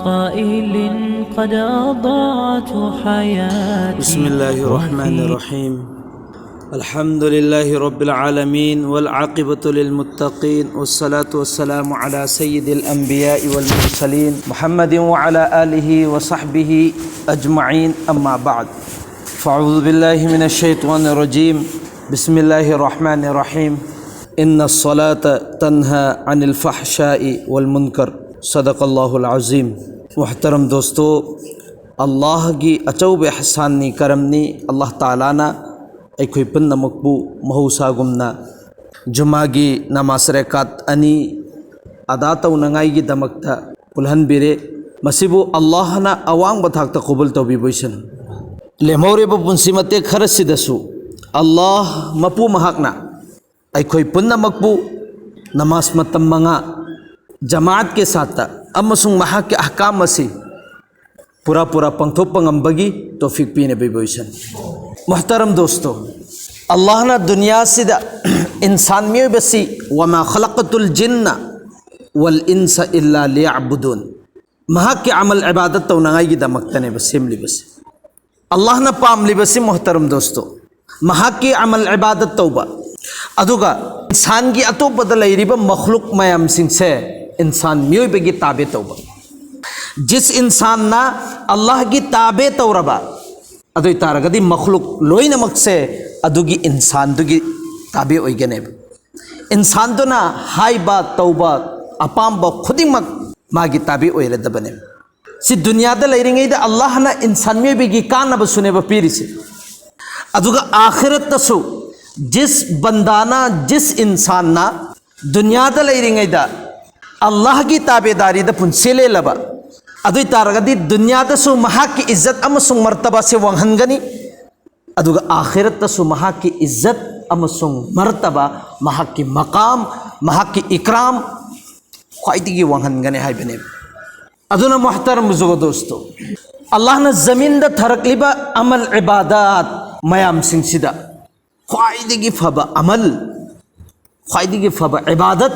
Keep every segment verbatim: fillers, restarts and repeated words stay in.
قائل قد أضعت حياتي. بسم الله الرحمن الرحيم. الحمد لله رب العالمين، والعاقبة للمتقين، والصلاة والسلام على سيد الأنبياء والمرسلين محمد وعلى آله وصحبه أجمعين، أما بعد. فأعوذ بالله من الشيطان الرجيم. بسم الله الرحمن الرحيم. إن الصلاة تنهى عن الفحشاء والمنكر. صدق الله العظيم. محترم دوستو، ꯑꯜꯂꯥꯍꯒꯤ ꯑꯆꯧꯕ ꯏꯍꯁꯥꯟꯅꯤ, ꯀꯔꯝꯅꯤ꯫ ꯑꯜꯂꯥꯍ ꯇꯥꯂꯥꯅ ꯑꯩꯈꯣꯏ ꯄꯨꯝꯅꯃꯛꯄꯨ ꯃꯍꯧꯁꯥꯒꯨꯝꯅ ꯖꯨꯃꯥꯒꯤ ꯅꯃꯥꯖ ꯔꯦꯀꯥꯠ ꯑꯅꯤ ꯑꯗꯥ ꯇꯧꯅꯉꯥꯏꯒꯤꯗꯃꯛꯇ ꯄꯨꯜꯍꯟꯕꯤꯔꯦ꯫ ꯃꯁꯤꯕꯨ ꯑꯜꯂꯥꯍꯅ ꯑꯋꯥꯡꯕ ꯊꯥꯛꯇ ꯀꯕꯨꯜ ꯇꯧꯕꯤꯕ ꯑꯣꯏꯁꯅꯨ꯫ ꯂꯦꯝꯍꯧꯔꯤꯕ ꯄꯨꯟꯁꯤ ꯃꯇꯦꯛ ꯈꯔꯁꯤꯗꯁꯨ ꯑꯜꯂꯥꯍ ꯃꯄꯨ ꯃꯍꯥꯛꯅ ꯑꯩꯈꯣꯏ ꯄꯨꯝꯅꯃꯛꯄꯨ ꯅꯃꯥꯖ ꯃꯇꯝ ꯃꯉꯥ ꯖꯃꯥꯠꯀꯤ ꯁꯥꯠꯇ ꯑꯃꯁꯨꯡ ꯃꯍꯥꯛꯀꯤ ꯑꯍꯀꯥꯝ ꯑꯁꯤ ꯄꯨꯔꯥ ꯄꯨꯔꯥ ꯄꯥꯡꯊꯣꯛꯄ ꯉꯝꯕꯒꯤ ꯇꯣꯐꯤꯛ ꯄꯤꯅꯕꯤꯕ ꯑꯣꯏꯁꯅꯨ꯫ ꯃꯨꯍꯇꯔꯝ ꯗꯣꯁꯇꯣ, ꯑꯜꯂꯥꯍꯅ ꯗꯨꯅꯤꯌꯥꯁꯤꯗ ꯏꯟꯁꯥꯟ ꯃꯤꯑꯣꯏꯕꯁꯤ "ꯋꯃꯥ ꯈꯂꯛꯇꯨꯜ ꯖꯤꯟꯅ ꯋꯜ ꯏꯟꯁ ꯏꯜꯂꯥ ꯂꯤꯌꯥꯕꯨꯗꯨꯟ", ꯃꯍꯥꯛꯀꯤ ꯑꯃꯜ ꯏꯕꯥꯗꯠ ꯇꯧꯅꯉꯥꯏꯒꯤꯗꯃꯛꯇꯅꯦꯕ ꯁꯦꯝꯂꯤꯕꯁꯤ꯫ ꯑꯜꯂꯥꯍꯅ ꯄꯥꯝꯂꯤꯕꯁꯤ, ꯃꯨꯍꯇꯔꯝ ꯗꯣꯁꯇꯣ, ꯃꯍꯥꯛꯀꯤ ꯑꯃꯜ ꯏꯕꯥꯗꯠ ꯇꯧꯕ, ꯑꯗꯨꯒ ꯏꯟꯁꯥꯟꯒꯤ ꯑꯇꯣꯞꯄꯗ ꯂꯩꯔꯤꯕ ꯃꯈꯂꯨꯛ ꯃꯌꯥꯝꯁꯤꯡꯁꯦ ꯏꯟꯁꯥꯟ ꯃꯤꯑꯣꯏꯕꯒꯤ ꯇꯥꯕꯦ ꯇꯧꯕ꯫ ꯖꯤꯁ ꯏꯟꯁꯥꯟꯅ ꯑꯜꯂꯥꯍꯒꯤ ꯇꯥꯕꯦ ꯇꯧꯔꯕ, ꯑꯗꯨ ꯑꯣꯏ ꯇꯥꯔꯒꯗꯤ ꯃꯈꯂꯨꯛ ꯂꯣꯏꯅꯃꯛꯁꯦ ꯑꯗꯨꯒꯤ ꯏꯟꯁꯥꯟꯗꯨꯒꯤ ꯇꯥꯕꯦ ꯑꯣꯏꯒꯅꯦꯕ꯫ ꯏꯟꯁꯥꯟꯗꯨꯅ ꯍꯥꯏꯕ, ꯇꯧꯕ, ꯑꯄꯥꯝꯕ ꯈꯨꯗꯤꯡꯃꯛ ꯃꯥꯒꯤ ꯇꯥꯕꯦ ꯑꯣꯏꯔꯗꯕꯅꯦꯕ꯫ ꯁꯤ ꯗꯨꯅꯤꯌꯥꯗ ꯂꯩꯔꯤꯉꯩꯗ ꯑꯜꯂꯥꯍꯅ ꯏꯟꯁꯥꯟ ꯃꯤꯑꯣꯏꯕꯒꯤ ꯀꯥꯟꯅꯕꯁꯨꯅꯦꯕ ꯄꯤꯔꯤꯁꯦ꯫ ꯑꯗꯨꯒ ꯑꯥꯈꯤꯔꯠꯇꯁꯨ ꯖꯤꯁ ꯕꯟꯗꯥꯅ, ꯖꯤꯁ ꯏꯟꯁꯥꯟꯅ ꯗꯨꯅꯤꯌꯥꯗ ꯂꯩꯔꯤꯉꯩꯗ ꯑꯜꯂꯥꯍꯒꯤ ꯇꯥꯕꯦꯗꯥꯔꯤꯗ ꯄꯨꯟꯁꯤ ꯂꯦꯜꯂꯕ, ꯑꯗꯨ ꯑꯣꯏ ꯇꯥꯔꯒꯗꯤ ꯗꯨꯅꯤꯌꯥꯗꯁꯨ ꯃꯍꯥꯛꯀꯤ ꯏꯖꯠ ꯑꯃꯁꯨꯡ ꯃꯔꯇꯕꯥꯁꯦ ꯋꯥꯡꯍꯟꯒꯅꯤ, ꯑꯗꯨꯒ ꯑꯥꯈꯤꯔꯠꯇꯁꯨ ꯃꯍꯥꯛꯀꯤ ꯏꯖꯠ ꯑꯃꯁꯨꯡ ꯃꯔꯇꯕꯥ, ꯃꯍꯥꯛꯀꯤ ꯃꯀꯥꯝ, ꯃꯍꯥꯛꯀꯤ ꯏꯀ꯭ꯔꯥꯝ ꯈ꯭ꯋꯥꯏꯗꯒꯤ ꯋꯥꯡꯍꯟꯒꯅꯤ ꯍꯥꯏꯕꯅꯦꯕ꯫ ꯑꯗꯨꯅ ꯃꯨꯍꯇꯔꯝ ꯕꯨꯖꯨꯔꯒ ꯗꯣꯁꯇꯣ, ꯑꯜꯂꯥꯍꯅ ꯖꯃꯤꯟꯗ ꯊꯥꯔꯛꯂꯤꯕ ꯑꯃꯜ ꯏꯕꯥꯗꯥꯠ ꯃꯌꯥꯝꯁꯤꯡꯁꯤꯗ ꯈ꯭ꯋꯥꯏꯗꯒꯤ ꯐꯕ ꯑꯃꯜ, ꯈ꯭ꯋꯥꯏꯗꯒꯤ ꯐꯕ ꯏꯕꯥꯗꯠ,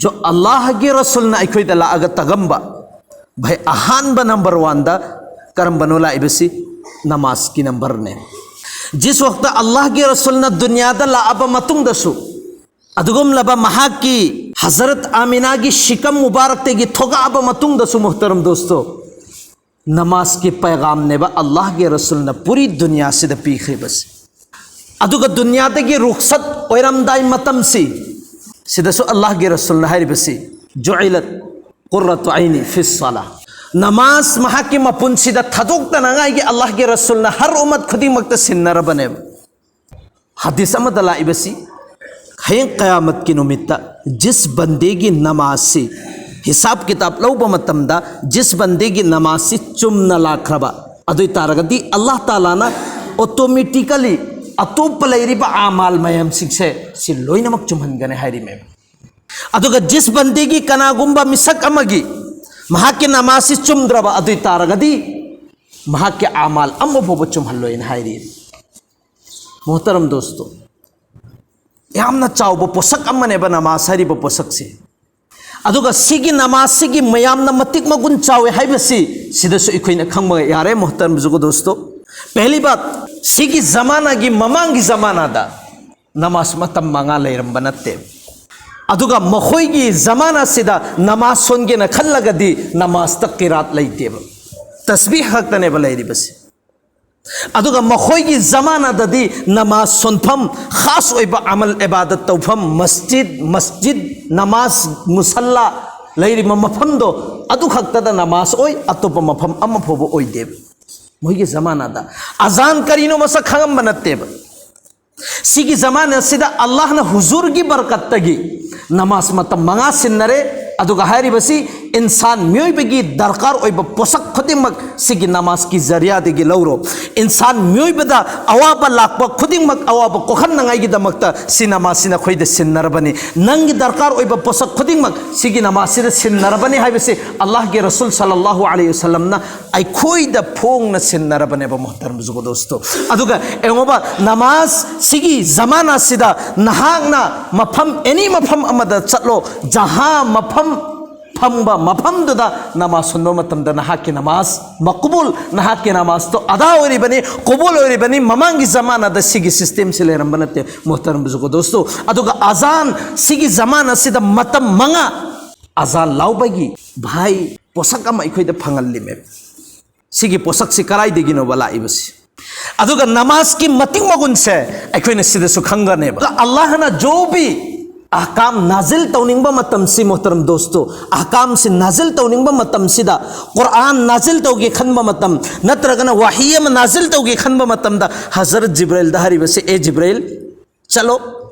ꯖꯣ ꯑꯜꯂꯥꯍꯒꯤ ꯔꯁꯨꯜꯅ ꯑꯩꯈꯣꯏꯗ ꯂꯥꯛꯑꯒ ꯇꯥꯒꯝꯕ, ꯚꯥꯏ, ꯑꯍꯥꯟꯕ ꯅꯝꯕꯔ ꯋꯥꯟꯗ ꯀꯔꯝꯕꯅꯣ ꯂꯥꯛꯏꯕꯁꯤ? ꯅꯃꯥꯖꯀꯤ ꯅꯝꯕꯔꯅꯦ꯫ ꯖꯤꯁ ꯋꯥꯛꯇ ꯑꯜꯂꯥꯍꯒꯤ ꯔꯁꯨꯜꯅ ꯗꯨꯅꯤꯌꯥꯗ ꯂꯥꯛꯑꯕ ꯃꯇꯨꯡꯗꯁꯨ, ꯑꯗꯨꯒꯨꯝꯂꯕ ꯃꯍꯥꯛꯀꯤ ꯍꯖꯔꯠ ꯑꯥꯃꯤꯅꯥꯒꯤ ꯁꯤꯀꯝ ꯃꯨꯕꯥꯔꯛꯇꯒꯤ ꯊꯣꯛꯂꯛꯑꯕ ꯃꯇꯨꯡꯗꯁꯨ, ꯃꯨꯍꯇꯔꯝ ꯗꯣꯁꯇꯣ, ꯅꯃꯥꯖꯀꯤ ꯄꯩꯒꯥꯝꯅꯦꯕ ꯑꯜꯂꯥꯍꯒꯤ ꯔꯁꯨꯜꯅ ꯄꯨꯔꯤ ꯗꯨꯅꯤꯌꯥꯁꯤꯗ ꯄꯤꯈ꯭ꯔꯤꯕꯁꯤ꯫ ꯑꯗꯨꯒ ꯗꯨꯅꯤꯌꯥꯗꯒꯤ ꯔꯨꯈꯁꯠ ꯑꯣꯏꯔꯝꯗꯥꯏ ꯃꯇꯝꯁꯤ, ꯁꯤꯗꯁꯨ ꯑꯜꯂꯥꯍꯒꯤ ꯔꯁꯨꯜꯅ ꯍꯥꯏꯔꯤꯕꯁꯤ, "ꯖꯨꯏꯂꯠ ꯀꯨꯔꯔꯇꯨ ꯑꯩꯅꯤ ꯐꯤꯁ ꯁꯂꯥ"꯫ ꯅꯃꯥꯖ ꯃꯍꯥꯛꯀꯤ ꯃꯄꯨꯟꯁꯤꯗ ꯊꯥꯗꯣꯛꯇꯅꯉꯥꯏꯒꯤ ꯑꯜꯂꯥꯍꯒꯤ ꯔꯁꯨꯜꯅ ꯍꯔ ꯎꯃꯠ ꯈꯨꯗꯤꯡꯃꯛꯇ ꯁꯤꯟꯅꯔꯕꯅꯦꯕ꯫ ꯍꯗꯤꯁ ꯑꯃꯗ ꯂꯥꯛꯏꯕꯁꯤ, ꯍꯌꯦꯡ ꯀꯌꯥꯃꯠꯀꯤ ꯅꯨꯃꯤꯠꯇ ꯖꯤꯁ ꯕꯟꯗꯦꯒꯤ ꯅꯃꯥꯖꯁꯤ, ꯍꯤꯁꯥꯕ ꯀꯤꯇꯥꯕ ꯂꯧꯕ ꯃꯇꯝꯗ ꯖꯤꯁ ꯕꯟꯗꯦꯒꯤ ꯅꯃꯥꯖꯁꯤ ꯆꯨꯝꯅ ꯂꯥꯛꯈ꯭ꯔꯕ, ꯑꯗꯨ ꯑꯣꯏ ꯇꯥꯔꯒꯗꯤ ꯑꯜꯂꯥꯍ ꯇꯥꯂꯥꯅ ꯑꯣꯇꯣꯃꯦꯇꯤꯀꯦꯂꯤ ꯑꯇꯣꯞꯄ ꯂꯩꯔꯤꯕ ꯑꯃꯥꯜ ꯃꯌꯥꯝꯁꯤꯡꯁꯦ ꯁꯤ ꯂꯣꯏꯅꯃꯛ ꯆꯨꯝꯍꯟꯒꯅꯤ ꯍꯥꯏꯔꯤꯃꯦꯕ꯫ ꯑꯗꯨꯒ ꯖꯤꯁ ꯕꯟꯗꯦꯒꯤ ꯀꯅꯥꯒꯨꯝꯕ ꯃꯤꯁꯛ ꯑꯃꯒꯤ ꯃꯍꯥꯛꯀꯤ ꯅꯃꯥꯖꯁꯤ ꯆꯨꯝꯗ꯭ꯔꯕ, ꯑꯗꯨ ꯑꯣꯏ ꯇꯥꯔꯒꯗꯤ ꯃꯍꯥꯛꯀꯤ ꯑꯃꯥꯜ ꯑꯃꯐꯥꯎꯕ ꯆꯨꯝꯍꯜꯂꯣꯏꯅ ꯍꯥꯏꯔꯤ꯫ ꯃꯣꯍꯇꯔꯝ ꯗꯣꯁꯇꯣ, ꯌꯥꯝꯅ ꯆꯥꯎꯕ ꯄꯣꯠꯁꯛ ꯑꯃꯅꯦꯕ ꯅꯃꯥꯖ ꯍꯥꯏꯔꯤꯕ ꯄꯣꯠꯁꯛꯁꯦ꯫ ꯑꯗꯨꯒ ꯁꯤꯒꯤ ꯅꯃꯥꯖꯁꯤꯒꯤ ꯃꯌꯥꯝꯅ ꯃꯇꯤꯛ ꯃꯒꯨꯟ ꯆꯥꯎꯋꯦ ꯍꯥꯏꯕꯁꯤ ꯁꯤꯗꯁꯨ ꯑꯩꯈꯣꯏꯅ ꯈꯪꯕ ꯌꯥꯔꯦ, ꯃꯣꯍꯇꯔꯝ ꯕꯨꯖꯨꯔꯒ ꯗꯣꯁꯇꯣ꯫ ꯄꯦꯍꯂꯤ ꯕꯥꯠ, ꯁꯤꯒꯤ ꯖꯃꯥꯅꯥꯒꯤ ꯃꯃꯥꯡꯒꯤ ꯖꯃꯥꯅꯥꯗ ꯅꯃꯥꯖ ꯃꯇꯝ ꯃꯉꯥ ꯂꯩꯔꯝꯕ ꯅꯠꯇꯦ꯫ ꯑꯗꯨꯒ ꯃꯈꯣꯏꯒꯤ ꯖꯃꯥꯅꯥꯁꯤꯗ ꯅꯃꯥꯖ ꯁꯣꯟꯒꯦꯅ ꯈꯜꯂꯒꯗꯤ ꯅꯃꯥꯖꯇ ꯀꯤꯔꯥꯠ ꯂꯩꯇꯦꯕ, ꯇꯁꯕꯤꯍ ꯈꯛꯇꯅꯦꯕ ꯂꯩꯔꯤꯕꯁꯦ꯫ ꯑꯗꯨꯒ ꯃꯈꯣꯏꯒꯤ ꯖꯃꯥꯅꯥꯗꯗꯤ ꯅꯃꯥꯖ ꯁꯣꯟꯐꯝ, ꯈꯥꯁ ꯑꯣꯏꯕ ꯑꯃꯜ ꯏꯕꯥꯗꯠ ꯇꯧꯐꯝ, ꯃꯁꯖꯤꯗ, ꯃꯁꯖꯤꯗ, ꯅꯃꯥꯖ ꯃꯨꯁꯜꯂꯥ ꯂꯩꯔꯤꯕ ꯃꯐꯝꯗꯣ, ꯑꯗꯨ ꯈꯛꯇꯗ ꯅꯃꯥꯖ ꯑꯣꯏ, ꯑꯇꯣꯞꯄ ꯃꯐꯝ ꯑꯃ ꯐꯥꯎꯕ ꯑꯣꯏꯗꯦꯕ꯫ ꯃꯣꯏꯒꯤ ꯖꯃꯥꯅꯥꯗ ꯑꯖꯥꯟ ꯀꯔꯤꯅꯣ ꯃꯁꯛ ꯈꯪꯉꯝꯕ ꯅꯠꯇꯦꯕ꯫ ꯁꯤꯒꯤ ꯖꯃꯥꯅꯥꯁꯤꯗ ꯑꯜꯂꯥꯍꯅ ꯍꯨꯖꯨꯔꯒꯤ ꯕꯔꯀꯠꯇꯒꯤ ꯅꯃꯥꯖ ꯃꯇꯝ ꯃꯉꯥ ꯁꯤꯟꯅꯔꯦ꯫ ꯑꯗꯨꯒ ꯍꯥꯏꯔꯤꯕꯁꯤ ꯏꯟꯁꯥꯟ ꯃꯤꯑꯣꯏꯕꯒꯤ ꯗꯔꯀꯥꯔ ꯑꯣꯏꯕ ꯄꯣꯠꯁꯛ ꯈꯨꯗꯤꯡꯃꯛ ꯁꯤꯒꯤ ꯅꯃꯥꯖꯀꯤ ꯖꯔꯤꯌꯥꯗꯒꯤ ꯂꯧꯔꯣ꯫ ꯏꯟꯁꯥꯟ ꯃꯤꯑꯣꯏꯕꯗ ꯑꯋꯥꯕ ꯂꯥꯛꯄ ꯈꯨꯗꯤꯡꯃꯛ ꯑꯋꯥꯕ ꯀꯣꯛꯍꯟꯅꯉꯥꯏꯒꯤꯗꯃꯛꯇ ꯁꯤ ꯅꯃꯥꯖꯁꯤꯅ ꯑꯩꯈꯣꯏꯗ ꯁꯤꯟꯅꯔꯕꯅꯤ꯫ ꯅꯪꯒꯤ ꯗꯔꯀꯥꯔ ꯑꯣꯏꯕ ꯄꯣꯠꯁꯛ ꯈꯨꯗꯤꯡꯃꯛ ꯁꯤꯒꯤ ꯅꯃꯥꯖꯁꯤꯗ ꯁꯤꯟꯅꯔꯕꯅꯤ ꯍꯥꯏꯕꯁꯤ ꯑꯜꯂꯥꯍꯒꯤ ꯔꯁꯨꯜ ꯁꯜꯂꯜꯂꯥꯍꯨ ꯑꯂꯩꯍꯤ ꯋꯁꯜꯂꯝꯅ ꯑꯩꯈꯣꯏꯗ ꯐꯣꯡꯅ ꯁꯤꯟꯅꯔꯕꯅꯦꯕ, ꯃꯣꯍꯇꯔꯝ ꯕꯨꯖꯨꯔꯒ ꯗꯣꯁꯇꯣ꯫ ꯑꯗꯨꯒ ꯌꯦꯡꯉꯣꯕ, ꯅꯃꯥꯖ ꯁꯤꯒꯤ ꯖꯃꯥꯅꯥꯁꯤꯗ ꯅꯍꯥꯛꯅ ꯃꯐꯝ, ꯑꯦꯅꯤ ꯃꯐꯝ ꯑꯃꯗ ꯆꯠꯂꯣ, ꯖꯍꯥ ꯃꯐꯝ, ꯆꯪꯕ ꯃꯐꯝꯗꯨꯗ ꯅꯃꯥꯖ ꯍꯨꯟꯕ ꯃꯇꯝꯗ ꯅꯍꯥꯛꯀꯤ ꯅꯃꯥꯖ ꯃꯛꯕꯨꯜ, ꯅꯍꯥꯛꯀꯤ ꯅꯃꯥꯖꯇꯣ ꯑꯗꯥ ꯑꯣꯏꯔꯤꯕꯅꯤ, ꯀꯣꯕꯨꯜ ꯑꯣꯏꯔꯤꯕꯅꯤ꯫ ꯃꯃꯥꯡꯒꯤ ꯖꯃꯥꯅꯥꯗ ꯁꯤꯒꯤ ꯁꯤꯁꯇꯦꯝꯁꯤ ꯂꯩꯔꯝꯕ ꯅꯠꯇꯦ꯫ ꯃꯣꯍꯇꯔꯝ ꯕꯨꯖꯨꯒꯣ ꯗꯣꯁꯇꯣ, ꯑꯗꯨꯒ ꯑꯖꯥꯟ, ꯁꯤꯒꯤ ꯖꯃꯥꯅꯥꯁꯤꯗ ꯃꯇꯝ ꯃꯉꯥ ꯑꯖꯥꯟ ꯂꯥꯎꯕꯒꯤ ꯚꯥꯏ ꯄꯣꯁꯛ ꯑꯃ ꯑꯩꯈꯣꯏꯗ ꯐꯪꯍꯜꯂꯤꯃꯦ꯫ ꯁꯤꯒꯤ ꯄꯣꯁꯛꯁꯤ ꯀꯗꯥꯏꯗꯒꯤꯅꯣꯕ ꯂꯥꯛꯏꯕꯁꯤ? ꯑꯗꯨꯒ ꯅꯃꯥꯖꯀꯤ ꯃꯇꯤꯛ ꯃꯒꯨꯟꯁꯦ ꯑꯩꯈꯣꯏꯅ ꯁꯤꯗꯁꯨ ꯈꯪꯒꯅꯦꯕ꯫ ꯑꯜꯂꯥꯍꯅ ꯖꯣꯕꯤ ꯑꯍꯀꯥꯝ ꯅꯥꯖꯤꯜ ꯇꯧꯅꯤꯡꯕ ꯃꯇꯝꯁꯤ, ꯃꯣꯍꯇꯔꯝ ꯗꯣꯁꯇꯣ, ꯑꯍꯀꯥꯝꯁꯤ ꯅꯥꯖꯤꯜ ꯇꯧꯅꯤꯡꯕ ꯃꯇꯝꯁꯤꯗ, ꯀꯨꯔꯥꯟ ꯅꯥꯖꯤꯜ ꯇꯧꯒꯦ ꯈꯟꯕ ꯃꯇꯝ, ꯅꯠꯇ꯭ꯔꯒꯅ ꯋꯥꯍꯤ ꯑꯃ ꯅꯥꯖꯤꯜ ꯇꯧꯒꯦ ꯈꯟꯕ ꯃꯇꯝꯗ, ꯍꯖꯔꯠ ꯖꯤꯕ꯭ꯔꯥꯏꯜꯗ ꯍꯥꯏꯔꯤꯕꯁꯤ, "ꯑꯦ ꯖꯤꯕ꯭ꯔꯥꯏꯜ, ꯆꯠꯂꯣ,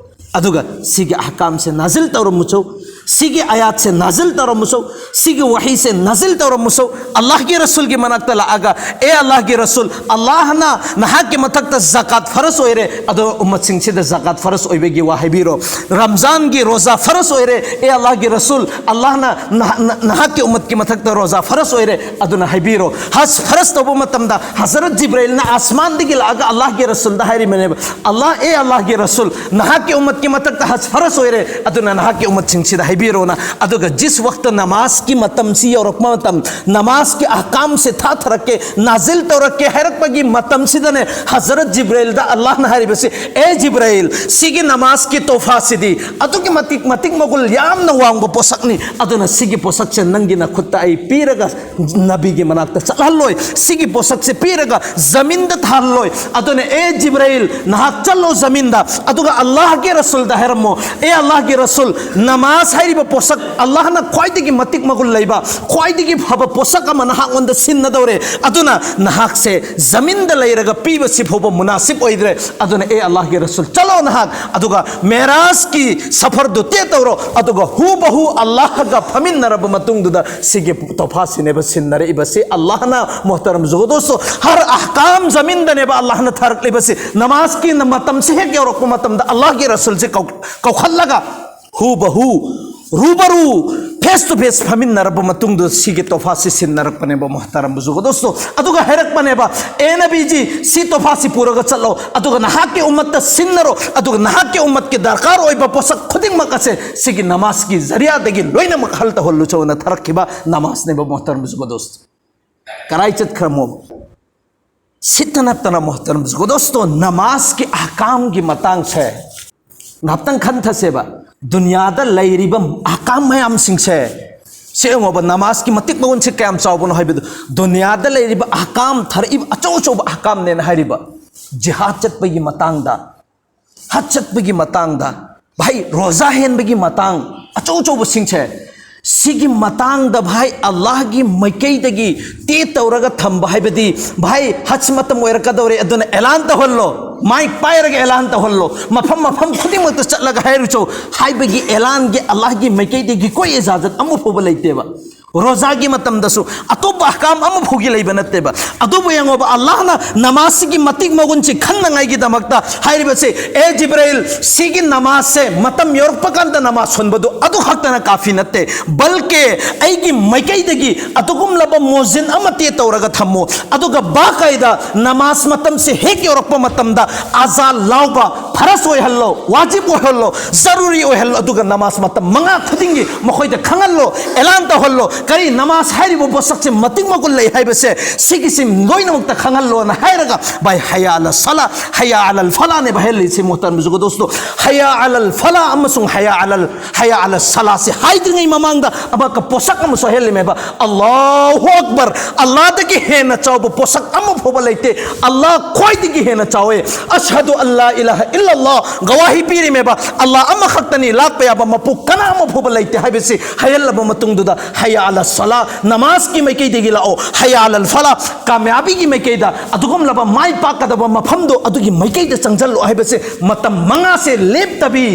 ꯑꯗꯨꯒ ꯁꯤꯒꯤ ꯑꯍꯀꯥꯝꯁꯦ ꯅꯥꯖꯤꯜ ꯇꯧꯔꯝꯃꯨꯆꯣ, ꯁꯤꯒꯤ ꯑꯌꯥꯠꯁꯦ ꯅꯥꯖꯤꯜ ꯇꯧꯔꯝꯃꯨꯆꯣ, ꯁꯤꯒꯤ ꯋꯥꯍꯤꯁꯦ ꯅꯥꯖꯤꯜ ꯇꯧꯔꯝꯃꯨꯆꯣ"꯫ ꯑꯜꯂꯥꯍꯒꯤ ꯔꯁꯨꯜꯒꯤ ꯃꯅꯥꯛꯇ ꯂꯥꯛꯑꯒ, "ꯑꯦ ꯑꯜꯂꯥꯍꯒꯤ ꯔꯁꯨꯜ, ꯑꯜꯂꯥꯍꯅ ꯅꯍꯥꯛꯀꯤ ꯃꯊꯛꯇ ꯖꯀꯥꯠ ꯐꯔꯁ ꯑꯣꯏꯔꯦ, ꯑꯗꯣ ꯎꯝꯃꯠꯁꯤꯡꯁꯤꯗ ꯖꯀꯥꯠ ꯐꯔꯁ ꯑꯣꯏꯕꯒꯤ ꯋꯥ ꯍꯥꯏꯕꯤꯔꯣ꯫ ꯔꯝꯖꯥꯟꯒꯤ ꯔꯣꯖꯥ ꯐꯔꯁ ꯑꯣꯏꯔꯦ, ꯑꯦ ꯑꯜꯂꯥꯍꯒꯤ ꯔꯁꯨꯜ, ꯑꯜꯂꯥꯍꯅ ꯅꯍ-, ꯅ-, ꯅꯍꯥꯛꯀꯤ ꯎꯝꯃꯠꯀꯤ ꯃꯊꯛꯇ ꯔꯣꯖꯥ ꯐꯔꯁ ꯑꯣꯏꯔꯦ, ꯑꯗꯨꯅ ꯍꯥꯏꯕꯤꯔꯣ"꯫ ꯍꯖ ꯐꯔꯁ ꯇꯧꯕ ꯃꯇꯝꯗ ꯍꯖꯔꯠ ꯖꯤꯕ꯭ꯔꯥꯏꯜꯅ ꯑꯁꯃꯥꯟꯗꯒꯤ ꯂꯥꯛꯑꯒ ꯑꯜꯂꯥꯍꯒꯤ ꯔꯁꯨꯜꯗ ꯍꯥꯏꯔꯤꯕꯅꯦꯕ, "ꯑꯜꯂꯥꯍ, ꯑꯦ ꯑꯜꯂꯥꯍꯒꯤ ꯔꯁꯨꯜ, ꯅꯍꯥꯛꯀꯤ ꯎꯝꯃꯠꯀꯤ ꯃꯊꯛꯇ ꯍꯖ ꯐꯔꯁ ꯑꯣꯏꯔꯦ, ꯑꯗꯨꯅ ꯅꯍꯥꯛꯀꯤ ꯎꯝꯃꯠꯁꯤꯡꯁꯤꯗ ꯍꯥꯏꯕꯤꯔꯣꯅ"꯫ ꯑꯗꯨꯒ ꯖꯤꯁ ꯋꯛꯇ ꯅꯃꯥꯖꯀꯤ ꯃꯇꯝꯁꯤ ꯌꯧꯔꯛꯄ ꯃꯇꯝ, ꯅꯃꯥꯖꯀꯤ ꯑꯍꯀꯥꯝꯁꯦ ꯊꯥꯊꯔꯛꯀꯦ, ꯅꯥꯖꯤꯜ ꯇꯧꯔꯛꯀꯦ ꯍꯥꯏꯔꯛꯄꯒꯤ ꯃꯇꯝꯁꯤꯗꯅꯦ, ꯍꯖꯔꯠ ꯖꯤꯕ꯭ꯔꯥꯏꯜꯗ ꯑꯜꯂꯥꯍꯅ ꯍꯥꯏꯔꯤꯕꯁꯤ, "ꯑꯦ ꯖꯤꯕ꯭ꯔꯥꯏꯜ, ꯁꯤꯒꯤ ꯅꯃꯥꯖꯀꯤ ꯇꯣꯐꯥꯁꯤꯗꯤ ꯑꯗꯨꯛꯀꯤ ꯃꯇꯤꯛ, ꯃꯇꯤꯛ ꯃꯒꯨꯜ ꯌꯥꯝꯅ ꯋꯥꯡꯕ ꯄꯣꯠꯁꯛꯅꯤ, ꯑꯗꯨꯅ ꯁꯤꯒꯤ ꯄꯣꯠꯁꯛꯁꯦ ꯅꯪꯒꯤ ꯅꯈꯨꯠꯇ ꯑꯩ ꯄꯤꯔꯒ ꯅꯕꯤꯒꯤ ꯃꯅꯥꯛꯇ ꯆꯠꯍꯜꯂꯣꯏ, ꯁꯤꯒꯤ ꯄꯣꯠꯁꯛꯁꯦ ꯄꯤꯔꯒ ꯖꯃꯤꯟꯗ ꯊꯥꯍꯜꯂꯣꯏ꯫ ꯑꯗꯨꯅ ꯑꯦ ꯖꯤꯕ꯭ꯔꯥꯏꯜ, ꯅꯍꯥꯛ ꯆꯠꯂꯣ ꯖꯃꯤꯟꯗ, ꯑꯗꯨꯒ ꯑꯜꯂꯥꯍꯒꯤ ꯔꯁꯨꯜꯗ ꯍꯥꯏꯔꯝꯃꯣ, 'ꯑꯦ ꯑꯜꯂꯥꯍꯒꯤ ꯔꯁꯨꯜ, ꯅꯃꯥꯖ ꯍꯥꯏꯔꯤꯕ ꯄꯣꯠꯁꯛ, ꯑꯜꯂꯥꯍꯅ ꯈ꯭ꯋꯥꯏꯗꯒꯤ ꯃꯇꯤꯛ ꯃꯒꯨꯟ ꯂꯩꯕ, ꯈ꯭ꯋꯥꯏꯗꯒꯤ ꯐꯕ ꯄꯣꯠꯁꯛ ꯑꯃ ꯅꯍꯥꯛꯉꯣꯟꯗ ꯁꯤꯟꯅꯗꯧꯔꯦ, ꯑꯗꯨꯅ ꯅꯍꯥꯛꯁꯦ ꯖꯃꯤꯟꯗ ꯂꯩꯔꯒ ꯄꯤꯕꯁꯤ ꯐꯥꯎꯕ ꯃꯨꯅꯥꯁꯤꯕ ꯑꯣꯏꯗ꯭ꯔꯦ꯫ ꯑꯗꯨꯅ ꯑꯦ ꯑꯜꯂꯥꯍꯒꯤ ꯔꯁꯨꯜ, ꯆꯠꯂꯣ ꯅꯍꯥꯛ, ꯑꯗꯨꯒ ꯃꯦꯔꯥꯖꯀꯤ ꯁꯐꯔꯗꯨ ꯇꯦ ꯇꯧꯔꯣ, ꯑꯗꯨꯒ ꯍꯨꯕꯍꯨ ꯑꯜꯂꯥꯍꯒ ꯐꯝꯃꯤꯟꯅꯔꯕ ꯃꯇꯨꯡꯗꯨꯗ ꯁꯤꯒꯤ ꯇꯣꯐꯥꯁꯤꯅꯦꯕ ꯁꯤꯟꯅꯔꯛꯏꯕꯁꯤ꯫ ꯑꯜꯂꯥꯍꯅ, ꯃꯣꯍꯇꯔꯝ ꯖꯨꯒꯗꯣꯁꯨ, ꯍꯔ ꯑꯍꯀꯥꯝ ꯖꯃꯤꯟꯗꯅꯦꯕ ꯑꯜꯂꯥꯍꯅ ꯊꯥꯔꯛꯂꯤꯕꯁꯤ꯫ ꯅꯃꯥꯖꯀꯤ ꯃꯇꯝꯁꯤ ꯍꯦꯛ ꯌꯧꯔꯛꯄ ꯃꯇꯝꯗ ꯑꯜꯂꯥꯍꯒꯤ ꯔꯁꯨꯜꯁꯦ ꯀꯧ-, ꯀꯧꯈꯠꯂꯒ ꯍꯨꯕꯍꯨ, ꯔꯨꯕꯔꯨ, Face to face ꯐꯝꯃꯤꯟꯅꯔꯕ ꯃꯇꯨꯡꯗ ꯁꯤꯒꯤ ꯇꯣꯐꯥꯁꯤ ꯁꯤꯟꯅꯔꯛꯄꯅꯦꯕ, ꯃꯣꯍꯇꯔꯝ ꯕꯨꯖꯨꯒ ꯗꯣꯁꯇꯣ꯫ ꯑꯗꯨꯒ ꯍꯥꯏꯔꯛꯄꯅꯦꯕ, "ꯑꯦ ꯅꯕꯤꯖꯤ, ꯁꯤ ꯇꯣꯐꯥꯁꯤ ꯄꯨꯔꯒ ꯆꯠꯂꯣ, ꯑꯗꯨꯒ ꯅꯍꯥꯛꯀꯤ ꯎꯝꯃꯠꯇ ꯁꯤꯟꯅꯔꯣ, ꯑꯗꯨꯒ ꯅꯍꯥꯛꯀꯤ ꯎꯝꯃꯠꯀꯤ ꯗꯔꯀꯥꯔ ꯑꯣꯏꯕ ꯄꯣꯠꯁꯛ ꯈꯨꯗꯤꯡꯃꯛ ꯑꯁꯦ ꯁꯤꯒꯤ ꯅꯃꯥꯖꯀꯤ ꯖꯔꯤꯌꯥꯗꯒꯤ ꯂꯣꯏꯅꯃꯛ ꯍꯜ ꯇꯧꯍꯜꯂꯨ" ꯆꯧꯅ ꯊꯥꯔꯛꯈꯤꯕ ꯅꯃꯥꯖꯅꯦꯕ, ꯃꯣꯍꯇꯔꯝ ꯕꯨꯖꯨꯒ ꯗꯣꯁꯇꯣ꯫ ꯀꯔꯥꯏ ꯆꯠꯈ꯭ꯔꯃꯣ? ꯁꯤꯠꯇ ꯅꯠꯇꯅ, ꯃꯣꯍꯇꯔꯝ ꯕꯨꯖꯨꯒ ꯗꯣꯁꯇꯣ, ꯅꯃꯥꯖꯀꯤ ꯑꯍꯀꯥꯝꯒꯤ ꯃꯇꯥꯡꯁꯦ ꯉꯥꯛꯇꯪ ꯈꯟꯊꯁꯦꯕ꯫ ꯗꯨꯅꯤꯌꯥꯗ ꯂꯩꯔꯤꯕ ꯑꯍꯀꯥꯝ ꯃꯌꯥꯝꯁꯤꯡꯁꯦ, ꯁꯤ ꯌꯦꯡꯉꯣꯕ, ꯅꯃꯥꯖꯀꯤ ꯃꯇꯤꯛ ꯃꯒꯨꯟꯁꯦ ꯀꯌꯥꯝ ꯆꯥꯎꯕꯅꯣ ꯍꯥꯏꯕꯗꯨ꯫ ꯗꯨꯅꯤꯌꯥꯗ ꯂꯩꯔꯤꯕ ꯑꯍꯀꯥꯝ, ꯊꯥꯔꯛꯏꯕ ꯑꯆꯧ ꯑꯆꯧꯕ ꯑꯍꯀꯥꯝꯅꯦꯅ ꯍꯥꯏꯔꯤꯕ, ꯖꯤꯍꯥꯗ ꯆꯠꯄꯒꯤ ꯃꯇꯥꯡꯗ, ꯍꯖ ꯆꯠꯄꯒꯤ ꯃꯇꯥꯡꯗ, ꯚꯥꯏ, ꯔꯣꯖꯥ ꯍꯦꯟꯕꯒꯤ ꯃꯇꯥꯡ, ꯑꯆꯧ ꯑꯆꯧꯕꯁꯤꯡꯁꯦ, ꯁꯤꯒꯤ ꯃꯇꯥꯡꯗ, ꯚꯥꯏ, ꯑꯜꯂꯥꯍꯒꯤ ꯃꯥꯏꯀꯩꯗꯒꯤ ꯇꯦ ꯇꯧꯔꯒ ꯊꯝꯕ ꯍꯥꯏꯕꯗꯤ, "ꯚꯥꯏ, ꯍꯖ ꯃꯇꯝ ꯑꯣꯏꯔꯛꯀꯗꯧꯔꯦ, ꯑꯗꯨꯅ ꯑꯦꯂꯥꯟ ꯇꯧꯍꯜꯂꯣ, ꯃꯥꯏꯛ ꯄꯥꯏꯔꯒ ꯑꯦꯂꯥꯟ ꯇꯧꯍꯜꯂꯣ, ꯃꯐꯝ ꯃꯐꯝ ꯈꯨꯗꯤꯡꯃꯛꯇ ꯆꯠꯂꯒ ꯍꯥꯏꯔꯨꯆꯣ" ꯍꯥꯏꯕꯒꯤ ꯑꯦꯂꯥꯟꯒꯤ, ꯑꯜꯂꯥꯍꯒꯤ ꯃꯥꯏꯀꯩꯗꯒꯤ ꯀꯣꯏ ꯏꯖꯥꯖꯠ ꯑꯃ ꯐꯥꯎꯕ ꯂꯩꯇꯦꯕ꯫ ꯔꯣꯖꯥꯒꯤ ꯃꯇꯝꯗꯁꯨ ꯑꯇꯣꯞꯄ ꯑꯍꯀꯥꯝ ꯑꯃ ꯐꯥꯎꯒꯤ ꯂꯩꯕ ꯅꯠꯇꯦꯕ꯫ ꯑꯗꯨꯕꯨ ꯌꯦꯡꯉꯣꯕ, ꯑꯜꯂꯥꯍꯅ ꯅꯃꯥꯖꯁꯤꯒꯤ ꯃꯇꯤꯛ ꯃꯒꯨꯟꯁꯤ ꯈꯪꯅꯉꯥꯏꯒꯤꯗꯃꯛꯇ ꯍꯥꯏꯔꯤꯕꯁꯦ, "ꯑꯦ ꯖꯤꯕ꯭ꯔꯥꯏꯜ, ꯁꯤꯒꯤ ꯅꯃꯥꯖꯁꯦ ꯃꯇꯝ ꯌꯧꯔꯛꯄ ꯀꯥꯟꯗ ꯅꯃꯥꯖ ꯁꯣꯟꯕꯗꯨ ꯑꯗꯨ ꯈꯛꯇꯅ ꯀꯥꯐꯤ ꯅꯠꯇꯦ, ꯕꯜꯀꯦ ꯑꯩꯒꯤ ꯃꯥꯏꯀꯩꯗꯒꯤ ꯑꯗꯨꯒꯨꯝꯂꯕ ꯃꯣꯖꯤꯟ ꯑꯃ ꯇꯦ ꯇꯧꯔꯒ ꯊꯝꯃꯨ, ꯑꯗꯨꯒ ꯕꯥꯀꯥꯏꯗ ꯅꯃꯥꯖ ꯃꯇꯝꯁꯦ ꯍꯦꯛ ꯌꯧꯔꯛꯄ ꯃꯇꯝꯗ ꯑꯖꯥ ꯂꯥꯎꯕ ꯐꯔꯁ ꯑꯣꯏꯍꯜꯂꯣ, ꯋꯥꯖꯤꯕ ꯑꯣꯏꯍꯜꯂꯣ, ꯖꯔꯨꯔꯤ ꯑꯣꯏꯍꯜꯂꯣ, ꯑꯗꯨꯒ ꯅꯃꯥꯖ ꯃꯇꯝ ꯃꯉꯥ ꯈꯨꯗꯤꯡꯒꯤ ꯃꯈꯣꯏꯗ ꯈꯪꯍꯜꯂꯣ, ꯑꯦꯂꯥꯟ ꯇꯧꯍꯜꯂꯣ, ꯀꯔꯤ ꯅꯃꯥꯖ ꯍꯥꯏꯔꯤꯕ ꯄꯣꯠꯁꯛꯁꯦ ꯃꯇꯤꯛ ꯃꯒꯨꯟ ꯂꯩ ꯍꯥꯏꯕꯁꯦ, ꯁꯤꯒꯤꯁꯤ ꯂꯣꯏꯅꯃꯛꯇ ꯈꯪꯍꯜꯂꯣꯅ" ꯍꯥꯏꯔꯒ, ꯚꯥꯏ, "ꯍꯌꯥ ꯑꯂ ꯁꯂꯥ, ꯍꯌꯥ ꯑꯂꯜ ꯐꯂꯥꯅꯦꯕ" ꯍꯥꯏꯍꯜꯂꯤꯁꯤ, ꯃꯣꯍꯇꯔꯝ ꯕꯨꯖꯨꯒ ꯗꯣꯁꯇꯣ꯫ "ꯍꯌꯥ ꯑꯂꯜ ꯐꯂꯥ" ꯑꯃꯁꯨꯡ "ꯍꯌꯥ ꯑꯂꯜ, ꯍꯌꯥ ꯑꯂ ꯁꯂꯥꯁꯤ" ꯍꯥꯏꯗ꯭ꯔꯤꯉꯩ ꯃꯃꯥꯡꯗ ꯑꯃꯛꯀ ꯄꯣꯠꯁꯛ ꯑꯃꯁꯨ ꯍꯥꯏꯍꯜꯂꯤꯃꯦꯕ, "ꯑꯜꯂꯥꯍꯨ ꯑꯛꯕꯔ, ꯑꯜꯂꯥꯍꯗꯒꯤ ꯍꯦꯟꯅ ꯆꯥꯎꯕ ꯄꯣꯠꯁꯛ ꯑꯃ ꯐꯥꯎꯕ ꯂꯩꯇꯦ, ꯑꯜꯂꯥꯍ ꯈ꯭ꯋꯥꯏꯗꯒꯤ ꯍꯦꯟꯅ ꯆꯥꯎꯋꯦ, ꯑꯁꯍꯗꯨ ꯑꯜꯂꯥ ꯏꯂꯥꯍ ꯏꯜꯂꯜꯂꯥꯍ", ꯒꯋꯥꯍꯤ ꯄꯤꯔꯤꯃꯦꯕ, "ꯑꯜꯂꯥꯍ ꯑꯃꯈꯛꯇꯅꯤ, ꯂꯥꯠꯄ ꯌꯥꯕ ꯃꯄꯨ ꯀꯅꯥ ꯑꯃ ꯐꯥꯎꯕ ꯂꯩꯇꯦ" ꯍꯥꯏꯕꯁꯤ ꯍꯥꯏꯍꯜꯂꯕ ꯃꯇꯨꯡꯗꯨꯗ, "ꯍꯌꯥ ꯑꯂ ꯁꯂꯥ, ꯅꯃꯥꯖꯀꯤ ꯃꯥꯏꯀꯩꯗꯒꯤ ꯂꯥꯛꯑꯣ, ꯍꯌꯥ ꯑꯂꯜ ꯐꯂꯥ, ꯀꯥꯃꯌꯥꯕꯤꯒꯤ ꯃꯥꯏꯀꯩꯗ, ꯑꯗꯨꯒꯨꯝꯂꯕ ꯃꯥꯏ ꯄꯥꯛꯀꯗꯕ ꯃꯐꯝꯗꯣ ꯑꯗꯨꯒꯤ ꯃꯥꯏꯀꯩꯗ ꯆꯪꯁꯤꯜꯂꯣ" ꯍꯥꯏꯕꯁꯦ ꯃꯇꯝ ꯃꯉꯥꯁꯦ ꯂꯦꯞꯇꯕꯤ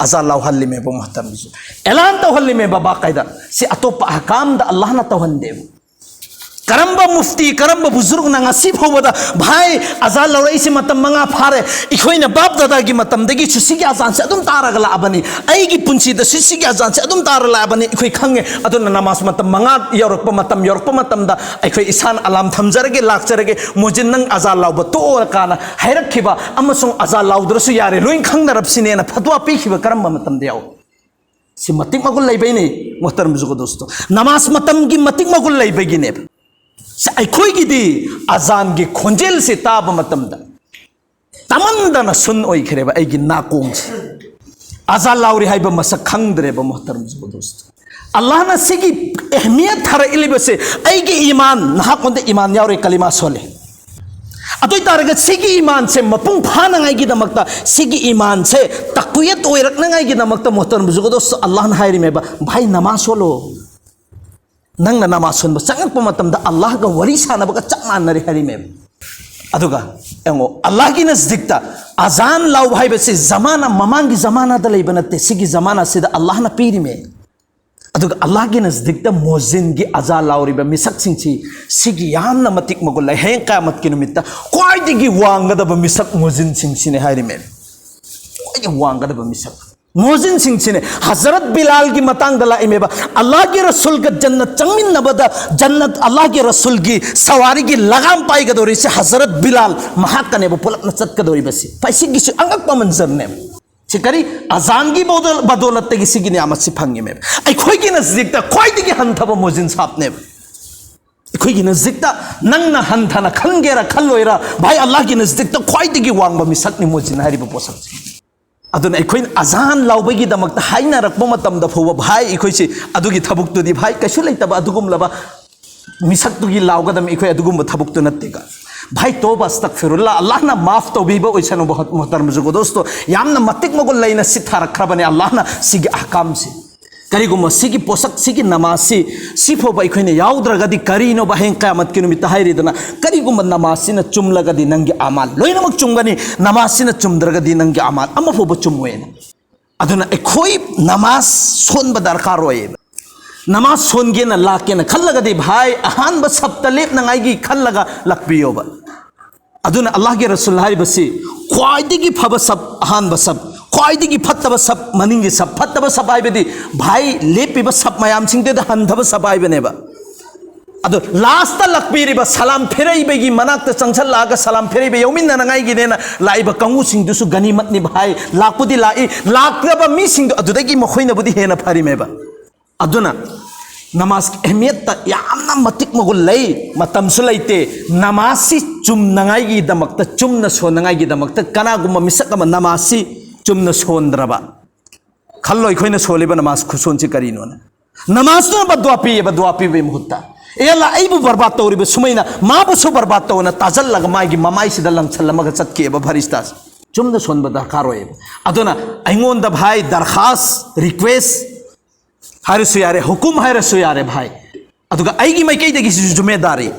ꯑꯖꯥ ꯂꯥꯎꯍꯜꯂꯤꯃꯦꯕ, ꯃꯇꯝꯁꯨ ꯑꯦꯂꯥꯟ ꯇꯧꯍꯜꯂꯤꯃꯦꯕ ꯕꯥꯀꯥꯏꯗ꯫ ꯁꯤ ꯑꯇꯣꯞꯄ ꯑꯍꯀꯥꯝꯗ ꯑꯜꯂꯥꯍꯅ ꯇꯧꯍꯟꯗꯦꯕ꯫ ꯀꯔꯝꯕ ꯃꯨꯐꯇꯤ, ꯀꯔꯝꯕ ꯕꯨꯖꯨꯔꯒꯅ ꯉꯁꯤ ꯐꯥꯎꯕꯗ, "ꯚꯥꯏ, ꯑꯖꯥꯟ ꯂꯧꯔꯛꯏꯁꯦ ꯃꯇꯝ ꯃꯉꯥ ꯐꯥꯔꯦ, ꯑꯩꯈꯣꯏꯅ ꯕꯥꯞ ꯗꯥꯗꯥꯒꯤ ꯃꯇꯝꯗꯒꯤꯁꯨ ꯁꯤꯒꯤ ꯑꯖꯥꯟꯁꯦ ꯑꯗꯨꯝ ꯇꯥꯔꯒ ꯂꯥꯛꯑꯕꯅꯤ, ꯑꯩꯒꯤ ꯄꯨꯟꯁꯤꯗꯁꯨ ꯁꯤꯒꯤ ꯑꯖꯥꯟꯁꯦ ꯑꯗꯨꯝ ꯇꯥꯔ ꯂꯥꯛꯑꯕꯅꯤ, ꯑꯩꯈꯣꯏ ꯈꯪꯉꯦ, ꯑꯗꯨꯅ ꯅꯃꯥꯖ ꯃꯇꯝ ꯃꯉꯥ ꯌꯧꯔꯛꯄ, ꯃꯇꯝ ꯌꯧꯔꯛꯄ ꯃꯇꯝꯗ ꯑꯩꯈꯣꯏ ꯏꯁꯥꯅ ꯑꯂꯥꯝ ꯊꯝꯖꯔꯒꯦ, ꯂꯥꯛꯆꯔꯒꯦ, ꯃꯣꯖꯤꯟ ꯅꯪ ꯑꯖꯥꯟ ꯂꯥꯎꯕ ꯇꯣꯛꯑꯣ" ꯀꯥꯏꯅ ꯍꯥꯏꯔꯛꯈꯤꯕ ꯑꯃꯁꯨꯡ ꯑꯖꯥꯟ ꯂꯥꯎꯗ꯭ꯔꯁꯨ ꯌꯥꯔꯦ, ꯂꯣꯏ ꯈꯪꯅꯔꯕꯁꯤꯅꯦꯅ ꯐꯠꯋꯥ ꯄꯤꯈꯤꯕ ꯀꯔꯝꯕ ꯃꯇꯝꯗ ꯌꯥꯎ? ꯁꯤ ꯃꯇꯤꯛ ꯃꯒꯨꯟ ꯂꯩꯕꯩꯅꯦ, ꯃꯣꯍꯇꯔꯝ ꯕꯨꯖꯨꯔꯒ ꯗꯣꯁꯇꯣ꯫ ꯅꯃꯥꯖ ꯃꯇꯝꯒꯤ ꯃꯇꯤꯛ ꯃꯒꯨꯟ ꯂꯩꯕꯒꯤꯅꯦꯕ꯫ ꯁꯤ ꯑꯩꯈꯣꯏꯒꯤꯗꯤ ꯑꯖꯥꯟꯒꯤ ꯈꯣꯟꯖꯦꯜꯁꯦ ꯇꯥꯕ ꯃꯇꯝꯗ ꯇꯝꯃꯟꯗꯅ ꯁꯨꯟ ꯑꯣꯏꯈ꯭ꯔꯦꯕ ꯑꯩꯒꯤ ꯅꯥꯀꯣꯡꯁꯦ꯫ ꯑꯖꯥꯟ ꯂꯥꯎꯔꯤ ꯍꯥꯏꯕ ꯃꯁꯛ ꯈꯪꯗ꯭ꯔꯦꯕ, ꯃꯣꯍꯇꯔꯝ ꯕꯨꯖꯨꯔꯒ ꯗꯣꯁꯇꯣ꯫ ꯑꯜꯂꯥꯍꯅ ꯁꯤꯒꯤ ꯑꯍꯃꯤꯌꯠ ꯊꯥꯔꯛꯏꯕꯁꯦ, ꯑꯩꯒꯤ ꯏꯃꯥꯟ, ꯅꯍꯥꯛꯉꯣꯟꯗ ꯏꯃꯥꯟ ꯌꯥꯎꯔꯦ, ꯀꯂꯤꯃꯥ ꯁꯣꯜꯂꯦ꯫ ꯑꯗꯨ ꯑꯣꯏꯇꯥꯔꯒ ꯁꯤꯒꯤ ꯏꯃꯥꯟꯁꯦ ꯃꯄꯨꯡ ꯐꯥꯅꯉꯥꯏꯒꯤꯗꯃꯛꯇ, ꯁꯤꯒꯤ ꯏꯃꯥꯟꯁꯦ ꯇꯛꯋꯤꯌꯠ ꯑꯣꯏꯔꯛꯅꯉꯥꯏꯒꯤꯗꯃꯛꯇ, ꯃꯣꯍꯇꯔꯝ ꯕꯨꯖꯨꯔꯒ ꯗꯣꯁꯇꯣ, ꯑꯜꯂꯥꯍꯅ ꯍꯥꯏꯔꯤꯃꯦꯕ, "ꯚꯥꯏ, ꯅꯃꯥꯖ ꯁꯣꯜꯂꯣ꯫ ꯅꯪꯅ ꯅꯃꯥꯖ ꯁꯣꯟꯕ ꯆꯪꯉꯛꯄ ꯃꯇꯝꯗ ꯑꯜꯂꯥꯍꯒ ꯋꯥꯔꯤ ꯁꯥꯟꯅꯕꯒ ꯆꯞ ꯃꯥꯟꯅꯔꯦ" ꯍꯥꯏꯔꯤꯃꯦꯕ꯫ ꯑꯗꯨꯒ ꯌꯦꯡꯉꯣ, ꯑꯜꯂꯥꯍꯒꯤ ꯅꯖꯗꯤꯛꯇ ꯑꯖꯥꯟ ꯂꯥꯎꯕ ꯍꯥꯏꯕꯁꯤ ꯖꯃꯥꯅꯥ ꯃꯃꯥꯡꯒꯤ ꯖꯃꯥꯅꯥꯗ ꯂꯩꯕ ꯅꯠꯇꯦ, ꯁꯤꯒꯤ ꯖꯃꯥꯅꯥꯁꯤꯗ ꯑꯜꯂꯥꯍꯅ ꯄꯤꯔꯤꯃꯦ꯫ ꯑꯗꯨꯒ ꯑꯜꯂꯥꯍꯒꯤ ꯅꯖꯗꯤꯛꯇ ꯃꯣꯖꯤꯟꯒꯤ ꯑꯖꯥꯟ ꯂꯥꯎꯔꯤꯕ ꯃꯤꯁꯛꯁꯤꯡꯁꯤ, ꯁꯤꯒꯤ ꯌꯥꯝꯅ ꯃꯇꯤꯛ ꯃꯒꯨꯟ ꯂꯩ꯫ ꯍꯌꯦꯡ ꯀꯌꯥꯃꯠꯀꯤ ꯅꯨꯃꯤꯠꯇ ꯈ꯭ꯋꯥꯏꯗꯒꯤ ꯋꯥꯡꯒꯗꯕ ꯃꯤꯁꯛ ꯃꯣꯖꯤꯟꯁꯤꯡꯁꯤꯅꯦ ꯍꯥꯏꯔꯤꯃꯦ꯫ ꯈ꯭ꯋꯥꯏꯗꯒꯤ ꯋꯥꯡꯒꯗꯕ ꯃꯤꯁꯛ ꯃꯣꯖꯤꯟꯁꯤꯡꯁꯤꯅꯦ꯫ ꯍꯖꯔꯠ ꯕꯤꯂꯥꯜꯒꯤ ꯃꯇꯥꯡꯗ ꯂꯥꯛꯏꯃꯦꯕ, ꯑꯜꯂꯥꯍꯒꯤ ꯔꯁꯨꯜꯒ ꯖꯟꯅꯠ ꯆꯪꯃꯤꯟꯅꯕꯗ, ꯖꯟꯅꯠ, ꯑꯜꯂꯥꯍꯒꯤ ꯔꯁꯨꯜꯒꯤ ꯁꯋꯥꯔꯤꯒꯤ ꯂꯒꯥꯝ ꯄꯥꯏꯒꯗꯧꯔꯤꯁꯦ ꯍꯖꯔꯠ ꯕꯤꯂꯥꯜ, ꯃꯍꯥꯛꯀꯅꯦꯕ ꯄꯨꯂꯞꯅ ꯆꯠꯀꯗꯧꯔꯤꯕꯁꯤ꯫ ꯄꯥꯏꯁꯤꯒꯤꯁꯨ ꯑꯉꯛꯄ ꯃꯟꯖꯔꯅꯦꯕ꯫ ꯁꯤ ꯀꯔꯤ? ꯑꯖꯥꯟꯒꯤ ꯕꯗꯣ-, ꯕꯗꯣꯂꯠꯇꯒꯤ ꯁꯤꯒꯤ ꯅꯤꯌꯥꯃꯠꯁꯤ ꯐꯪꯉꯤꯃꯦꯕ꯫ ꯑꯩꯈꯣꯏꯒꯤ ꯅꯖꯗꯤꯛꯇ ꯈ꯭ꯋꯥꯏꯗꯒꯤ ꯍꯟꯊꯕ ꯃꯣꯖꯤꯟ ꯁꯥꯞꯅꯦꯕ꯫ ꯑꯩꯈꯣꯏꯒꯤ ꯅꯖꯗꯤꯛꯇ, ꯅꯪꯅ ꯍꯟꯊꯅ ꯈꯟꯒꯦꯔꯥ ꯈꯜꯂꯣꯏꯔꯥ, ꯚꯥꯏ, ꯑꯜꯂꯥꯍꯒꯤ ꯅꯖꯗꯤꯛꯇ ꯈ꯭ꯋꯥꯏꯗꯒꯤ ꯋꯥꯡꯕ ꯃꯤꯁꯛꯅꯤ ꯃꯣꯖꯤꯟ ꯍꯥꯏꯔꯤꯕ ꯄꯣꯠꯁꯛꯁꯦ꯫ ꯑꯗꯨꯅ ꯑꯩꯈꯣꯏꯅ ꯑꯖꯥꯟ ꯂꯥꯎꯕꯒꯤꯗꯃꯛꯇ ꯍꯥꯏꯅꯔꯛꯄ ꯃꯇꯝꯗ ꯐꯥꯎꯕ, ꯚꯥꯏ, ꯑꯩꯈꯣꯏꯁꯤ ꯑꯗꯨꯒꯤ ꯊꯕꯛꯇꯨꯗꯤ, ꯚꯥꯏ, ꯀꯩꯁꯨ ꯂꯩꯇꯕ ꯑꯗꯨꯒꯨꯝꯂꯕ ꯃꯤꯁꯛꯇꯨꯒꯤ ꯂꯥꯎꯒꯗꯕ, ꯑꯩꯈꯣꯏ ꯑꯗꯨꯒꯨꯝꯕ ꯊꯕꯛꯇꯨ ꯅꯠꯇꯦꯒ꯫ ꯚꯥꯏ, ꯇꯣꯕ, ꯑꯁꯇꯛꯐꯤꯔꯨꯜꯂꯥ, ꯑꯜꯂꯥꯍꯅ ꯃꯥꯐ ꯇꯧꯕꯤꯕ ꯑꯣꯏꯁꯅꯨꯕ, ꯃꯣꯍꯇꯔꯝ ꯕꯨꯖꯨꯔꯒ ꯗꯣꯁꯇꯣ, ꯌꯥꯝꯅ ꯃꯇꯤꯛ ꯃꯒꯨꯟ ꯂꯩꯅ ꯁꯤꯠꯊꯔꯛꯈ꯭ꯔꯕꯅꯦ ꯑꯜꯂꯥꯍꯅ ꯁꯤꯒꯤ ꯑꯍꯀꯥꯝꯁꯤ꯫ ꯀꯔꯤꯒꯨꯝꯕ ꯁꯤꯒꯤ ꯄꯣꯠꯁꯛ, ꯁꯤꯒꯤ ꯅꯃꯥꯖꯁꯤ, ꯁꯤ ꯐꯥꯎꯕ ꯑꯩꯈꯣꯏꯅ ꯌꯥꯎꯗ꯭ꯔꯒꯗꯤ ꯀꯔꯤꯅꯣꯕ ꯍꯌꯦꯡ ꯀꯌꯥꯃꯠꯀꯤ ꯅꯨꯃꯤꯠꯇ ꯍꯥꯏꯔꯤꯗꯅ? ꯀꯔꯤꯒꯨꯝꯕ ꯅꯃꯥꯖꯁꯤꯅ ꯆꯨꯝꯂꯒꯗꯤ ꯅꯪꯒꯤ ꯑꯃꯥꯜ ꯂꯣꯏꯅꯃꯛ ꯆꯨꯝꯒꯅꯤ, ꯅꯃꯥꯖꯁꯤꯅ ꯆꯨꯝꯗ꯭ꯔꯒꯗꯤ ꯅꯪꯒꯤ ꯑꯃꯥꯜ ꯑꯃꯐꯥꯎꯕ ꯆꯨꯝꯃꯣꯏꯅ꯫ ꯑꯗꯨꯅ ꯑꯩꯈꯣꯏ ꯅꯃꯥꯖ ꯁꯣꯟꯕ ꯗꯔꯀꯥꯔ ꯑꯣꯏꯌꯦꯕ꯫ ꯅꯃꯥꯖ ꯁꯣꯟꯒꯦꯅ ꯂꯥꯛꯀꯦꯅ ꯈꯜꯂꯒꯗꯤ ꯚꯥꯏ, ꯑꯍꯥꯟꯕ ꯁꯞꯇ ꯂꯦꯞꯅꯉꯥꯏꯒꯤ ꯈꯜꯂꯒ ꯂꯥꯛꯄꯤꯌꯣꯕ꯫ ꯑꯗꯨꯅ ꯑꯜꯂꯥꯍꯒꯤ ꯔꯁꯨꯜ ꯍꯥꯏꯔꯤꯕꯁꯤ ꯈ꯭ꯋꯥꯏꯗꯒꯤ ꯐꯕ ꯁꯞ, ꯑꯍꯥꯟꯕ ꯁꯞ, ꯈ꯭ꯋꯥꯏꯗꯒꯤ ꯐꯠꯇꯕ ꯁꯞ, ꯃꯅꯤꯡꯒꯤ ꯁꯞ, ꯐꯠꯇꯕ ꯁꯞ ꯍꯥꯏꯕꯗꯤ ꯚꯥꯏ, ꯂꯦꯞꯄꯤꯕ ꯁꯞ ꯃꯌꯥꯝꯁꯤꯡꯗꯨꯗ ꯍꯟꯊꯕ ꯁꯞ ꯍꯥꯏꯕꯅꯦꯕ꯫ ꯑꯗꯣ ꯂꯥꯁꯇ ꯂꯥꯛꯄꯤꯔꯤꯕ ꯁꯂꯥꯝ ꯐꯤꯔꯩꯕꯒꯤ ꯃꯅꯥꯛꯇ ꯆꯪꯁꯜꯂꯛꯑꯒ ꯁꯂꯥꯝ ꯐꯤꯔꯩꯕ ꯌꯧꯃꯤꯟꯅꯅꯉꯥꯏꯒꯤꯅꯦꯅ ꯂꯥꯛꯏꯕ ꯀꯥꯡꯕꯨꯁꯤꯡꯗꯨꯁꯨ ꯒꯅꯤꯃꯠꯅꯤ ꯚꯥꯏ꯫ ꯂꯥꯛꯄꯨꯗꯤ ꯂꯥꯛꯏ, ꯂꯥꯛꯇ꯭ꯔꯕ ꯃꯤꯁꯤꯡꯗꯣ ꯑꯗꯨꯗꯒꯤ ꯃꯈꯣꯏꯅꯕꯨꯗꯤ ꯍꯦꯟꯅ ꯐꯔꯤꯃꯦꯕ꯫ ꯑꯗꯨꯅ ꯅꯃꯥꯖꯀꯤ ꯑꯍꯃꯤꯌꯠꯇ ꯌꯥꯝꯅ ꯃꯇꯤꯛ ꯃꯒꯨꯟ ꯂꯩ꯫ ꯃꯇꯝꯁꯨ ꯂꯩꯇꯦ꯫ ꯅꯃꯥꯖꯁꯤ ꯆꯨꯝꯅꯉꯥꯏꯒꯤꯗꯃꯛꯇ, ꯆꯨꯝꯅ ꯁꯣꯟꯅꯉꯥꯏꯒꯤꯗꯃꯛꯇ ꯀꯅꯥꯒꯨꯝꯕ ꯃꯤꯁꯛ ꯑꯃ ꯅꯃꯥꯖꯁꯤ ꯆꯨꯝꯅ ꯁꯣꯟꯗ꯭ꯔꯕ, ꯈꯜꯂꯣ, ꯑꯩꯈꯣꯏꯅ ꯁꯣꯜꯂꯤꯕ ꯅꯃꯥꯖ ꯈꯨꯁꯣꯟꯁꯤ ꯀꯔꯤꯅꯣꯅ꯫ ꯅꯃꯥꯖꯇꯨꯅ ꯕꯗꯨꯋꯥ ꯄꯤꯌꯦꯕ, ꯗꯨꯋꯥ ꯄꯤꯕꯒꯤ ꯃꯍꯨꯠꯇ, "ꯑꯦ ꯑꯜꯂꯥ, ꯑꯩꯕꯨ ꯕꯔꯕꯥꯗ ꯇꯧꯔꯤꯕ ꯁꯨꯃꯩꯅ ꯃꯥꯕꯨꯁꯨ ꯕꯔꯕꯥꯗ ꯇꯧꯅ" ꯇꯥꯖꯜꯂꯒ ꯃꯥꯒꯤ ꯃꯃꯥꯏꯁꯤꯗ ꯂꯪꯁꯜꯂꯝꯃꯒ ꯆꯠꯈꯤꯑꯕ ꯐꯔꯤꯁꯇꯥꯁꯦ꯫ ꯆꯨꯝꯅ ꯁꯣꯟꯕ ꯗꯔꯀꯥꯔ ꯑꯣꯏꯌꯦꯕ꯫ ꯑꯗꯨꯅ ꯑꯩꯉꯣꯟꯗ, ꯚꯥꯏ, ꯗꯔꯈꯥꯁ, ꯔꯤꯀ꯭ꯋꯦꯁ ꯍꯥꯏꯔꯁꯨ ꯌꯥꯔꯦ, ꯍꯨꯀꯨꯝ ꯍꯥꯏꯔꯁꯨ ꯌꯥꯔꯦ, ꯚꯥꯏ꯫ ꯑꯗꯨꯒ ꯑꯩꯒꯤ ꯃꯥꯏꯀꯩꯗꯒꯤꯁꯨ ꯖꯨꯃꯦꯗꯥꯔꯤ,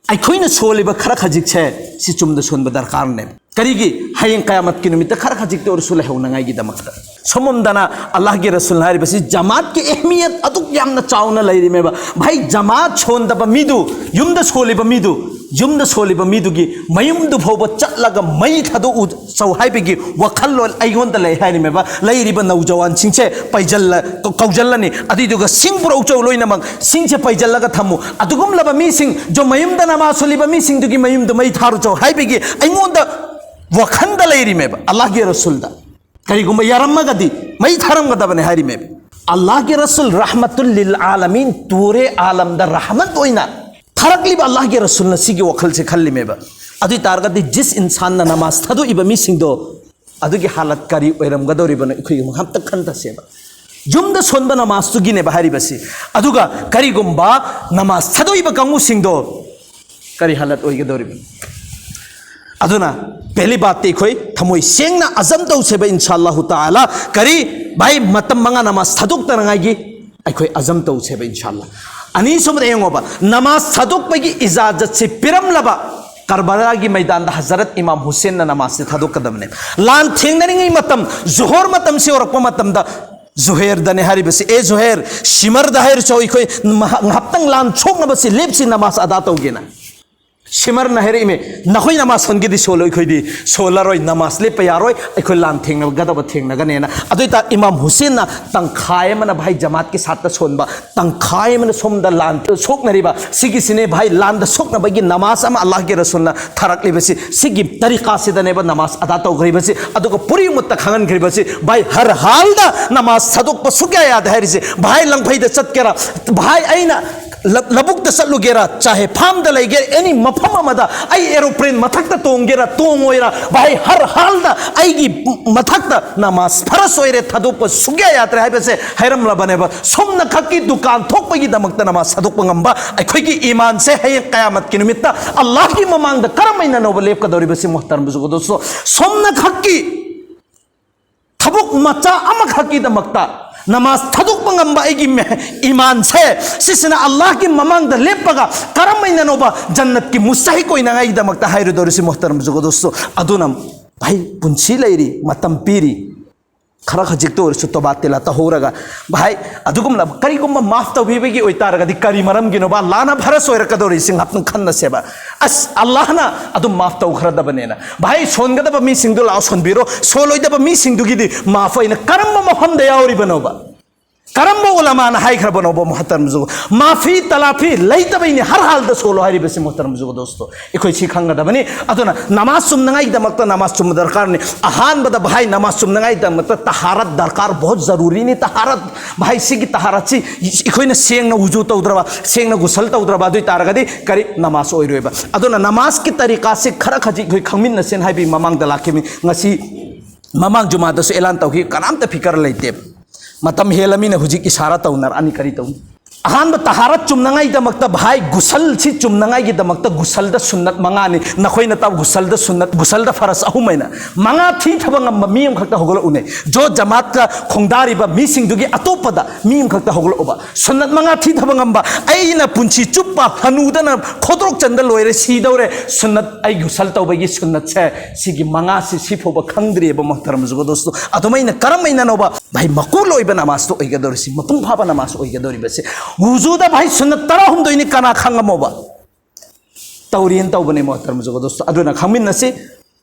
ꯑꯩꯈꯣꯏꯅ ꯁꯣꯜꯂꯤꯕ ꯈꯔ ꯈꯖꯤꯛꯁꯦ ꯁꯤ ꯆꯨꯝꯅ ꯁꯣꯟꯕ ꯗꯔꯀꯥꯔꯅꯦꯕ꯫ ꯀꯔꯤꯒꯤ? ꯍꯌꯦꯡ ꯀꯌꯥꯃꯠꯀꯤ ꯅꯨꯃꯤꯠꯇ ꯈꯔ ꯈꯖꯤꯛꯇ ꯑꯣꯏꯔꯁꯨ ꯂꯩꯍꯧꯅꯉꯥꯏꯒꯤꯗꯃꯛꯇ꯫ ꯁꯣꯝꯗꯅ ꯑꯜꯂꯥꯍꯒꯤ ꯔꯁꯨꯜ ꯍꯥꯏꯔꯤꯕꯁꯤ ꯖꯃꯥꯠꯀꯤ ꯑꯍꯃꯤꯌꯠ ꯑꯗꯨꯛ ꯌꯥꯝꯅ ꯆꯥꯎꯅ ꯂꯩꯔꯤꯃꯦꯕ꯫ ꯚꯥꯏ, ꯖꯃꯥꯠ ꯁꯣꯟꯗꯕ ꯃꯤꯗꯨ, ꯌꯨꯝꯗ ꯁꯣꯜꯂꯤꯕ ꯃꯤꯗꯨ, ꯌꯨꯝꯗ ꯁꯣꯜꯂꯤꯕ ꯃꯤꯗꯨꯒꯤ ꯃꯌꯨꯝꯗꯨ ꯐꯥꯎꯕ ꯆꯠꯂꯒ ꯃꯩ ꯊꯥꯗꯣꯛꯎ ꯆꯧ ꯍꯥꯏꯕꯒꯤ ꯋꯥꯈꯜꯂꯣꯟ ꯑꯩꯉꯣꯟꯗ ꯂꯩ ꯍꯥꯏꯔꯤꯃꯦꯕ꯫ ꯂꯩꯔꯤꯕ ꯅꯧꯖꯋꯥꯟꯁꯤꯡꯁꯦ ꯄꯩꯖꯜꯂ-, ꯀꯧꯖꯜꯂꯅꯤ, ꯑꯗꯨꯏꯗꯨꯒ ꯁꯤꯡ ꯄꯨꯔꯛꯎ ꯆꯧ ꯂꯣꯏꯅꯃꯛ, ꯁꯤꯡꯁꯦ ꯄꯩꯖꯜꯂꯒ ꯊꯝꯃꯨ꯫ ꯑꯗꯨꯒꯨꯝꯂꯕ ꯃꯤꯁꯤꯡ, ꯖꯣ ꯃꯌꯨꯝꯗ ꯅꯃꯥꯖ ꯁꯣꯜꯂꯤꯕ ꯃꯤꯁꯤꯡꯗꯨꯒꯤ ꯃꯌꯨꯝꯗꯨ ꯃꯩ ꯊꯥꯔꯨ ꯆꯧ ꯍꯥꯏꯕꯒꯤ ꯑꯩꯉꯣꯟꯗ ꯋꯥꯈꯟꯗ ꯂꯩꯔꯤꯃꯦꯕ, ꯑꯜꯂꯥꯍꯒꯤ ꯔꯁꯨꯜꯗ꯫ ꯀꯔꯤꯒꯨꯝꯕ ꯌꯥꯔꯝꯃꯒꯗꯤ ꯃꯩ ꯊꯥꯔꯝꯒꯗꯕꯅꯦ ꯍꯥꯏꯔꯤꯃꯦꯕ꯫ ꯑꯜꯂꯥꯍꯒꯤ ꯔꯁꯨꯜ ꯔꯍꯃꯇꯨꯜ ꯂꯤꯜ ꯑꯥꯂꯃꯤꯟ, ꯄꯨꯔꯦ ꯑꯥꯂꯝꯗ ꯔꯍꯃꯠ ꯑꯣꯏꯅ ꯊꯥꯔꯛꯂꯤꯕ ꯑꯜꯂꯥꯍꯒꯤ ꯔꯁꯨꯜꯅ ꯁꯤꯒꯤ ꯋꯥꯈꯜꯁꯦ ꯈꯜꯂꯤꯃꯦꯕ꯫ ꯑꯗꯨ ꯑꯣꯏ ꯇꯥꯔꯒꯗꯤ ꯖꯤꯁ ꯏꯟꯁꯥꯟꯅ ꯅꯃꯥꯖ ꯊꯥꯗꯣꯛꯏꯕ ꯃꯤꯁꯤꯡꯗꯣ ꯑꯗꯨꯒꯤ ꯍꯥꯂꯠ ꯀꯔꯤ ꯑꯣꯏꯔꯝꯒꯗꯧꯔꯤꯕꯅꯣ ꯑꯩꯈꯣꯏ ꯑꯃꯨꯛ ꯑꯝꯇ ꯈꯟꯊꯁꯦꯕ꯫ ꯌꯨꯝꯗ ꯁꯣꯟꯕ ꯅꯃꯥꯖꯇꯨꯒꯤꯅꯦꯕ ꯍꯥꯏꯔꯤꯕꯁꯤ꯫ ꯑꯗꯨꯒ ꯀꯔꯤꯒꯨꯝꯕ ꯅꯃꯥꯖ ꯊꯥꯗꯣꯛꯏꯕ ꯀꯥꯡꯕꯨꯁꯤꯡꯗꯣ ꯀꯔꯤ ꯍꯥꯂꯠ ꯑꯣꯏꯒꯗꯧꯔꯤꯕꯅꯣ? ꯑꯗꯨꯅ ꯄꯦꯂꯤ ꯕꯥꯠꯇꯤ ꯑꯩꯈꯣꯏ ꯊꯃꯣꯏ ꯁꯦꯡꯅ ꯑꯖꯝ ꯇꯧꯁꯦꯕ, ꯏꯟꯁꯥ ꯑꯜꯂꯥꯍꯨ ꯇꯥꯂꯥ꯫ ꯀꯔꯤ? ꯚꯥꯏ, ꯃꯇꯝ ꯃꯉꯥ ꯅꯃꯥꯖ ꯊꯥꯗꯣꯛꯇꯅꯉꯥꯏꯒꯤ ꯑꯩꯈꯣꯏ ꯑꯖꯝ ꯇꯧꯁꯦꯕ, ꯏꯟꯁꯥ ꯑꯜꯂꯥ꯫ ꯑꯅꯤꯁꯨꯕꯗ ꯌꯦꯡꯉꯣꯕ, ꯅꯃꯥꯖ ꯊꯥꯗꯣꯛꯄꯒꯤ ꯏꯖꯥꯖꯠꯁꯤ ꯄꯤꯔꯝꯂꯕ ꯀꯔꯕꯂꯥꯒꯤ ꯃꯩꯗꯥꯟꯗ ꯍꯖꯔꯠ ꯏꯃꯥꯝ ꯍꯨꯁꯦꯟꯅ ꯅꯃꯥꯖꯁꯤ ꯊꯥꯗꯣꯛꯀꯗꯕꯅꯦ꯫ ꯂꯥꯟ ꯊꯦꯡꯅꯔꯤꯉꯩ ꯃꯇꯝ, ꯖꯣꯍꯣꯔ ꯃꯇꯝꯁꯤ ꯌꯧꯔꯛꯄ ꯃꯇꯝꯗ ꯖꯨꯍꯦꯔꯗꯅꯦ ꯍꯥꯏꯔꯤꯕꯁꯤ, "ꯑꯦ ꯖꯨꯍꯦꯔ, ꯁꯤꯃꯔꯗ ꯍꯥꯏꯔꯁꯨ ꯑꯩꯈꯣꯏ ꯃꯍꯥꯛ ꯉꯥꯏꯍꯥꯛꯇꯪ ꯂꯥꯟ ꯁꯣꯛꯅꯕꯁꯤ ꯂꯦꯞꯁꯤ, ꯅꯃꯥꯖ ꯑꯗꯥ ꯇꯧꯒꯦꯅ"꯫ ꯁꯤꯃꯔꯅ ꯍꯥꯏꯔꯛꯏꯃꯦ, "ꯅꯈꯣꯏ ꯅꯃꯥꯖ ꯁꯣꯟꯒꯦꯗꯤ ꯁꯣꯜꯂꯣ, ꯑꯩꯈꯣꯏꯗꯤ ꯁꯣꯜꯂꯔꯣꯏ, ꯅꯃꯥꯖ ꯂꯦꯞꯄ ꯌꯥꯔꯣꯏ, ꯑꯩꯈꯣꯏ ꯂꯥꯟ ꯊꯦꯡꯅꯒꯗꯕ ꯊꯦꯡꯅꯒꯅꯦꯅ"꯫ ꯑꯗꯨ ꯑꯣꯏꯇꯥꯔ ꯏꯃꯥꯝ ꯍꯨꯁꯦꯟꯅ ꯇꯪꯈꯥꯏ ꯑꯃꯅ ꯚꯥꯏ ꯖꯃꯥꯠꯀꯤ ꯁꯥꯠꯇ ꯁꯣꯟꯕ, ꯇꯪꯈꯥꯏ ꯑꯃꯅ ꯁꯣꯝꯗ ꯂꯥꯟ ꯁꯣꯛꯅꯔꯤꯕ꯫ ꯁꯤꯒꯤꯁꯤꯅꯦ ꯚꯥꯏ ꯂꯥꯟꯗ ꯁꯣꯛꯅꯕꯒꯤ ꯅꯃꯥꯖ ꯑꯃ ꯑꯜꯂꯥꯍꯒꯤ ꯔꯁꯨꯜꯅ ꯊꯥꯔꯛꯂꯤꯕꯁꯤ꯫ ꯁꯤꯒꯤ ꯇꯔꯤꯀꯥꯁꯤꯗꯅꯦꯕ ꯅꯃꯥꯖ ꯑꯗꯥ ꯇꯧꯈ꯭ꯔꯤꯕꯁꯤ꯫ ꯑꯗꯨꯒ ꯄꯨꯔꯤꯃꯨꯠꯇ ꯈꯪꯍꯟꯈ꯭ꯔꯤꯕꯁꯤ, ꯚꯥꯏ ꯍꯔ ꯍꯥꯜꯗ ꯅꯃꯥꯖ ꯊꯥꯗꯣꯛꯄ ꯁꯨꯛꯌꯥ ꯌꯥꯗꯦ ꯍꯥꯏꯔꯤꯁꯤ꯫ ꯚꯥꯏ ꯂꯪꯐꯩꯗ ꯆꯠꯀꯦꯔꯥ, ꯚꯥꯏ ꯑꯩꯅ ꯂ-, ꯂꯧꯕꯨꯛꯇ ꯆꯠꯂꯨꯒꯦꯔꯥ, ꯆꯥꯍꯦ ꯐꯥꯝꯗ ꯂꯩꯒꯦꯔꯥ, ꯑꯦꯅꯤ ꯃꯐꯝ ꯑꯃꯗ ꯑꯩ ꯑꯦꯔꯣꯄ꯭ꯂꯦꯟ ꯃꯊꯛꯇ ꯇꯣꯡꯒꯦꯔꯥ ꯇꯣꯡꯉꯣꯏꯔꯥ, ꯚꯥꯏ ꯍꯔ ꯍꯥꯜꯗ ꯑꯩꯒꯤ ꯃꯊꯛꯇ ꯅꯃꯥꯖ ꯐꯔꯁ ꯑꯣꯏꯔꯦ, ꯊꯥꯗꯣꯛꯄ ꯁꯨꯛꯌꯥ ꯌꯥꯗ꯭ꯔꯦ ꯍꯥꯏꯕꯁꯦ ꯍꯥꯏꯔꯝꯂꯕꯅꯦꯕ꯫ ꯁꯣꯝꯅ ꯈꯛꯀꯤ ꯗꯨꯀꯥꯟ ꯊꯣꯛꯄꯒꯤꯗꯃꯛꯇ ꯅꯃꯥꯖ ꯊꯥꯗꯣꯛꯄ ꯉꯝꯕ ꯑꯩꯈꯣꯏꯒꯤ ꯏꯃꯥꯟꯁꯦ ꯍꯌꯦꯡ ꯀꯌꯥꯃꯠꯀꯤ ꯅꯨꯃꯤꯠꯇ ꯑꯜꯂꯥꯍꯒꯤ ꯃꯃꯥꯡꯗ ꯀꯔꯝꯍꯥꯏꯅꯅꯣꯕ ꯂꯦꯞꯀꯗꯧꯔꯤꯕꯁꯤ? ꯃꯣꯍꯇꯔꯝ ꯕꯨꯖꯨꯔꯒ ꯗꯣꯁꯇꯣ, ꯁꯣꯝꯅ ꯈꯛꯀꯤ ꯊꯕꯛ ꯃꯆꯥ ꯑꯃꯈꯛꯀꯤꯗꯃꯛꯇ ꯅꯃꯥꯖ ꯊꯥꯗꯣꯛꯄ ꯉꯝꯕ ꯑꯩꯒꯤ ꯃꯦ-, ꯏꯃꯥꯟꯁꯦ, ꯁꯤꯁꯤꯅ ꯑꯜꯂꯥꯍꯒꯤ ꯃꯃꯥꯡꯗ ꯂꯦꯞꯄꯒ ꯀꯔꯝꯍꯥꯏꯅꯅꯣꯕ ꯖꯟꯅꯠꯀꯤ ꯃꯨꯁꯇꯍꯤꯛ ꯑꯣꯏꯅꯉꯥꯏꯒꯤꯗꯃꯛꯇ ꯍꯥꯏꯔꯨꯗꯧꯔꯤꯁꯤ? ꯃꯣꯍꯇꯔꯝ ꯕꯨꯖꯨꯔꯒ ꯗꯣꯁꯇꯣ, ꯑꯗꯨꯅ ꯚꯥꯏ ꯄꯨꯟꯁꯤ ꯂꯩꯔꯤ, ꯃꯇꯝ ꯄꯤꯔꯤ, ꯈꯔ ꯈꯖꯤꯛꯇ ꯑꯣꯏꯔꯁꯨ ꯇꯣꯕꯥ ꯇꯤꯂꯥ ꯇꯧꯍꯧꯔꯒ, ꯚꯥꯏ, ꯑꯗꯨꯒꯨꯝꯅ ꯀꯔꯤꯒꯨꯝꯕ ꯃꯥꯐ ꯇꯧꯕꯤꯕꯒꯤ ꯑꯣꯏꯇꯥꯔꯒꯗꯤ ꯀꯔꯤ ꯃꯔꯝꯒꯤꯅꯣꯕ? ꯂꯥꯟꯅ ꯐꯔꯁ ꯑꯣꯏꯔꯛꯀꯗꯧꯔꯤꯁꯤ ꯉꯥꯛꯇꯪ ꯈꯟꯅꯁꯦꯕ꯫ ꯑꯁ, ꯑꯜꯂꯥꯍꯅ ꯑꯗꯨꯝ ꯃꯥꯐ ꯇꯧꯈ꯭ꯔꯗꯕꯅꯦꯅ꯫ ꯚꯥꯏ, ꯁꯣꯟꯒꯗꯕ ꯃꯤꯁꯤꯡꯗꯨ ꯂꯥꯛꯑꯣ ꯁꯣꯟꯕꯤꯔꯣ, ꯁꯣꯜꯂꯣꯏꯗꯕ ꯃꯤꯁꯤꯡꯗꯨꯒꯤꯗꯤ ꯃꯥꯐ ꯑꯣꯏꯅ ꯀꯔꯝꯕ ꯃꯐꯝꯗ ꯌꯥꯎꯔꯤꯕꯅꯣꯕ? ꯀꯔꯝꯕ ꯎꯂꯃꯥꯅ ꯍꯥꯏꯈ꯭ꯔꯕꯅꯣꯕ? ꯃꯣꯍꯇꯔꯝ ꯕꯨꯖꯨꯔꯒ, ꯃꯥꯐꯤ ꯇꯂꯥꯐꯤ ꯂꯩꯇꯕꯩꯅꯤ ꯍꯔ ꯍꯥꯜꯗ ꯁꯣꯜꯂꯣ ꯍꯥꯏꯔꯤꯕꯁꯤ, ꯃꯣꯍꯇꯔꯝ ꯕꯨꯖꯨꯔꯒ ꯗꯣꯁꯇꯣ꯫ ꯑꯩꯈꯣꯏ ꯁꯤ ꯈꯪꯒꯗꯕꯅꯤ꯫ ꯑꯗꯨꯅ ꯅꯃꯥꯖ ꯆꯨꯝꯅꯉꯥꯏꯒꯤꯗꯃꯛꯇ ꯅꯃꯥꯖ ꯆꯨꯝꯕ ꯗꯔꯀꯥꯔꯅꯤ꯫ ꯑꯍꯥꯟꯕꯗ ꯚꯥꯏ, ꯅꯃꯥꯖ ꯆꯨꯝꯅꯉꯥꯏꯒꯤꯗꯃꯛꯇ ꯇꯍꯥꯔꯠ ꯗꯔꯀꯥꯔ ꯕꯣꯍꯠ ꯖꯔꯨꯔꯤꯅꯤ꯫ ꯇꯍꯥꯔꯠ, ꯚꯥꯏ, ꯁꯤꯒꯤ ꯇꯍꯥꯔꯠꯁꯤ ꯑꯩꯈꯣꯏꯅ ꯁꯦꯡꯅ ꯎꯖꯨ ꯇꯧꯗ꯭ꯔꯕ, ꯁꯦꯡꯅ ꯒꯨꯁꯜ ꯇꯧꯗ꯭ꯔꯕ ꯑꯗꯨ ꯑꯣꯏ ꯇꯥꯔꯒꯗꯤ ꯀꯔꯤ ꯅꯃꯥꯖ ꯑꯣꯏꯔꯣꯏꯕ꯫ ꯑꯗꯨꯅ ꯅꯃꯥꯖꯀꯤ ꯇꯔꯤꯀꯥꯁꯤ ꯈꯔ ꯈꯖꯤꯛ ꯑꯩꯈꯣꯏ ꯈꯪꯃꯤꯟꯅꯁꯦꯅ ꯍꯥꯏꯕꯒꯤ ꯃꯃꯥꯡꯗ ꯂꯥꯛꯈꯤꯕꯅꯤ꯫ ꯉꯁꯤ ꯃꯃꯥꯡ ꯖꯨꯃꯥꯗꯁꯨ ꯑꯦꯂꯥꯟ ꯇꯧꯈꯤ, ꯀꯅꯥꯝꯇ ꯐꯤꯀꯔ ꯂꯩꯇꯦ꯫ ꯃꯇꯝ ꯍꯦꯜꯂꯃꯤꯅ ꯍꯧꯖꯤꯛ ꯏꯁꯥꯔꯥ ꯇꯧꯅꯔꯛꯑꯅꯤ, ꯀꯔꯤ ꯇꯧꯅꯤ? ꯑꯍꯥꯟꯕ ꯇꯍꯥꯔꯠ ꯆꯨꯝꯅꯉꯥꯏꯗꯃꯛꯇ, ꯚꯥꯏ, ꯒꯨꯁꯜꯁꯤ ꯆꯨꯝꯅꯉꯥꯏꯒꯤꯗꯃꯛꯇ ꯒꯨꯁꯜꯗ ꯁꯨꯟꯅꯠ ꯃꯉꯥꯅꯤ꯫ ꯅꯈꯣꯏꯅ ꯇꯥꯎ, ꯒꯨꯁꯜꯗ ꯁꯨꯟꯅꯠ, ꯒꯨꯁꯜꯗ ꯐꯔꯁ ꯑꯍꯨꯝ ꯍꯥꯏꯅ꯫ ꯃꯉꯥ ꯊꯤꯊꯕ ꯉꯝꯕ ꯃꯤ ꯑꯃꯈꯛꯇ ꯍꯧꯒꯠꯂꯛꯎꯅꯦ꯫ ꯖꯣ ꯖꯃꯥꯠꯀ ꯈꯣꯡꯗꯥꯔꯤꯕ ꯃꯤꯁꯤꯡꯗꯨꯒꯤ ꯑꯇꯣꯞꯄꯗ ꯃꯤ ꯑꯃꯈꯛꯇ ꯍꯧꯒꯠꯂꯛꯎꯕ꯫ ꯁꯨꯟꯅꯠ ꯃꯉꯥ ꯊꯤꯊꯕ ꯉꯝꯕ, ꯑꯩꯅ ꯄꯨꯟꯁꯤ ꯆꯨꯞꯄ ꯍꯅꯨꯗꯅ ꯈꯣꯗ꯭ꯔꯣꯛ ꯆꯟꯗ ꯂꯣꯏꯔꯦ, ꯁꯤꯗꯧꯔꯦ, ꯁꯨꯟꯅꯠ, ꯑꯩ ꯒꯨꯁꯜ ꯇꯧꯕꯒꯤ ꯁꯨꯟꯅꯠꯁꯦ, ꯁꯤꯒꯤ ꯃꯉꯥꯁꯤ ꯁꯤꯐꯥꯎꯕ ꯈꯪꯗ꯭ꯔꯤꯑꯕ, ꯃꯣꯍꯇꯔꯝ ꯖꯨꯒꯗꯣꯁꯇꯣ꯫ ꯑꯗꯨꯃꯥꯏꯅ ꯀꯔꯝꯍꯥꯏꯅꯅꯣꯕ, ꯚꯥꯏ, ꯃꯀꯣꯜ ꯑꯣꯏꯕ ꯅꯃꯥꯖꯇꯣ ꯑꯣꯏꯒꯗꯧꯔꯤꯁꯤ, ꯃꯄꯨꯡ ꯐꯥꯕ ꯅꯃꯥꯖ ꯑꯣꯏꯒꯗꯧꯔꯤꯕꯁꯦ꯫ ꯋꯨꯖꯨꯗ, ꯚꯥꯏ, ꯁꯨꯟꯅꯠ ꯇꯔꯥꯍꯨꯝꯗꯣꯏꯅꯤ, ꯀꯅꯥ ꯈꯪꯉꯝꯃꯣꯕ? ꯇꯧꯔꯤꯅ ꯇꯧꯕꯅꯦ, ꯃꯣꯍꯇꯔꯝ ꯖꯨꯒꯗꯣꯁꯇꯣ꯫ ꯑꯗꯨꯅ ꯈꯪꯃꯤꯟꯅꯁꯤ,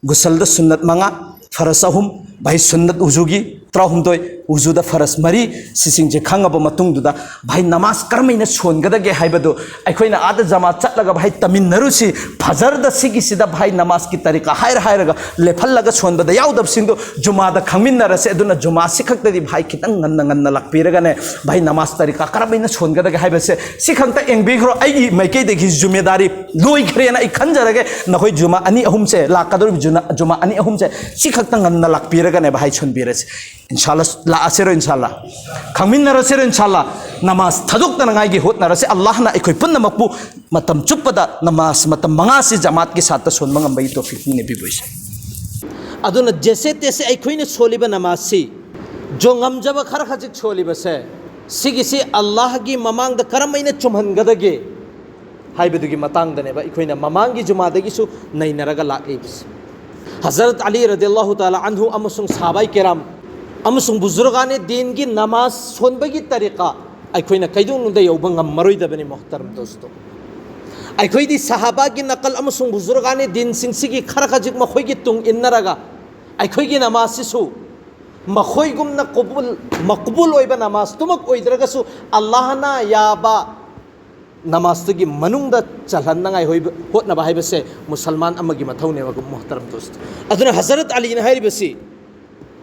ꯒꯨꯁꯜꯗ ꯁꯨꯟꯅꯠ ꯃꯉꯥ, ꯐꯔꯁ ꯑꯍꯨꯝ, ꯚꯥꯏ, ꯁꯨꯟꯅꯠ ꯎꯖꯨꯒꯤ ꯇꯔꯥꯍꯨꯝꯗꯣꯏ, ꯎꯖꯨꯗ ꯐꯔꯁ ꯃꯔꯤ, ꯁꯤꯁꯤꯡꯁꯦ ꯈꯪꯉꯕ ꯃꯇꯨꯡꯗꯨꯗ, ꯚꯥꯏ, ꯅꯃꯥꯖ ꯀꯔꯝꯍꯥꯏꯅ ꯁꯣꯟꯒꯗꯒꯦ ꯍꯥꯏꯕꯗꯨ ꯑꯩꯈꯣꯏꯅ ꯑꯥꯗ ꯖꯃꯥ ꯆꯠꯂꯒ, ꯚꯥꯏ, ꯇꯝꯃꯤꯟꯅꯔꯨꯁꯤ꯫ ꯐꯖꯔꯗ ꯁꯤꯒꯤꯁꯤꯗ, ꯚꯥꯏ, ꯅꯃꯥꯖꯀꯤ ꯇꯔꯤꯀꯥ ꯍꯥꯏꯔ ꯍꯥꯏꯔꯒ ꯂꯦꯞꯍꯜꯂꯒ ꯁꯣꯟꯕꯗ ꯌꯥꯎꯗꯕꯁꯤꯡꯗꯨ ꯖꯨꯃꯥꯗ ꯈꯪꯃꯤꯟꯅꯔꯁꯦ꯫ ꯑꯗꯨꯅ ꯖꯨꯃꯥꯁꯤ ꯈꯛꯇꯗꯤ, ꯚꯥꯏ, ꯈꯤꯇꯪ ꯉꯟꯅ ꯉꯟꯅ ꯂꯥꯛꯄꯤꯔꯒꯅꯦ, ꯚꯥꯏ, ꯅꯃꯥꯖ ꯇꯔꯤꯀꯥ ꯀꯔꯝꯍꯥꯏꯅ ꯁꯣꯟꯒꯗꯒꯦ ꯍꯥꯏꯕꯁꯦ ꯁꯤ ꯈꯛꯇ ꯌꯦꯡꯕꯤꯈ꯭ꯔꯣ꯫ ꯑꯩꯒꯤ ꯃꯥꯏꯀꯩꯗꯒꯤ ꯖꯨꯃꯦꯗꯥꯔꯤ ꯂꯣꯏꯈ꯭ꯔꯦꯅ ꯑꯩ ꯈꯟꯖꯔꯒꯦ꯫ ꯅꯈꯣꯏ ꯖꯨꯃꯥ ꯑꯅꯤ ꯑꯍꯨꯝꯁꯦ, ꯂꯥꯛꯀꯗꯧꯔꯤꯕ ꯖꯨꯅ-, ꯖꯨꯃꯥ ꯑꯅꯤ ꯑꯍꯨꯝꯁꯦ ꯁꯤ ꯈꯛꯇ ꯉꯟꯅ ꯂꯥꯛꯄꯤꯔꯒꯅꯦ, ꯚꯥꯏ, ꯁꯣꯟꯕꯤꯔꯁꯦ꯫ ꯏꯟꯁꯥꯜꯂꯥ, ꯂꯥꯛꯑꯁꯤꯔꯣ ꯏꯟꯁꯥꯜꯂꯥ? ꯈꯪꯃꯤꯟꯅꯔꯁꯤꯔꯣ ꯏꯟꯁꯥꯜꯂꯥ? ꯅꯃꯥꯖ ꯊꯥꯗꯣꯛꯇꯅꯉꯥꯏꯒꯤ ꯍꯣꯠꯅꯔꯁꯤ꯫ ꯑꯜꯂꯥꯍꯅ ꯑꯩꯈꯣꯏ ꯄꯨꯝꯅꯃꯛꯄꯨ ꯃꯇꯝ ꯆꯨꯞꯄꯗ ꯅꯃꯥꯖ ꯃꯇꯝ ꯃꯉꯥꯁꯤ ꯖꯃꯥꯠꯀꯤ ꯁꯥꯠꯇ ꯁꯣꯟꯕ ꯉꯝꯕꯒꯤ ꯇꯣꯐꯤꯛ ꯄꯤꯅꯕꯤꯕ ꯑꯣꯏꯁꯦ꯫ ꯑꯗꯨꯅ ꯖꯦꯁꯦ ꯇꯦꯁꯦ ꯑꯩꯈꯣꯏꯅ ꯁꯣꯜꯂꯤꯕ ꯅꯃꯥꯖꯁꯤ, ꯖꯣ ꯉꯝꯖꯕ ꯈꯔ ꯈꯖꯤꯛ ꯁꯣꯜꯂꯤꯕꯁꯦ, ꯁꯤꯒꯤꯁꯤ ꯑꯜꯂꯥꯍꯒꯤ ꯃꯃꯥꯡꯗ ꯀꯔꯝꯍꯥꯏꯅ ꯆꯨꯝꯍꯟꯒꯗꯒꯦ ꯍꯥꯏꯕꯗꯨꯒꯤ ꯃꯇꯥꯡꯗꯅꯦꯕ ꯑꯩꯈꯣꯏꯅ ꯃꯃꯥꯡꯒꯤ ꯖꯨꯃꯥꯗꯒꯤꯁꯨ ꯅꯩꯅꯔꯒ ꯂꯥꯛꯂꯤꯕꯁꯦ꯫ ꯍꯖꯔꯠ ꯑꯂꯤ ꯔꯗꯤꯌꯜꯂꯥꯍꯨ ꯇꯥꯂꯥ ꯑꯟꯍꯨ ꯑꯃꯁꯨꯡ ꯁꯍꯥꯕꯥꯏ ꯀꯦꯔꯥꯝ ꯑꯃꯁꯨꯡ ꯕꯨꯖꯨꯔꯒꯥꯅꯦ ꯗꯤꯟꯒꯤ ꯅꯃꯥꯖ ꯁꯣꯟꯕꯒꯤ ꯇꯔꯤꯀꯥ ꯑꯩꯈꯣꯏꯅ ꯀꯩꯗꯧꯅꯨꯡꯗ ꯌꯧꯕ ꯉꯝꯃꯔꯣꯏꯗꯕꯅꯤ, ꯃꯣꯍꯇꯔꯝ ꯗꯣꯁꯇꯣ꯫ ꯑꯩꯈꯣꯏꯗꯤ ꯁꯍꯥꯕꯥꯒꯤ ꯅꯀꯜ ꯑꯃꯁꯨꯡ ꯕꯨꯖꯨꯔꯒꯥꯅꯦ ꯗꯤꯟꯁꯤꯡꯁꯤꯒꯤ ꯈꯔ ꯈꯖꯤꯛ ꯃꯈꯣꯏꯒꯤ ꯇꯨꯡ ꯏꯟꯅꯔꯒ ꯑꯩꯈꯣꯏꯒꯤ ꯅꯃꯥꯖꯁꯤꯁꯨ ꯃꯈꯣꯏꯒꯨꯝꯅ ꯀꯕꯨꯜ, ꯃꯀꯕꯨꯜ ꯑꯣꯏꯕ ꯅꯃꯥꯖꯇꯨꯃꯛ ꯑꯣꯏꯗ꯭ꯔꯒꯁꯨ, ꯑꯜꯂꯥꯍꯅ ꯌꯥꯕ ꯅꯃꯥꯖꯇꯨꯒꯤ ꯃꯅꯨꯡꯗ ꯆꯜꯍꯟꯅꯉꯥꯏ ꯍꯣꯏꯕ-, ꯍꯣꯠꯅꯕ ꯍꯥꯏꯕꯁꯦ ꯃꯨꯁꯜꯃꯥꯟ ꯑꯃꯒꯤ ꯃꯊꯧꯅꯦꯕ, ꯃꯣꯍꯇꯔꯝ ꯗꯣꯁꯇꯣ꯫ ꯑꯗꯨꯅ ꯍꯖꯔꯠ ꯑꯂꯤꯅ ꯍꯥꯏꯔꯤꯕꯁꯤ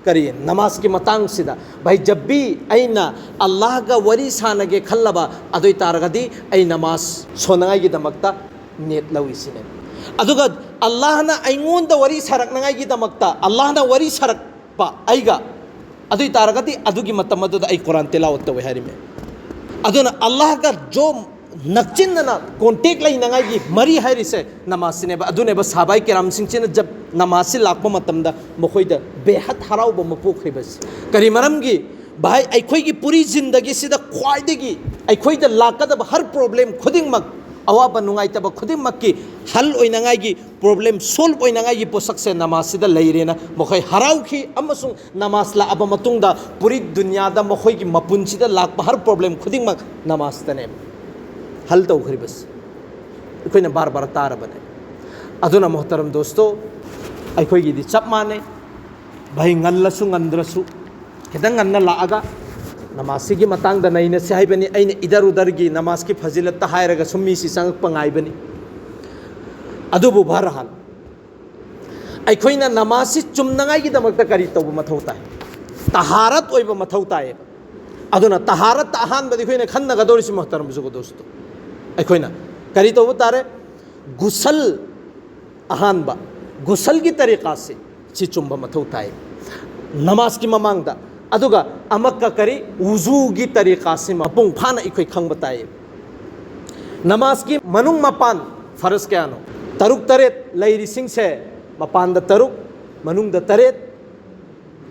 ꯀꯔꯤ? ꯅꯃꯥꯖꯀꯤ ꯃꯇꯥꯡꯁꯤꯗ, "ꯚꯥꯏ, ꯖꯕꯤ ꯑꯩꯅ ꯑꯜꯂꯥꯍꯒ ꯋꯥꯔꯤ ꯁꯥꯟꯅꯒꯦ ꯈꯜꯂꯕ, ꯑꯗꯨ ꯑꯣꯏ ꯇꯥꯔꯒꯗꯤ ꯑꯩ ꯅꯃꯥꯖ ꯁꯣꯟꯅꯉꯥꯏꯒꯤꯗꯃꯛꯇ ꯅꯦꯠ ꯂꯧꯏꯁꯤꯅꯦ"꯫ ꯑꯗꯨꯒ ꯑꯜꯂꯥꯍꯅ ꯑꯩꯉꯣꯟꯗ ꯋꯥꯔꯤ ꯁꯥꯔꯛꯅꯉꯥꯏꯒꯤꯗꯃꯛꯇ, ꯑꯜꯂꯥꯍꯅ ꯋꯥꯔꯤ ꯁꯥꯔꯛꯄ ꯑꯩꯒ, ꯑꯗꯨ ꯑꯣꯏ ꯇꯥꯔꯒꯗꯤ ꯑꯗꯨꯒꯤ ꯃꯇꯝ ꯑꯗꯨꯗ ꯑꯩ ꯀꯨꯔꯥꯟ ꯇꯤꯂꯥꯋꯠ ꯇꯧꯋꯦ ꯍꯥꯏꯔꯤꯃꯦ꯫ ꯑꯗꯨꯅ ꯑꯜꯂꯥꯍꯒ ꯖꯣ ꯅꯛꯆꯤꯟꯅꯅ ꯀꯣꯟꯇꯦꯛ ꯂꯩꯅꯉꯥꯏꯒꯤ ꯃꯔꯤ ꯍꯥꯏꯔꯤꯁꯦ ꯅꯃꯥꯖꯁꯤꯅꯦꯕ꯫ ꯑꯗꯨꯅꯦꯕ ꯁꯥꯕꯥꯏ ꯀꯤꯔꯥꯝꯁꯤꯡꯁꯤꯅ ꯖꯕ ꯅꯃꯥꯖꯁꯤ ꯂꯥꯛꯄ ꯃꯇꯝꯗ ꯃꯈꯣꯏꯗ ꯕꯦꯍꯠ ꯍꯔꯥꯎꯕ ꯑꯃ ꯄꯣꯛꯈ꯭ꯔꯤꯕꯁꯤ꯫ ꯀꯔꯤ ꯃꯔꯝꯒꯤ? ꯚꯥꯏ, ꯑꯩꯈꯣꯏꯒꯤ ꯄꯨꯔꯤ ꯖꯤꯟꯗꯒꯤꯁꯤꯗ ꯈ꯭ꯋꯥꯏꯗꯒꯤ ꯑꯩꯈꯣꯏꯗ ꯂꯥꯛꯀꯗꯕ ꯍꯔ ꯄ꯭ꯔꯣꯕ꯭ꯂꯦꯝ ꯈꯨꯗꯤꯡꯃꯛ, ꯑꯋꯥꯕ ꯅꯨꯡꯉꯥꯏꯇꯕ ꯈꯨꯗꯤꯡꯃꯛꯀꯤ ꯍꯜ ꯑꯣꯏꯅꯉꯥꯏꯒꯤ, ꯄ꯭ꯔꯣꯕ꯭ꯂꯦꯝ ꯁꯣꯜꯕ ꯑꯣꯏꯅꯉꯥꯏꯒꯤ ꯄꯣꯠꯁꯛꯁꯦ ꯅꯃꯥꯖꯁꯤꯗ ꯂꯩꯔꯦꯅ ꯃꯈꯣꯏ ꯍꯔꯥꯎꯈꯤ꯫ ꯑꯃꯁꯨꯡ ꯅꯃꯥꯖ ꯂꯥꯛꯑꯕ ꯃꯇꯨꯡꯗ ꯄꯨꯔꯤ ꯗꯨꯅꯤꯌꯥꯗ ꯃꯈꯣꯏꯒꯤ ꯃꯄꯨꯟꯁꯤꯗ ꯂꯥꯛꯄ ꯍꯔ ꯄ꯭ꯔꯣꯕ꯭ꯂꯦꯝ ꯈꯨꯗꯤꯡꯃꯛ ꯅꯃꯥꯖꯇꯅꯦꯕ ꯍꯜ ꯇꯧꯈ꯭ꯔꯤꯕꯁꯤ꯫ ꯑꯩꯈꯣꯏꯅ ꯕꯥꯔ ꯕꯥꯔ ꯇꯥꯔꯕꯅꯦ꯫ ꯑꯗꯨꯅ ꯃꯣꯍꯇꯔꯝ ꯗꯣꯁꯇꯣ, ꯑꯩꯈꯣꯏꯒꯤꯗꯤ ꯆꯞ ꯃꯥꯟꯅꯩ꯫ ꯚꯥꯏ, ꯉꯜꯂꯁꯨ ꯉꯟꯗ꯭ꯔꯁꯨ ꯈꯤꯇꯪ ꯉꯟꯅ ꯂꯥꯛꯑꯒ ꯅꯃꯥꯖꯁꯤꯒꯤ ꯃꯇꯥꯡꯗ ꯅꯩꯅꯁꯤ ꯍꯥꯏꯕꯅꯤ꯫ ꯑꯩꯅ ꯏꯗꯔ ꯎꯗꯔꯒꯤ ꯅꯃꯥꯖꯀꯤ ꯐꯖꯤꯂꯠꯇ ꯍꯥꯏꯔꯒ ꯁꯨꯝ ꯃꯤꯁꯤ ꯆꯪꯉꯛꯄ ꯉꯥꯏꯕꯅꯤ꯫ ꯑꯗꯨꯕꯨ ꯕꯍꯔꯍꯥꯜ, ꯑꯩꯈꯣꯏꯅ ꯅꯃꯥꯖꯁꯤ ꯆꯨꯝꯅꯉꯥꯏꯒꯤꯗꯃꯛꯇ ꯀꯔꯤ ꯇꯧꯕ ꯃꯊꯧ ꯇꯥꯏ? ꯇꯍꯥꯔꯠ ꯑꯣꯏꯕ ꯃꯊꯧ ꯇꯥꯏꯌꯦꯕ꯫ ꯑꯗꯨꯅ ꯇꯍꯥꯔꯠꯇ ꯑꯍꯥꯟꯕꯗ ꯑꯩꯈꯣꯏꯅ ꯈꯟꯅꯒꯗꯧꯔꯤꯁꯤ ꯃꯣꯍꯇꯔꯝ ꯖꯨꯒꯗꯣꯁꯇꯣ, ꯑꯩꯈꯣꯏꯅ ꯀꯔꯤ ꯇꯧꯕ ꯇꯥꯔꯦ? ꯒꯨꯁꯜ, ꯑꯍꯥꯟꯕ ꯒꯨꯁꯜꯒꯤ ꯇꯔꯤꯀꯥꯁꯤ ꯁꯤ ꯆꯨꯝꯕ ꯃꯊꯧ ꯇꯥꯏ꯫ ꯅꯃꯥꯖꯀꯤ ꯃꯃꯥꯡꯗ, ꯑꯗꯨꯒ ꯑꯃꯛꯀ ꯀꯔꯤ, ꯋꯨꯖꯨꯒꯤ ꯇꯔꯤꯀꯥꯁꯤ ꯃꯄꯨꯡ ꯐꯥꯅ ꯑꯩꯈꯣꯏ ꯈꯪꯕ ꯇꯥꯏ꯫ ꯅꯃꯥꯖꯀꯤ ꯃꯅꯨꯡ ꯃꯄꯥꯟ ꯐꯔꯖ ꯀꯌꯥꯅꯣ? ꯇꯔꯨꯛ ꯇꯔꯦꯠ ꯂꯩꯔꯤꯁꯤꯡꯁꯦ, ꯃꯄꯥꯟꯗ ꯇꯔꯨꯛ, ꯃꯅꯨꯡꯗ ꯇꯔꯦꯠ,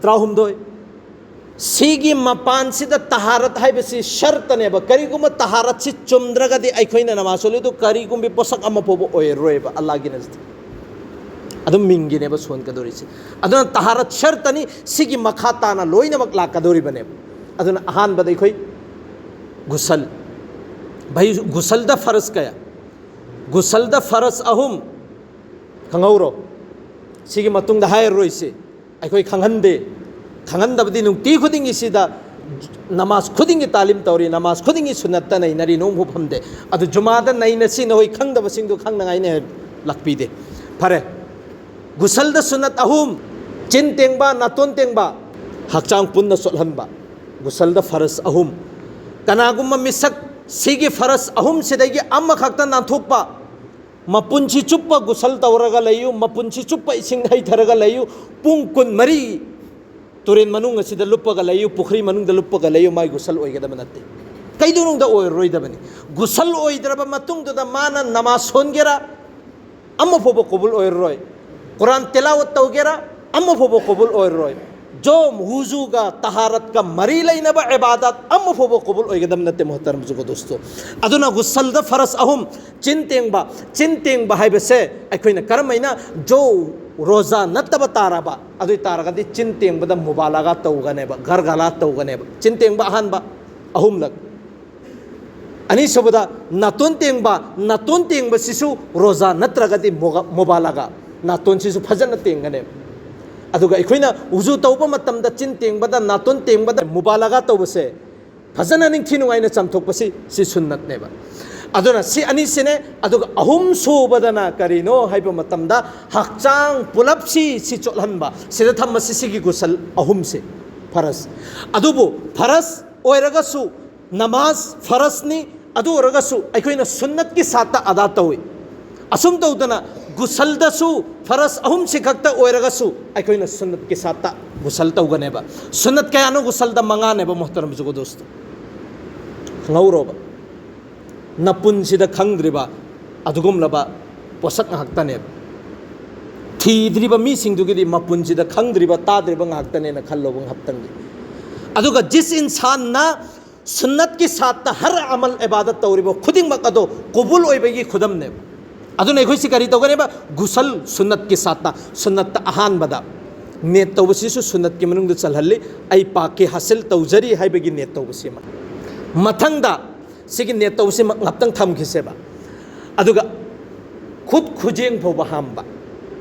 ꯇꯔꯥꯍꯨꯝꯗꯣꯏ꯫ ꯁꯤꯒꯤ ꯃꯄꯥꯟꯁꯤꯗ ꯇꯍꯥꯔꯠ ꯍꯥꯏꯕꯁꯤ ꯁꯔꯇꯅꯦꯕ꯫ ꯀꯔꯤꯒꯨꯝꯕ ꯇꯍꯥꯔꯠꯁꯤ ꯆꯨꯝꯗ꯭ꯔꯒꯗꯤ ꯑꯩꯈꯣꯏꯅ ꯅꯃꯥꯖ ꯁꯣꯜꯂꯤꯗꯨ ꯀꯔꯤꯒꯨꯝꯕ ꯄꯣꯠꯁꯛ ꯑꯃ ꯐꯥꯎꯕ ꯑꯣꯏꯔꯔꯣꯏꯕ ꯑꯜꯂꯥꯍꯒꯤ ꯅꯖꯗ꯫ ꯑꯗꯨꯝ ꯃꯤꯡꯒꯤꯅꯦꯕ ꯁꯣꯟꯒꯗꯧꯔꯤꯁꯦ꯫ ꯑꯗꯨꯅ ꯇꯍꯥꯔꯠ ꯁꯔꯇꯅꯤ, ꯁꯤꯒꯤ ꯃꯈꯥ ꯇꯥꯅ ꯂꯣꯏꯅꯃꯛ ꯂꯥꯛꯀꯗꯧꯔꯤꯕꯅꯦꯕ꯫ ꯑꯗꯨꯅ ꯑꯍꯥꯟꯕꯗ ꯑꯩꯈꯣꯏ ꯒꯨꯁꯜ, ꯚꯥꯏ, ꯒꯨꯁꯜꯗ ꯐꯔꯖ ꯀꯌꯥ? ꯒꯨꯁꯜꯗ ꯐꯔꯖ ꯑꯍꯨꯝ꯫ ꯈꯪꯍꯧꯔꯣ, ꯁꯤꯒꯤ ꯃꯇꯨꯡꯗ ꯍꯥꯏꯔꯔꯣꯏꯁꯤ꯫ ꯑꯩꯈꯣꯏ ꯈꯪꯍꯟꯗꯦ꯫ ꯈꯪꯍꯟꯗꯕꯗꯤ ꯅꯨꯡꯇꯤ ꯈꯨꯗꯤꯡꯒꯤ ꯁꯤꯗ ꯅꯃꯥꯖ ꯈꯨꯗꯤꯡꯒꯤ ꯇꯥꯂꯤꯝ ꯇꯧꯔꯤ, ꯅꯃꯥꯖ ꯈꯨꯗꯤꯡꯒꯤ ꯁꯨꯟꯅꯠꯇ ꯅꯩꯅꯔꯤ, ꯅꯣꯡꯕꯨ ꯐꯝꯗꯦ꯫ ꯑꯗꯨ ꯖꯨꯃꯥꯗ ꯅꯩꯅꯁꯤ, ꯅꯈꯣꯏ ꯈꯪꯗꯕꯁꯤꯡꯗꯨ ꯈꯪꯅꯉꯥꯏꯅꯦ ꯍꯥꯏꯕ ꯂꯥꯛꯄꯤꯗꯦ꯫ ꯐꯔꯦ, ꯒꯨꯁꯜꯗ ꯁꯨꯟꯅꯠ ꯑꯍꯨꯝ: ꯆꯤꯟ ꯇꯦꯡꯕ, ꯅꯥꯇꯣꯟ ꯇꯦꯡꯕ, ꯍꯛꯆꯥꯡ ꯄꯨꯟꯅ ꯆꯣꯠꯍꯟꯕ꯫ ꯒꯨꯁꯜꯗ ꯐꯔꯖ ꯑꯍꯨꯝ꯫ ꯀꯅꯥꯒꯨꯝꯕ ꯃꯤꯁꯛ ꯁꯤꯒꯤ ꯐꯔꯖ ꯑꯍꯨꯝꯁꯤꯗꯒꯤ ꯑꯃꯈꯛꯇ ꯅꯥꯟꯊꯣꯛꯄ, ꯃꯄꯨꯟꯁꯤ ꯆꯨꯞꯄ ꯒꯨꯁꯜ ꯇꯧꯔꯒ ꯂꯩꯌꯨ, ꯃꯄꯨꯟꯁꯤ ꯆꯨꯞꯄ ꯏꯁꯤꯡ ꯍꯩꯊꯔꯒ ꯂꯩꯌꯨ, ꯄꯨꯡ ꯀꯨꯟꯃꯔꯤ ꯇꯨꯔꯦꯟ ꯃꯅꯨꯡ ꯑꯁꯤꯗ ꯂꯨꯞꯄꯒ ꯂꯩꯌꯨ, ꯄꯨꯈ꯭ꯔꯤ ꯃꯅꯨꯡꯗ ꯂꯨꯞꯄꯒ ꯂꯩꯌꯨ, ꯃꯥꯏ ꯒꯨꯁꯜ ꯑꯣꯏꯒꯗꯕ ꯅꯠꯇꯦ꯫ ꯀꯩꯗꯧꯅꯨꯡꯗ ꯑꯣꯏꯔꯔꯣꯏꯗꯕꯅꯤ꯫ ꯒꯨꯁꯜ ꯑꯣꯏꯗ꯭ꯔꯕ ꯃꯇꯨꯡꯗꯨꯗ ꯃꯥꯅ ꯅꯃꯥꯖ ꯁꯣꯟꯒꯦꯔꯥ, ꯑꯃ ꯐꯥꯎꯕ ꯀꯕꯨꯜ ꯑꯣꯏꯔꯔꯣꯏ꯫ ꯀꯨꯔꯥꯟ ꯇꯤꯂꯥꯋꯠ ꯇꯧꯒꯦꯔꯥ, ꯑꯃ ꯐꯥꯎꯕ ꯀꯕꯨꯜ ꯑꯣꯏꯔꯔꯣꯏ꯫ ꯖꯣ ꯋꯨꯖꯨꯒ ꯇꯍꯥꯔꯠꯀ ꯃꯔꯤ ꯂꯩꯅꯕ ꯏꯕꯥꯗꯠ ꯑꯃ ꯐꯥꯎꯕ ꯀꯕꯨꯜ ꯑꯣꯏꯒꯗꯕ ꯅꯠꯇꯦ, ꯃꯨꯍꯇꯔꯝ ꯖꯨꯒꯣ ꯗꯣꯁꯇꯣ꯫ ꯑꯗꯨꯅ ꯒꯨꯁꯜꯗ ꯐꯔꯖ ꯑꯍꯨꯝ: ꯆꯤꯟ ꯇꯦꯡꯕ꯫ ꯆꯤꯟ ꯇꯦꯡꯕ ꯍꯥꯏꯕꯁꯦ ꯑꯩꯈꯣꯏꯅ ꯀꯔꯝꯍꯥꯏꯅ, ꯖꯣ ꯔꯣꯖꯥ ꯅꯠꯇꯕ ꯇꯥꯔꯕ, ꯑꯗꯨ ꯑꯣꯏ ꯇꯥꯔꯒꯗꯤ ꯆꯤꯟ ꯇꯦꯡꯕꯗ ꯃꯨꯕꯥꯂꯥꯒꯥ ꯇꯧꯒꯅꯦꯕ, ꯒꯔꯒꯥꯂꯥ ꯇꯧꯒꯅꯦꯕ꯫ ꯆꯤꯟ ꯇꯦꯡꯕ ꯑꯍꯥꯟꯕ ꯑꯍꯨꯝꯂꯛ꯫ ꯑꯅꯤꯁꯨꯕꯗ ꯅꯥꯇꯣꯟ ꯇꯦꯡꯕ꯫ ꯅꯥꯇꯣꯟ ꯇꯦꯡꯕꯁꯤꯁꯨ ꯔꯣꯖꯥ ꯅꯠꯇ꯭ꯔꯒꯗꯤ ꯃꯨꯒ-, ꯃꯨꯕꯥꯂꯥꯒꯥ, ꯅꯥꯇꯣꯟꯁꯤꯁꯨ ꯐꯖꯅ ꯇꯦꯡꯒꯅꯦꯕ꯫ ꯑꯗꯨꯒ ꯑꯩꯈꯣꯏꯅ ꯎꯖꯨ ꯇꯧꯕ ꯃꯇꯝꯗ ꯆꯤꯟ ꯇꯦꯡꯕꯗ, ꯅꯥꯇꯣꯟ ꯇꯦꯡꯕꯗ ꯃꯨꯕꯥꯂꯥꯒꯥ ꯇꯧꯕꯁꯦ, ꯐꯖꯅ ꯅꯤꯡꯊꯤ ꯅꯨꯡꯉꯥꯏꯅ ꯆꯥꯝꯊꯣꯛꯄꯁꯤ, ꯁꯤ ꯁꯨꯟꯅꯠꯅꯦꯕ꯫ ꯑꯗꯨꯅ ꯁꯤ ꯑꯅꯤꯁꯤꯅꯦ꯫ ꯑꯗꯨꯒ ꯑꯍꯨꯝ ꯁꯨꯕꯗꯅ ꯀꯔꯤꯅꯣ ꯍꯥꯏꯕ ꯃꯇꯝꯗ, ꯍꯛꯆꯥꯡ ꯄꯨꯂꯞꯁꯤ ꯁꯤ ꯆꯣꯠꯍꯟꯕ꯫ ꯁꯤꯗ ꯊꯝꯕꯁꯤ ꯁꯤꯒꯤ ꯒꯨꯁꯜ ꯑꯍꯨꯝꯁꯤ ꯐꯔꯖ꯫ ꯑꯗꯨꯕꯨ ꯐꯔꯖ ꯑꯣꯏꯔꯒꯁꯨ, ꯅꯃꯥꯖ ꯐꯔꯖꯅꯤ, ꯑꯗꯨ ꯑꯣꯏꯔꯒꯁꯨ ꯑꯩꯈꯣꯏꯅ ꯁꯨꯟꯅꯠꯀꯤ ꯁꯥꯠꯇ ꯑꯗꯥ ꯇꯧꯏ꯫ ꯑꯁꯨꯝ ꯇꯧꯗꯅ ꯒꯨꯁꯜꯗꯁꯨ ꯐꯔꯖ ꯑꯍꯨꯝꯁꯤ ꯈꯛꯇ ꯑꯣꯏꯔꯒꯁꯨ ꯑꯩꯈꯣꯏꯅ ꯁꯨꯟꯅꯠꯀꯤ ꯁꯥꯠꯇ ꯒꯨꯁꯜ ꯇꯧꯒꯅꯦꯕ꯫ ꯁꯨꯟꯅꯠ ꯀꯌꯥꯅꯣ ꯒꯨꯁꯜꯗ? ꯃꯉꯥꯅꯦꯕ, ꯃꯨꯍꯇꯔꯝ ꯖꯨꯒꯣ ꯗꯣꯁꯇꯣ꯫ ꯈꯪꯍꯧꯔꯣꯕ꯫ ꯅꯄꯨꯟꯁꯤꯗ ꯈꯪꯗ꯭ꯔꯤꯕ ꯑꯗꯨꯒꯨꯝꯂꯕ ꯄꯣꯠꯁꯛ ꯉꯥꯛꯇꯅꯦꯕ꯫ ꯊꯤꯗ꯭ꯔꯤꯕ ꯃꯤꯁꯤꯡꯗꯨꯒꯤꯗꯤ ꯃꯄꯨꯟꯁꯤꯗ ꯈꯪꯗ꯭ꯔꯤꯕ, ꯇꯥꯗ꯭ꯔꯤꯕ ꯉꯥꯛꯇꯅꯦꯅ ꯈꯜꯂꯣꯕ ꯉꯥꯏꯍꯥꯛꯇꯪꯗꯤ꯫ ꯑꯗꯨꯒ ꯖꯤꯁ ꯏꯟꯁꯥꯟꯅ ꯁꯨꯟꯅꯠꯀꯤ ꯁꯥꯠꯇ ꯍꯔ ꯑꯃꯜ ꯏꯕꯥꯗꯠ ꯇꯧꯔꯤꯕ ꯈꯨꯗꯤꯡꯃꯛ ꯑꯗꯣ ꯀꯕꯨꯜ ꯑꯣꯏꯕꯒꯤ ꯈꯨꯗꯝꯅꯦꯕ꯫ ꯑꯗꯨꯅ ꯑꯩꯈꯣꯏꯁꯤ ꯀꯔꯤ ꯇꯧꯒꯅꯦꯕ? ꯒꯨꯁꯜ ꯁꯨꯟꯅꯠꯀꯤ ꯁꯥꯠꯇ, ꯁꯨꯟꯅꯠꯇ ꯑꯍꯥꯟꯕꯗ ꯅꯤꯌꯠ ꯇꯧꯕꯁꯤꯁꯨ ꯁꯨꯟꯅꯠꯀꯤ ꯃꯅꯨꯡꯗ ꯆꯜꯍꯜꯂꯤ꯫ ꯑꯩ ꯄꯥꯛꯀꯤ ꯍꯥꯁꯤꯜ ꯇꯧꯖꯔꯤ ꯍꯥꯏꯕꯒꯤ ꯅꯤꯌꯠ ꯇꯧꯕꯁꯤꯃ꯫ ꯃꯊꯪꯗ ꯁꯤꯒꯤ ꯅꯤꯌꯠ ꯇꯧꯕꯁꯤꯃ ꯉꯥꯛꯇꯪ ꯊꯝꯈꯤꯁꯦꯕ꯫ ꯑꯗꯨꯒ ꯈꯨꯠ ꯈꯨꯖꯦꯡ ꯐꯥꯎꯕ ꯍꯥꯝꯕ,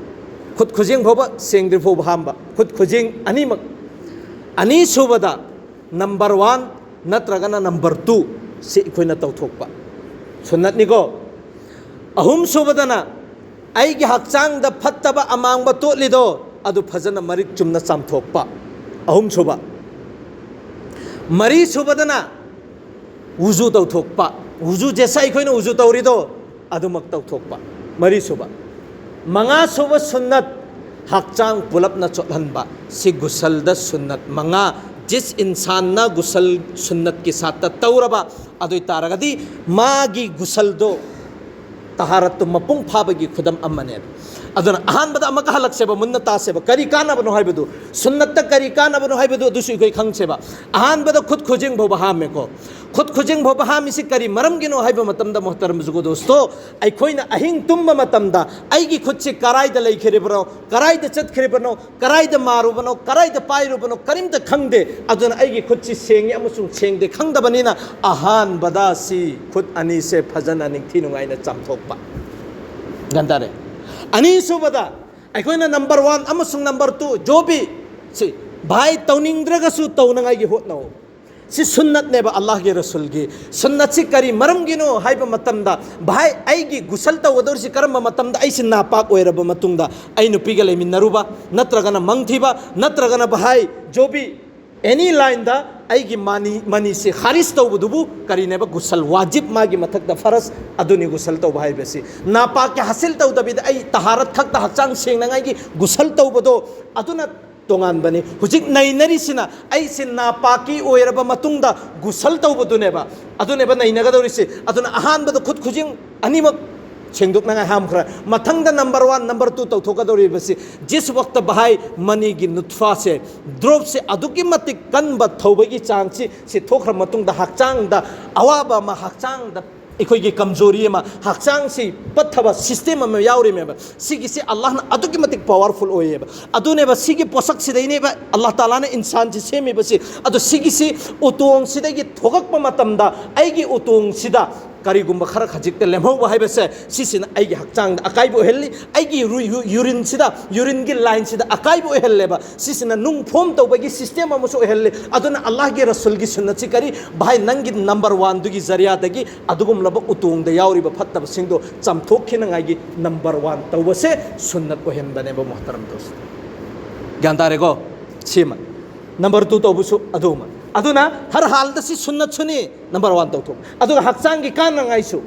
ꯈꯨꯠ ꯈꯨꯖꯦꯡ ꯐꯥꯎꯕ ꯁꯦꯡꯗ꯭ꯔꯤ ꯐꯥꯎꯕ ꯍꯥꯝꯕ, ꯈꯨꯠ ꯈꯨꯖꯦꯡ ꯑꯅꯤꯃꯛ꯫ ꯑꯅꯤꯁꯨꯕꯗ number one ꯅꯠꯇ꯭ꯔꯒꯅ number two ꯁꯤ ꯑꯩꯈꯣꯏꯅ ꯇꯧꯊꯣꯛꯄ ꯁꯨꯟꯅꯠꯅꯤꯀꯣ꯫ ꯑꯍꯨꯝꯁꯨꯕꯗꯅ ꯑꯩꯒꯤ ꯍꯛꯆꯥꯡꯗ ꯐꯠꯇꯕ ꯑꯃꯥꯡꯕ ꯇꯣꯠꯂꯤꯗꯣ ꯑꯗꯨ ꯐꯖꯅ ꯃꯔꯤꯛ ꯆꯨꯝꯅ ꯆꯥꯝꯊꯣꯛꯄ꯫ ꯑꯍꯨꯝꯁꯨꯕ꯫ ꯃꯔꯤꯁꯨꯕꯗꯅ ꯋꯨꯖꯨ ꯇꯧꯊꯣꯛꯄ꯫ ꯋꯨꯖꯨ ꯖꯦꯁꯥ ꯑꯩꯈꯣꯏꯅ ꯋꯨꯖꯨ ꯇꯧꯔꯤꯗꯣ ꯑꯗꯨꯃꯛ ꯇꯧꯊꯣꯛꯄ꯫ ꯃꯔꯤꯁꯨꯕ꯫ ꯃꯉꯥꯁꯨꯕ ꯁꯨꯟꯅꯠ, ꯍꯛꯆꯥꯡ ꯄꯨꯂꯞꯅ ꯆꯣꯠꯍꯟꯕ꯫ ꯁꯤ ꯒꯨꯁꯜꯗ ꯁꯨꯟꯅꯠ ꯃꯉꯥ ꯖꯤꯁ ꯏꯟꯁꯥꯟꯅ ꯒꯨꯁꯜ ꯁꯨꯟꯅꯠꯀꯤ ꯁꯥꯠꯇ ꯇꯧꯔꯕ ꯑꯗꯨ ꯑꯣꯏ ꯇꯥꯔꯒꯗꯤ ꯃꯥꯒꯤ ꯒꯨꯁꯜꯗꯣ ꯇꯍꯥꯔꯠꯇꯨ ꯃꯄꯨꯡ ꯐꯥꯕꯒꯤ ꯈꯨꯗꯝ ꯑꯃꯅꯦꯕ꯫ ꯑꯗꯨꯅ ꯑꯍꯥꯟꯕꯗ ꯑꯃꯨꯛꯀ ꯍꯜꯂꯛꯁꯦꯕ, ꯃꯨꯟꯅ ꯇꯥꯁꯦꯕ, ꯀꯔꯤ ꯀꯥꯟꯅꯕꯅꯣ ꯍꯥꯏꯕꯗꯨ, ꯁꯨꯟꯅꯠꯇ ꯀꯔꯤ ꯀꯥꯟꯅꯕꯅꯣ ꯍꯥꯏꯕꯗꯨ ꯑꯗꯨꯁꯨ ꯑꯩꯈꯣꯏ ꯈꯪꯁꯦꯕ꯫ ꯑꯍꯥꯟꯕꯗ ꯈꯨꯠ ꯈꯨꯖꯤꯡ ꯐꯥꯎꯕ ꯍꯥꯝꯃꯦꯀꯣ꯫ ꯈꯨꯠ ꯈꯨꯖꯤꯡ ꯐꯥꯎꯕ ꯍꯥꯝꯃꯤꯁꯤ ꯀꯔꯤ ꯃꯔꯝꯒꯤꯅꯣ ꯍꯥꯏꯕ ꯃꯇꯝꯗ, ꯃꯣꯍꯇꯔꯝ ꯖꯨꯒꯣ ꯗꯣꯁꯇꯣ, ꯑꯩꯈꯣꯏꯅ ꯑꯍꯤꯡ ꯇꯨꯝꯕ ꯃꯇꯝꯗ ꯑꯩꯒꯤ ꯈꯨꯠꯁꯤ ꯀꯔꯥꯏꯗ ꯂꯩꯈ꯭ꯔꯤꯕꯅꯣ, ꯀꯔꯥꯏꯗ ꯆꯠꯈ꯭ꯔꯤꯕꯅꯣ, ꯀꯔꯥꯏꯗ ꯃꯥꯔꯨꯕꯅꯣ, ꯀꯔꯥꯏꯗ ꯄꯥꯏꯔꯨꯕꯅꯣ ꯀꯔꯤꯝꯇ ꯈꯪꯗꯦ꯫ ꯑꯗꯨꯅ ꯑꯩꯒꯤ ꯈꯨꯠꯁꯤ ꯁꯦꯡꯉꯤ ꯑꯃꯁꯨꯡ ꯁꯦꯡꯗꯦ ꯈꯪꯗꯕꯅꯤꯅ ꯑꯍꯥꯟꯕꯗ ꯁꯤ ꯈꯨꯠ ꯑꯅꯤꯁꯦ ꯐꯖꯅ ꯅꯤꯡꯊꯤ ꯅꯨꯡꯉꯥꯏꯅ ꯆꯥꯝꯊꯣꯛꯄ꯫ ꯒ꯭ꯌꯥꯟ ꯇꯥꯔꯦ? ꯑꯅꯤꯁꯨꯕꯗ ꯑꯩꯈꯣꯏꯅ ꯅꯝꯕꯔ ꯋꯥꯟ ꯑꯃꯁꯨꯡ ꯅꯝꯕꯔ ꯇꯨ ꯖꯣꯕꯤ ꯁꯤ ꯚꯥꯏ ꯇꯧꯅꯤꯡꯗ꯭ꯔꯒꯁꯨ ꯇꯧꯅꯉꯥꯏꯒꯤ ꯍꯣꯠꯅꯧ꯫ ꯁꯤ ꯁꯨꯟꯅꯠꯅꯦꯕ ꯑꯜꯂꯥꯍꯒꯤ ꯔꯁꯨꯜꯒꯤ꯫ ꯁꯨꯟꯅꯠꯁꯤ ꯀꯔꯤ ꯃꯔꯝꯒꯤꯅꯣ ꯍꯥꯏꯕ ꯃꯇꯝꯗ, ꯚꯥꯏ, ꯑꯩꯒꯤ ꯒꯨꯁꯜ ꯇꯧꯒꯗꯧꯔꯤꯁꯤ ꯀꯔꯝꯕ ꯃꯇꯝꯗ? ꯑꯩꯁꯤ ꯅꯥꯄꯥꯛ ꯑꯣꯏꯔꯕ ꯃꯇꯨꯡꯗ, ꯑꯩ ꯅꯨꯄꯤꯒ ꯂꯩꯃꯤꯟꯅꯔꯨꯕ, ꯅꯠꯇ꯭ꯔꯒꯅ ꯃꯪ ꯊꯤꯕ, ꯅꯠꯇ꯭ꯔꯒꯅ, ꯚꯥꯏ, ꯖꯣꯕꯤ, ꯑꯦꯅꯤ ꯂꯥꯏꯟꯗ ꯑꯩꯒꯤ ꯃꯅꯤ, ꯃꯅꯤꯁꯤ ꯈꯥꯔꯤꯖ ꯇꯧꯕꯗꯨꯕꯨ ꯀꯔꯤꯅꯦꯕ? ꯒꯨꯁꯜ ꯋꯥꯖꯤꯕ, ꯃꯥꯒꯤ ꯃꯊꯛꯇ ꯐꯔꯖ, ꯑꯗꯨꯅꯤ ꯒꯨꯁꯜ ꯇꯧꯕ ꯍꯥꯏꯕꯁꯤ꯫ ꯅꯥꯄꯥꯛꯀꯤ ꯍꯥꯁꯤꯜ ꯇꯧꯗꯕꯤꯗ ꯑꯩ ꯇꯍꯥꯔꯠ ꯈꯛꯇ ꯍꯛꯆꯥꯡ ꯁꯦꯡꯅꯉꯥꯏꯒꯤ ꯒꯨꯁꯜ ꯇꯧꯕꯗꯣ, ꯑꯗꯨꯅ ꯇꯣꯉꯥꯟꯕꯅꯤ꯫ ꯍꯧꯖꯤꯛ ꯅꯩꯅꯔꯤꯁꯤꯅ ꯑꯩꯁꯤ ꯅꯥꯄꯥꯛꯀꯤ ꯑꯣꯏꯔꯕ ꯃꯇꯨꯡꯗ ꯒꯨꯁꯜ ꯇꯧꯕꯗꯨꯅꯦꯕ꯫ ꯑꯗꯨꯅꯦꯕ ꯅꯩꯅꯒꯗꯧꯔꯤꯁꯤ꯫ ꯑꯗꯨꯅ ꯑꯍꯥꯟꯕꯗ ꯈꯨꯠ ꯈꯨꯖꯤꯡ ꯑꯅꯤꯃꯛ ꯁꯦꯡꯗꯣꯛꯅꯉꯥꯏ ꯍꯥꯝꯈ꯭ꯔꯦ꯫ ꯃꯊꯪꯗ ꯅꯝꯕꯔ ꯋꯥꯟ, ꯅꯝꯕꯔ ꯇꯨ ꯇꯧꯊꯣꯛꯀꯗꯧꯔꯤꯕꯁꯤ, ꯖꯤꯁ ꯋꯛꯇ ꯚꯥꯏ ꯃꯅꯤꯒꯤ ꯅꯨꯠꯐꯥꯁꯦ, ꯗ꯭ꯔꯣꯞꯁꯦ ꯑꯗꯨꯛꯀꯤ ꯃꯇꯤꯛ ꯀꯟꯕ ꯊꯧꯕꯒꯤ ꯆꯥꯡꯁꯤ, ꯁꯤ ꯊꯣꯛꯈ꯭ꯔ ꯃꯇꯨꯡꯗ ꯍꯛꯆꯥꯡꯗ ꯑꯋꯥꯕ ꯑꯃ, ꯍꯛꯆꯥꯡꯗ ꯑꯩꯈꯣꯏꯒꯤ ꯀꯝꯖꯣꯔꯤ ꯑꯃ, ꯍꯛꯆꯥꯡꯁꯤ ꯄꯠꯊꯕ ꯁꯤꯁꯇꯦꯝ ꯑꯃ ꯌꯥꯎꯔꯤꯃꯦꯕ꯫ ꯁꯤꯒꯤꯁꯤ ꯑꯜꯂꯥꯍꯅ ꯑꯗꯨꯛꯀꯤ ꯃꯇꯤꯛ ꯄꯋꯥꯔꯐꯨꯜ ꯑꯣꯏꯌꯦꯕ꯫ ꯑꯗꯨꯅꯦꯕ ꯁꯤꯒꯤ ꯄꯣꯠꯁꯛꯁꯤꯗꯩꯅꯦꯕ ꯑꯜꯂꯥꯍ ꯇꯥꯂꯥꯅ ꯏꯟꯁꯥꯟꯁꯤ ꯁꯦꯝꯃꯤꯕꯁꯤ꯫ ꯑꯗꯣ ꯁꯤꯒꯤꯁꯤ ꯎꯇꯣꯡꯁꯤꯗꯒꯤ ꯊꯣꯛꯂꯛꯄ ꯃꯇꯝꯗ ꯑꯩꯒꯤ ꯎꯇꯣꯡꯁꯤꯗ ꯀꯔꯤꯒꯨꯝꯕ ꯈꯔ ꯈꯖꯤꯛꯇ ꯂꯦꯝꯍꯧꯕ ꯍꯥꯏꯕꯁꯦ, ꯁꯤꯁꯤꯅ ꯑꯩꯒꯤ ꯍꯛꯆꯥꯡꯗ ꯑꯀꯥꯏꯕ ꯑꯣꯏꯍꯜꯂꯤ, ꯑꯩꯒꯤ ꯌꯨ-, ꯌꯨ-, ꯌꯨꯔꯤꯟꯁꯤꯗ, ꯌꯨꯔꯤꯟꯒꯤ ꯂꯥꯏꯟꯁꯤꯗ ꯑꯀꯥꯏꯕ ꯑꯣꯏꯍꯜꯂꯦꯕ꯫ ꯁꯤꯁꯤꯅ ꯅꯨꯡ ꯐꯣꯝ ꯇꯧꯕꯒꯤ ꯁꯤꯁꯇꯦꯝ ꯑꯃꯁꯨ ꯑꯣꯏꯍꯜꯂꯤ꯫ ꯑꯗꯨꯅ ꯑꯜꯂꯥꯍꯒꯤ ꯔꯁꯨꯜꯒꯤ ꯁꯨꯟꯅꯠꯁꯤ ꯀꯔꯤ? ꯚꯥꯏ, ꯅꯪꯒꯤ ꯅꯝꯕꯔ ꯋꯥꯟꯗꯨꯒꯤ ꯖꯔꯤꯌꯥꯗꯒꯤ ꯑꯗꯨꯒꯨꯝꯂꯕ ꯎꯇꯣꯡꯗ ꯌꯥꯎꯔꯤꯕ ꯐꯠꯇꯕꯁꯤꯡꯗꯣ ꯆꯥꯝꯊꯣꯛꯈꯤꯅꯉꯥꯏꯒꯤ ꯅꯝꯕꯔ ꯋꯥꯟ ꯇꯧꯕꯁꯦ ꯁꯨꯟꯅꯠ ꯑꯣꯏꯍꯟꯕꯅꯦꯕ, ꯃꯣꯍꯇꯔꯝ ꯗꯣꯁ꯫ ꯒ꯭ꯌꯥꯟ ꯇꯥꯔꯦꯀꯣ? ꯁꯤꯃ꯫ ꯅꯝꯕꯔ ꯇꯨ ꯇꯧꯕꯁꯨ ꯑꯗꯨꯃ꯫ ꯑꯗꯨꯅ ꯍꯔ ꯍꯥꯜꯗ ꯁꯤ ꯁꯨꯟꯅꯠꯁꯨꯅꯤ, ꯅꯝꯕꯔ ꯋꯥꯟ ꯇꯧꯊꯣꯛ꯫ ꯑꯗꯨꯒ ꯍꯛꯆꯥꯡꯒꯤ ꯀꯥꯟꯅꯉꯥꯏꯁꯨ꯫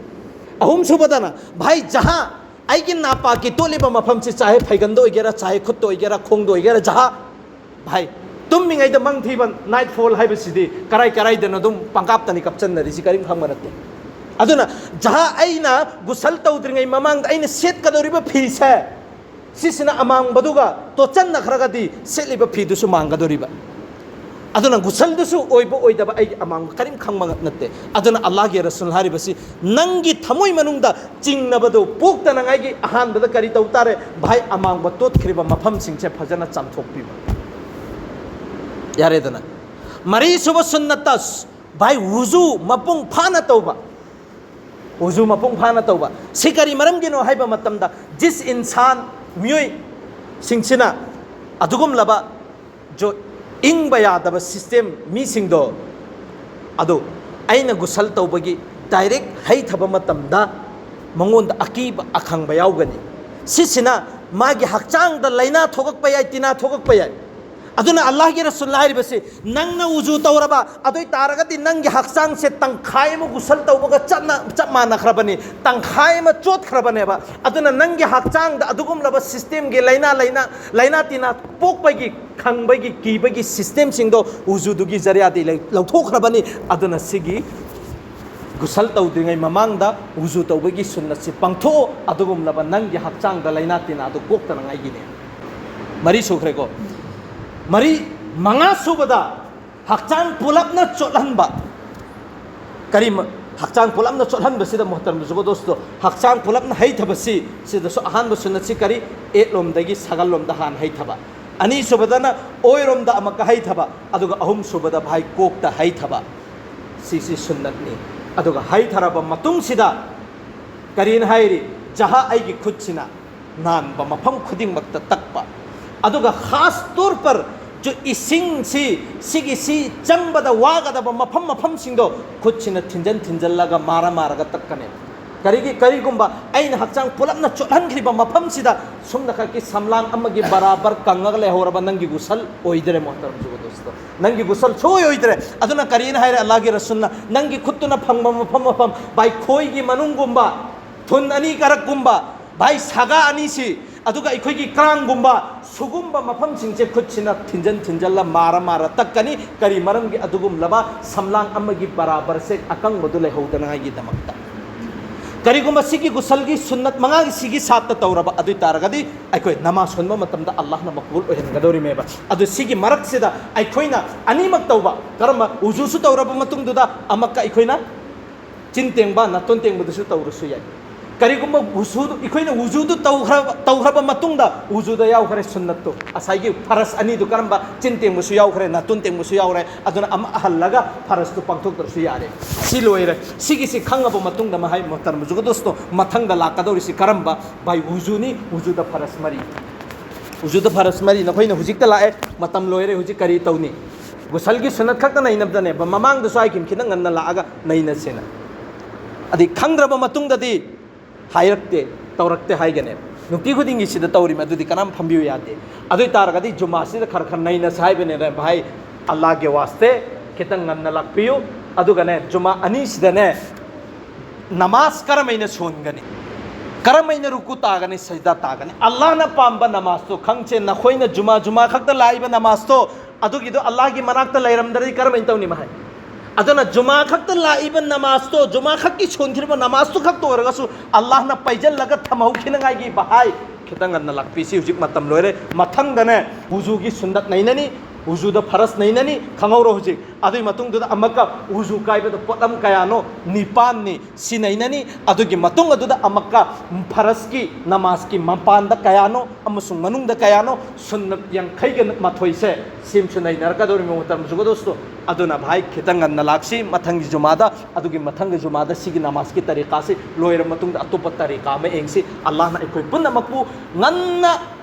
ꯑꯍꯨꯝꯁꯨꯕꯗꯅ, ꯚꯥꯏ, ꯖꯍꯥ, ꯑꯩꯒꯤ ꯅꯥꯄꯥꯛꯀꯤ ꯇꯣꯠꯂꯤꯕ ꯃꯐꯝꯁꯤ, ꯆꯥꯍꯦ ꯐꯩꯒꯟꯗ ꯑꯣꯏꯒꯦꯔꯥ, ꯆꯥꯍꯦ ꯈꯨꯠꯇ ꯑꯣꯏꯒꯦꯔꯥ, ꯈꯣꯡꯗ ꯑꯣꯏꯒꯦꯔꯥ, ꯖꯍꯥ, ꯚꯥꯏ, ꯇꯨꯝꯃꯤꯉꯩꯗ ꯃꯪ ꯊꯤꯕ, night fall ꯍꯥꯏꯕꯁꯤꯗꯤ ꯀꯔꯥꯏ ꯀꯔꯥꯏꯗꯅꯣ ꯑꯗꯨꯝ ꯄꯪꯀꯥꯞꯇꯅꯤ ꯀꯥꯞꯆꯟꯅꯔꯤꯁꯤ, ꯀꯔꯤꯝ ꯈꯪꯕ ꯅꯠꯇꯦ꯫ ꯑꯗꯨꯅ ꯖꯍꯥ ꯑꯩꯅ ꯒꯨꯁꯜ ꯇꯧꯗ꯭ꯔꯤꯉꯩ ꯃꯃꯥꯡꯗ ꯑꯩꯅ ꯁꯦꯠꯀꯗꯧꯔꯤꯕ ꯐꯤꯁꯦ, ꯁꯤꯁꯤꯅ ꯑꯃꯥꯡꯕꯗꯨꯒ ꯇꯣꯠꯆꯟꯅꯈ꯭ꯔꯒꯗꯤ ꯁꯦꯠꯂꯤꯕ ꯐꯤꯗꯨꯁꯨ ꯃꯥꯡꯒꯗꯧꯔꯤꯕ꯫ ꯑꯗꯨꯅ ꯒꯨꯁꯜꯗꯨꯁꯨ ꯑꯣꯏꯕ ꯑꯣꯏꯗꯕ ꯑꯩꯒꯤ ꯑꯃꯥꯡꯕ ꯀꯔꯤꯝ ꯈꯪꯕ ꯅꯠꯇꯦ꯫ ꯑꯗꯨꯅ ꯑꯜꯂꯥꯍꯒꯤ ꯔꯁꯨꯜ ꯍꯥꯏꯔꯤꯕꯁꯤ, ꯅꯪꯒꯤ ꯊꯃꯣꯏ ꯃꯅꯨꯡꯗ ꯆꯤꯡꯅꯕꯗꯨ ꯄꯣꯛꯇꯅꯉꯥꯏꯒꯤ ꯑꯍꯥꯟꯕꯗ ꯀꯔꯤ ꯇꯧ ꯇꯥꯔꯦ? ꯚꯥꯏ, ꯑꯃꯥꯡꯕ ꯇꯣꯠꯈ꯭ꯔꯤꯕ ꯃꯐꯝꯁꯤꯡꯁꯦ ꯐꯖꯅ ꯆꯥꯝꯊꯣꯛꯄꯤꯕ꯫ ꯌꯥꯔꯦꯗꯅ꯫ ꯃꯔꯤꯁꯨꯕ ꯁꯨꯟꯅꯠꯇ, ꯚꯥꯏ, ꯋꯨꯖꯨ ꯃꯄꯨꯡ ꯐꯥꯅ ꯇꯧꯕ꯫ ꯋꯨꯖꯨ ꯃꯄꯨꯡ ꯐꯥꯅ ꯇꯧꯕ꯫ ꯁꯤ ꯀꯔꯤ ꯃꯔꯝꯒꯤꯅꯣ ꯍꯥꯏꯕ ꯃꯇꯝꯗ, ꯖꯤꯁ ꯏꯟꯁꯥꯟ, ꯃꯤꯑꯣꯏꯁꯤꯡꯁꯤꯅ ꯑꯗꯨꯒꯨꯝꯂꯕ ꯖꯣ-, ꯏꯪꯕ ꯌꯥꯗꯕ system ꯃꯤꯁꯤꯡꯗꯣ, ꯑꯗꯨ ꯑꯩꯅ ꯒꯨꯁꯜ ꯇꯧꯕꯒꯤ direct ꯍꯩꯊꯕ ꯃꯇꯝꯗ ꯃꯉꯣꯟꯗ ꯑꯀꯤꯕ ꯑꯈꯪꯕ ꯌꯥꯎꯒꯅꯤ꯫ ꯁꯤꯁꯤꯅ ꯃꯥꯒꯤ ꯍꯛꯆꯥꯡꯗ ꯂꯥꯏꯅꯥ ꯊꯣꯛꯂꯛꯄ ꯌꯥꯏ, ꯇꯤꯟꯅꯥ ꯊꯣꯛꯂꯛꯄ ꯌꯥꯏ꯫ ꯑꯗꯨꯅ ꯑꯜꯂꯥꯍꯒꯤ ꯔꯁꯨꯜ ꯍꯥꯏꯔꯤꯕꯁꯤ, ꯅꯪꯅ ꯎꯖꯨ ꯇꯧꯔꯕ, ꯑꯗꯨ ꯑꯣꯏ ꯇꯥꯔꯒꯗꯤ ꯅꯪꯒꯤ ꯍꯛꯆꯥꯡꯁꯦ ꯇꯪꯈꯥꯏ ꯑꯃ ꯒꯨꯁꯜ ꯇꯧꯕꯒ ꯆꯞꯅ, ꯆꯞ ꯃꯥꯟꯅꯈ꯭ꯔꯕꯅꯤ, ꯇꯪꯈꯥꯏ ꯑꯃ ꯆꯣꯠꯈ꯭ꯔꯕꯅꯦꯕ꯫ ꯑꯗꯨꯅ ꯅꯪꯒꯤ ꯍꯛꯆꯥꯡꯗ ꯑꯗꯨꯒꯨꯝꯂꯕ systemꯒꯤ ꯂꯥꯏꯅꯥ, ꯂꯥꯏꯅꯥ, ꯂꯥꯏꯅꯥ ꯇꯤꯟꯅꯥ ꯄꯣꯛꯄꯒꯤ, ꯈꯪꯕꯒꯤ, ꯀꯤꯕꯒꯤ systemꯁꯤꯡꯗꯣ ꯎꯖꯨꯗꯨꯒꯤ ꯖꯔꯤꯌꯥꯗꯤ ꯂꯩ-, ꯂꯧꯊꯣꯛꯈ꯭ꯔꯕꯅꯤ꯫ ꯑꯗꯨꯅ ꯁꯤꯒꯤ ꯒꯨꯁꯜ ꯇꯧꯗ꯭ꯔꯤꯉꯩ ꯃꯃꯥꯡꯗ ꯎꯖꯨ ꯇꯧꯕꯒꯤ ꯁꯨꯟꯅꯠꯁꯤ ꯄꯥꯡꯊꯣꯛꯑꯣ, ꯑꯗꯨꯒꯨꯝꯂꯕ ꯅꯪꯒꯤ ꯍꯛꯆꯥꯡꯗ ꯂꯥꯏꯅꯥ ꯇꯤꯟꯅꯥꯗꯨ ꯀꯣꯛꯇꯅꯉꯥꯏꯒꯤꯅꯦ꯫ ꯃꯔꯤ ꯁꯨꯈ꯭ꯔꯦꯀꯣ꯫ ꯃꯔꯤ, ꯃꯉꯥ ꯁꯨꯕꯗ ꯍꯛꯆꯥꯡ ꯄꯨꯂꯞꯅ ꯆꯣꯠꯍꯟꯕ꯫ ꯀꯔꯤ ꯃ-, ꯍꯛꯆꯥꯡ ꯄꯨꯂꯞꯅ ꯆꯣꯠꯍꯟꯕꯁꯤꯗ, ꯃꯣꯍꯇꯔꯝ ꯖꯨꯒꯣꯗꯣꯁꯇꯣ, ꯍꯛꯆꯥꯡ ꯄꯨꯂꯞꯅ ꯍꯩꯊꯕꯁꯤ, ꯁꯤꯗꯁꯨ ꯑꯍꯥꯟꯕ ꯁꯨꯟꯅꯠꯁꯤ ꯀꯔꯤ? ꯌꯦꯠꯂꯣꯝꯗꯒꯤ ꯁꯒꯜꯂꯣꯝꯗ ꯍꯥꯟꯅ ꯍꯩꯊꯕ꯫ ꯑꯅꯤꯁꯨꯕꯗꯅ ꯑꯣꯏꯔꯣꯝꯗ ꯑꯃꯨꯛꯀ ꯍꯩꯊꯕ꯫ ꯑꯗꯨꯒ ꯑꯍꯨꯝꯁꯨꯕꯗ, ꯚꯥꯏ, ꯀꯣꯛꯇ ꯍꯩꯊꯕ꯫ ꯁꯤꯁꯤ ꯁꯨꯟꯅꯠꯅꯤ꯫ ꯑꯗꯨꯒ ꯍꯩꯊꯔꯕ ꯃꯇꯨꯡꯁꯤꯗ ꯀꯔꯤꯅ ꯍꯥꯏꯔꯤ? ꯖꯍꯥ ꯑꯩꯒꯤ ꯈꯨꯠꯁꯤꯅ ꯅꯥꯟꯕ ꯃꯐꯝ ꯈꯨꯗꯤꯡꯃꯛꯇ ꯇꯛꯄ꯫ ꯑꯗꯨꯒ ꯈꯥꯁ ꯇꯧꯔ ꯄꯔ ꯖꯨ ꯏꯁꯤꯡꯁꯤ, ꯁꯤꯒꯤꯁꯤ ꯆꯪꯕꯗ ꯋꯥꯒꯗꯕ ꯃꯐꯝ ꯃꯐꯝꯁꯤꯡꯗꯣ ꯈꯨꯠꯁꯤꯅ ꯊꯤꯟꯖꯟ ꯊꯤꯟꯖꯜꯂꯒ ꯃꯥꯔ ꯃꯥꯔꯒ ꯇꯛꯀꯅꯦꯕ꯫ ꯀꯔꯤꯒꯤ, ꯀꯔꯤꯒꯨꯝꯕ ꯑꯩꯅ ꯍꯛꯆꯥꯡ ꯄꯨꯂꯞꯅ ꯆꯣꯠꯍꯟꯈ꯭ꯔꯤꯕ ꯃꯐꯝꯁꯤꯗ ꯁꯨꯝꯅꯈꯛꯀꯤ ꯁꯝꯂꯥꯡ ꯑꯃꯒꯤ ꯕꯔꯥꯕꯔ ꯀꯪꯉꯒ ꯂꯩꯍꯧꯔꯕ ꯅꯪꯒꯤ ꯒꯨꯁꯜ ꯑꯣꯏꯗ꯭ꯔꯦ, ꯃꯣꯍꯇꯔꯝ ꯖꯨꯒꯗꯣꯁꯇꯣ꯫ ꯅꯪꯒꯤ ꯒꯨꯁꯜ ꯁꯨꯡꯑꯣꯏ ꯑꯣꯏꯗ꯭ꯔꯦ꯫ ꯑꯗꯨꯅ ꯀꯔꯤꯅ ꯍꯥꯏꯔꯦ ꯑꯜꯂꯥꯍꯒꯤ ꯔꯁꯨꯜꯅ? ꯅꯪꯒꯤ ꯈꯨꯠꯇꯨꯅ ꯐꯪꯕ ꯃꯐꯝ ꯃꯐꯝ, ꯚꯥꯏ, ꯈꯣꯏꯒꯤ ꯃꯅꯨꯡꯒꯨꯝꯕ, ꯊꯨꯟ ꯑꯅꯤ ꯀꯥꯔꯛꯀꯨꯝꯕ, ꯚꯥꯏ, ꯁꯥꯒꯥ ꯑꯅꯤꯁꯤ, ꯑꯗꯨꯒ ꯑꯩꯈꯣꯏꯒꯤ ꯀ꯭ꯔꯥꯡꯒꯨꯝꯕ ꯁꯨꯒꯨꯝꯕ ꯃꯐꯝꯁꯤꯡꯁꯦ ꯈꯨꯠꯁꯤꯅ ꯊꯤꯟꯖꯟ ꯊꯤꯟꯖꯜꯂ ꯃꯥꯔ ꯃꯥꯔ ꯇꯛꯀꯅꯤ꯫ ꯀꯔꯤ ꯃꯔꯝꯒꯤ? ꯑꯗꯨꯒꯨꯝꯂꯕ ꯁꯝꯂꯥꯡ ꯑꯃꯒꯤ ꯕꯔꯥꯕꯔꯁꯦ ꯑꯀꯪꯕꯗꯨ ꯂꯩꯍꯧꯗꯅꯉꯥꯏꯒꯤꯗꯃꯛꯇ꯫ ꯀꯔꯤꯒꯨꯝꯕ ꯁꯤꯒꯤ ꯒꯨꯁꯜꯒꯤ ꯁꯨꯟꯅꯠ ꯃꯉꯥꯒꯤ ꯁꯤꯒꯤ ꯁꯥꯠꯇ ꯇꯧꯔꯕ ꯑꯗꯨ ꯑꯣꯏ ꯇꯥꯔꯒꯗꯤ ꯑꯩꯈꯣꯏ ꯅꯃꯥꯖ ꯁꯣꯟꯕ ꯃꯇꯝꯗ ꯑꯜꯂꯥꯍꯅ ꯃꯛꯕꯨꯜ ꯑꯣꯏꯍꯟꯒꯗꯧꯔꯤꯃꯦꯕ꯫ ꯑꯗꯨ ꯁꯤꯒꯤ ꯃꯔꯛꯁꯤꯗ ꯑꯩꯈꯣꯏꯅ ꯑꯅꯤꯃꯛ ꯇꯧꯕ, ꯀꯔꯝꯕ? ꯎꯖꯨꯁꯨ ꯇꯧꯔꯕ ꯃꯇꯨꯡꯗꯨꯗ ꯑꯃꯛꯀ ꯑꯩꯈꯣꯏꯅ ꯆꯤꯟ ꯇꯦꯡꯕ, ꯅꯥꯇꯣꯟ ꯇꯦꯡꯕꯗꯨꯁꯨ ꯇꯧꯔꯁꯨ ꯌꯥꯏ꯫ ꯀꯔꯤꯒꯨꯝꯕ ꯎꯖꯨꯗꯨ, ꯑꯩꯈꯣꯏꯅ ꯎꯖꯨꯗꯨ ꯇꯧꯈ꯭ꯔ-, ꯇꯧꯈ꯭ꯔꯕ ꯃꯇꯨꯡꯗ ꯎꯖꯨꯗ ꯌꯥꯎꯈ꯭ꯔꯦ ꯁꯨꯟꯅꯠꯇꯨ, ꯉꯁꯥꯏꯒꯤ ꯐꯔꯁ ꯑꯅꯤꯗꯨ ꯀꯔꯝꯕ? ꯆꯤꯟ ꯇꯦꯡꯕꯁꯨ ꯌꯥꯎꯈ꯭ꯔꯦ, ꯅꯥꯇꯣꯟ ꯇꯦꯡꯕꯁꯨ ꯌꯥꯎꯔꯦ, ꯑꯗꯨꯅ ꯑꯃ ꯍꯜꯂꯒ ꯐꯔꯁꯇꯨ ꯄꯥꯡꯊꯣꯛꯇ꯭ꯔꯁꯨ ꯌꯥꯔꯦ꯫ ꯁꯤ ꯂꯣꯏꯔꯦ꯫ ꯁꯤꯒꯤꯁꯤ ꯈꯪꯉꯕ ꯃꯇꯨꯡꯗ ꯃꯍꯥꯏ ꯃꯣꯍꯇꯔꯝ ꯕꯨꯖꯨꯔꯒ ꯗꯣꯁꯇꯣ, ꯃꯊꯪꯗ ꯂꯥꯛꯀꯗꯧꯔꯤꯁꯤ ꯀꯔꯝꯕ? ꯚꯥꯏ, ꯎꯖꯨꯅꯤ, ꯎꯖꯨꯗ ꯐꯔꯁ ꯃꯔꯤ꯫ ꯎꯖꯨꯗ ꯐꯔꯁ ꯃꯔꯤ ꯅꯈꯣꯏꯅ ꯍꯧꯖꯤꯛꯇ ꯂꯥꯛꯑꯦ, ꯃꯇꯝ ꯂꯣꯏꯔꯦ, ꯍꯧꯖꯤꯛ ꯀꯔꯤ ꯇꯧꯅꯤ? ꯒꯨꯁꯜꯒꯤ ꯁꯨꯟꯅꯠ ꯈꯛꯇ ꯅꯩꯅꯕꯗꯅꯦꯕ, ꯃꯃꯥꯡꯗꯁꯨ ꯍꯥꯏꯈꯤꯕ, ꯈꯤꯇꯪ ꯉꯟꯅ ꯂꯥꯛꯑꯒ ꯅꯩꯅꯁꯦꯅ꯫ ꯑꯗꯩ ꯈꯪꯗ꯭ꯔꯕ ꯃꯇꯨꯡꯗꯗꯤ ꯍꯥꯏꯔꯛꯇꯦ, ꯇꯧꯔꯛꯇꯦ ꯍꯥꯏꯒꯅꯦꯕ꯫ ꯅꯨꯡꯇꯤ ꯈꯨꯗꯤꯡꯒꯤ ꯁꯤꯗ ꯇꯧꯔꯤꯃꯦ, ꯑꯗꯨꯗꯤ ꯀꯅꯥꯝ ꯐꯝꯕꯤꯌꯨ ꯌꯥꯗꯦ꯫ ꯑꯗꯨ ꯑꯣꯏ ꯇꯥꯔꯒꯗꯤ ꯖꯨꯃꯥꯁꯤꯗ ꯈꯔ ꯈꯔ ꯅꯩꯅꯁꯦ ꯍꯥꯏꯕꯅꯦ, ꯚꯥꯏ, ꯑꯜꯂꯥꯍꯒꯤ ꯋꯥꯁꯇꯦ ꯈꯤꯇꯪ ꯉꯟꯅ ꯂꯥꯛꯄꯤꯌꯨ꯫ ꯑꯗꯨꯒꯅꯦ, ꯖꯨꯃꯥ ꯑꯅꯤꯁꯤꯗꯅꯦ, ꯅꯃꯥꯖ ꯀꯔꯝꯍꯥꯏꯅ ꯁꯣꯟꯒꯅꯤ, ꯀꯔꯝꯍꯥꯏꯅ ꯔꯨꯀꯨ ꯇꯥꯒꯅꯤ, ꯁꯖꯗꯥ ꯇꯥꯒꯅꯤ, ꯑꯜꯂꯥꯍꯅ ꯄꯥꯝꯕ ꯅꯃꯥꯖꯇꯣ ꯈꯪꯁꯦ꯫ ꯅꯈꯣꯏꯅ ꯖꯨꯃꯥ ꯖꯨꯃꯥ ꯈꯛꯇ ꯂꯥꯛꯏꯕ ꯅꯃꯥꯖꯇꯣ, ꯑꯗꯨꯒꯤꯗꯣ ꯑꯜꯂꯥꯍꯒꯤ ꯃꯅꯥꯛꯇ ꯂꯩꯔꯝꯗ꯭ꯔꯗꯤ ꯀꯔꯝꯍꯥꯏꯅ ꯇꯧꯅꯤ ꯃꯍꯥꯏ? ꯑꯗꯨꯅ ꯖꯨꯃꯥ ꯈꯛꯇ ꯂꯥꯛꯏꯕ ꯅꯃꯥꯖꯇꯣ, ꯖꯨꯃꯥ ꯈꯛꯀꯤ ꯁꯣꯟꯈꯤꯕ ꯅꯃꯥꯖꯇꯨ ꯈꯛꯇ ꯑꯣꯏꯔꯒꯁꯨ ꯑꯜꯂꯥꯍꯅ ꯄꯩꯖꯜꯂꯒ ꯊꯝꯍꯧꯈꯤꯅꯉꯥꯏꯒꯤ ꯚꯥꯏ, ꯈꯤꯇꯪ ꯉꯟꯅ ꯂꯥꯛꯄꯤꯁꯤ꯫ ꯍꯧꯖꯤꯛ ꯃꯇꯝ ꯂꯣꯏꯔꯦ꯫ ꯃꯊꯪꯗꯅꯦ ꯎꯖꯨꯒꯤ ꯁꯨꯟꯅꯠ ꯅꯩꯅꯅꯤ, ꯎꯖꯨꯗ ꯐꯔꯁ ꯅꯩꯅꯅꯤ, ꯈꯪꯍꯧꯔꯣ꯫ ꯍꯧꯖꯤꯛ ꯑꯗꯨꯒꯤ ꯃꯇꯨꯡꯗꯨꯗ ꯑꯃꯨꯛꯀ ꯎꯖꯨ ꯀꯥꯏꯕꯗ ꯄꯣꯠꯂꯝ ꯀꯌꯥꯅꯣ? ꯅꯤꯄꯥꯟꯅꯤ꯫ ꯁꯤ ꯅꯩꯅꯅꯤ꯫ ꯑꯗꯨꯒꯤ ꯃꯇꯨꯡ ꯑꯗꯨꯗ ꯑꯃꯨꯛꯀ ꯐꯔꯁꯀꯤ ꯅꯃꯥꯖꯀꯤ ꯃꯄꯥꯟꯗ ꯀꯌꯥꯅꯣ ꯑꯃꯁꯨꯡ ꯃꯅꯨꯡꯗ ꯀꯌꯥꯅꯣ? ꯁꯨꯟꯅꯠ ꯌꯥꯡꯈꯩꯒ ꯃꯥꯊꯣꯏꯁꯦ ꯁꯤꯝꯁꯨ ꯅꯩꯅꯔꯛꯀꯗꯧꯔꯤꯕ ꯃꯇꯝꯁꯨ ꯒꯗꯣꯁꯇꯣ꯫ ꯑꯗꯨꯅ ꯚꯥꯏ, ꯈꯤꯇꯪ ꯉꯟꯅ ꯂꯥꯛꯁꯤ꯫ ꯃꯊꯪꯒꯤ ꯖꯨꯃꯥꯗ, ꯑꯗꯨꯒꯤ ꯃꯊꯪꯒꯤ ꯖꯨꯃꯥꯗ ꯁꯤꯒꯤ ꯅꯃꯥꯖꯀꯤ ꯇꯔꯤꯀꯥꯁꯤ ꯂꯣꯏꯔ ꯃꯇꯨꯡꯗ ꯑꯇꯣꯞꯄ ꯇꯔꯤꯀꯥ ꯑꯃ ꯌꯦꯡꯁꯤ꯫ ꯑꯜꯂꯥꯍꯅ ꯑꯩꯈꯣꯏ ꯄꯨꯝꯅꯃꯛꯄꯨ ꯉꯟꯅ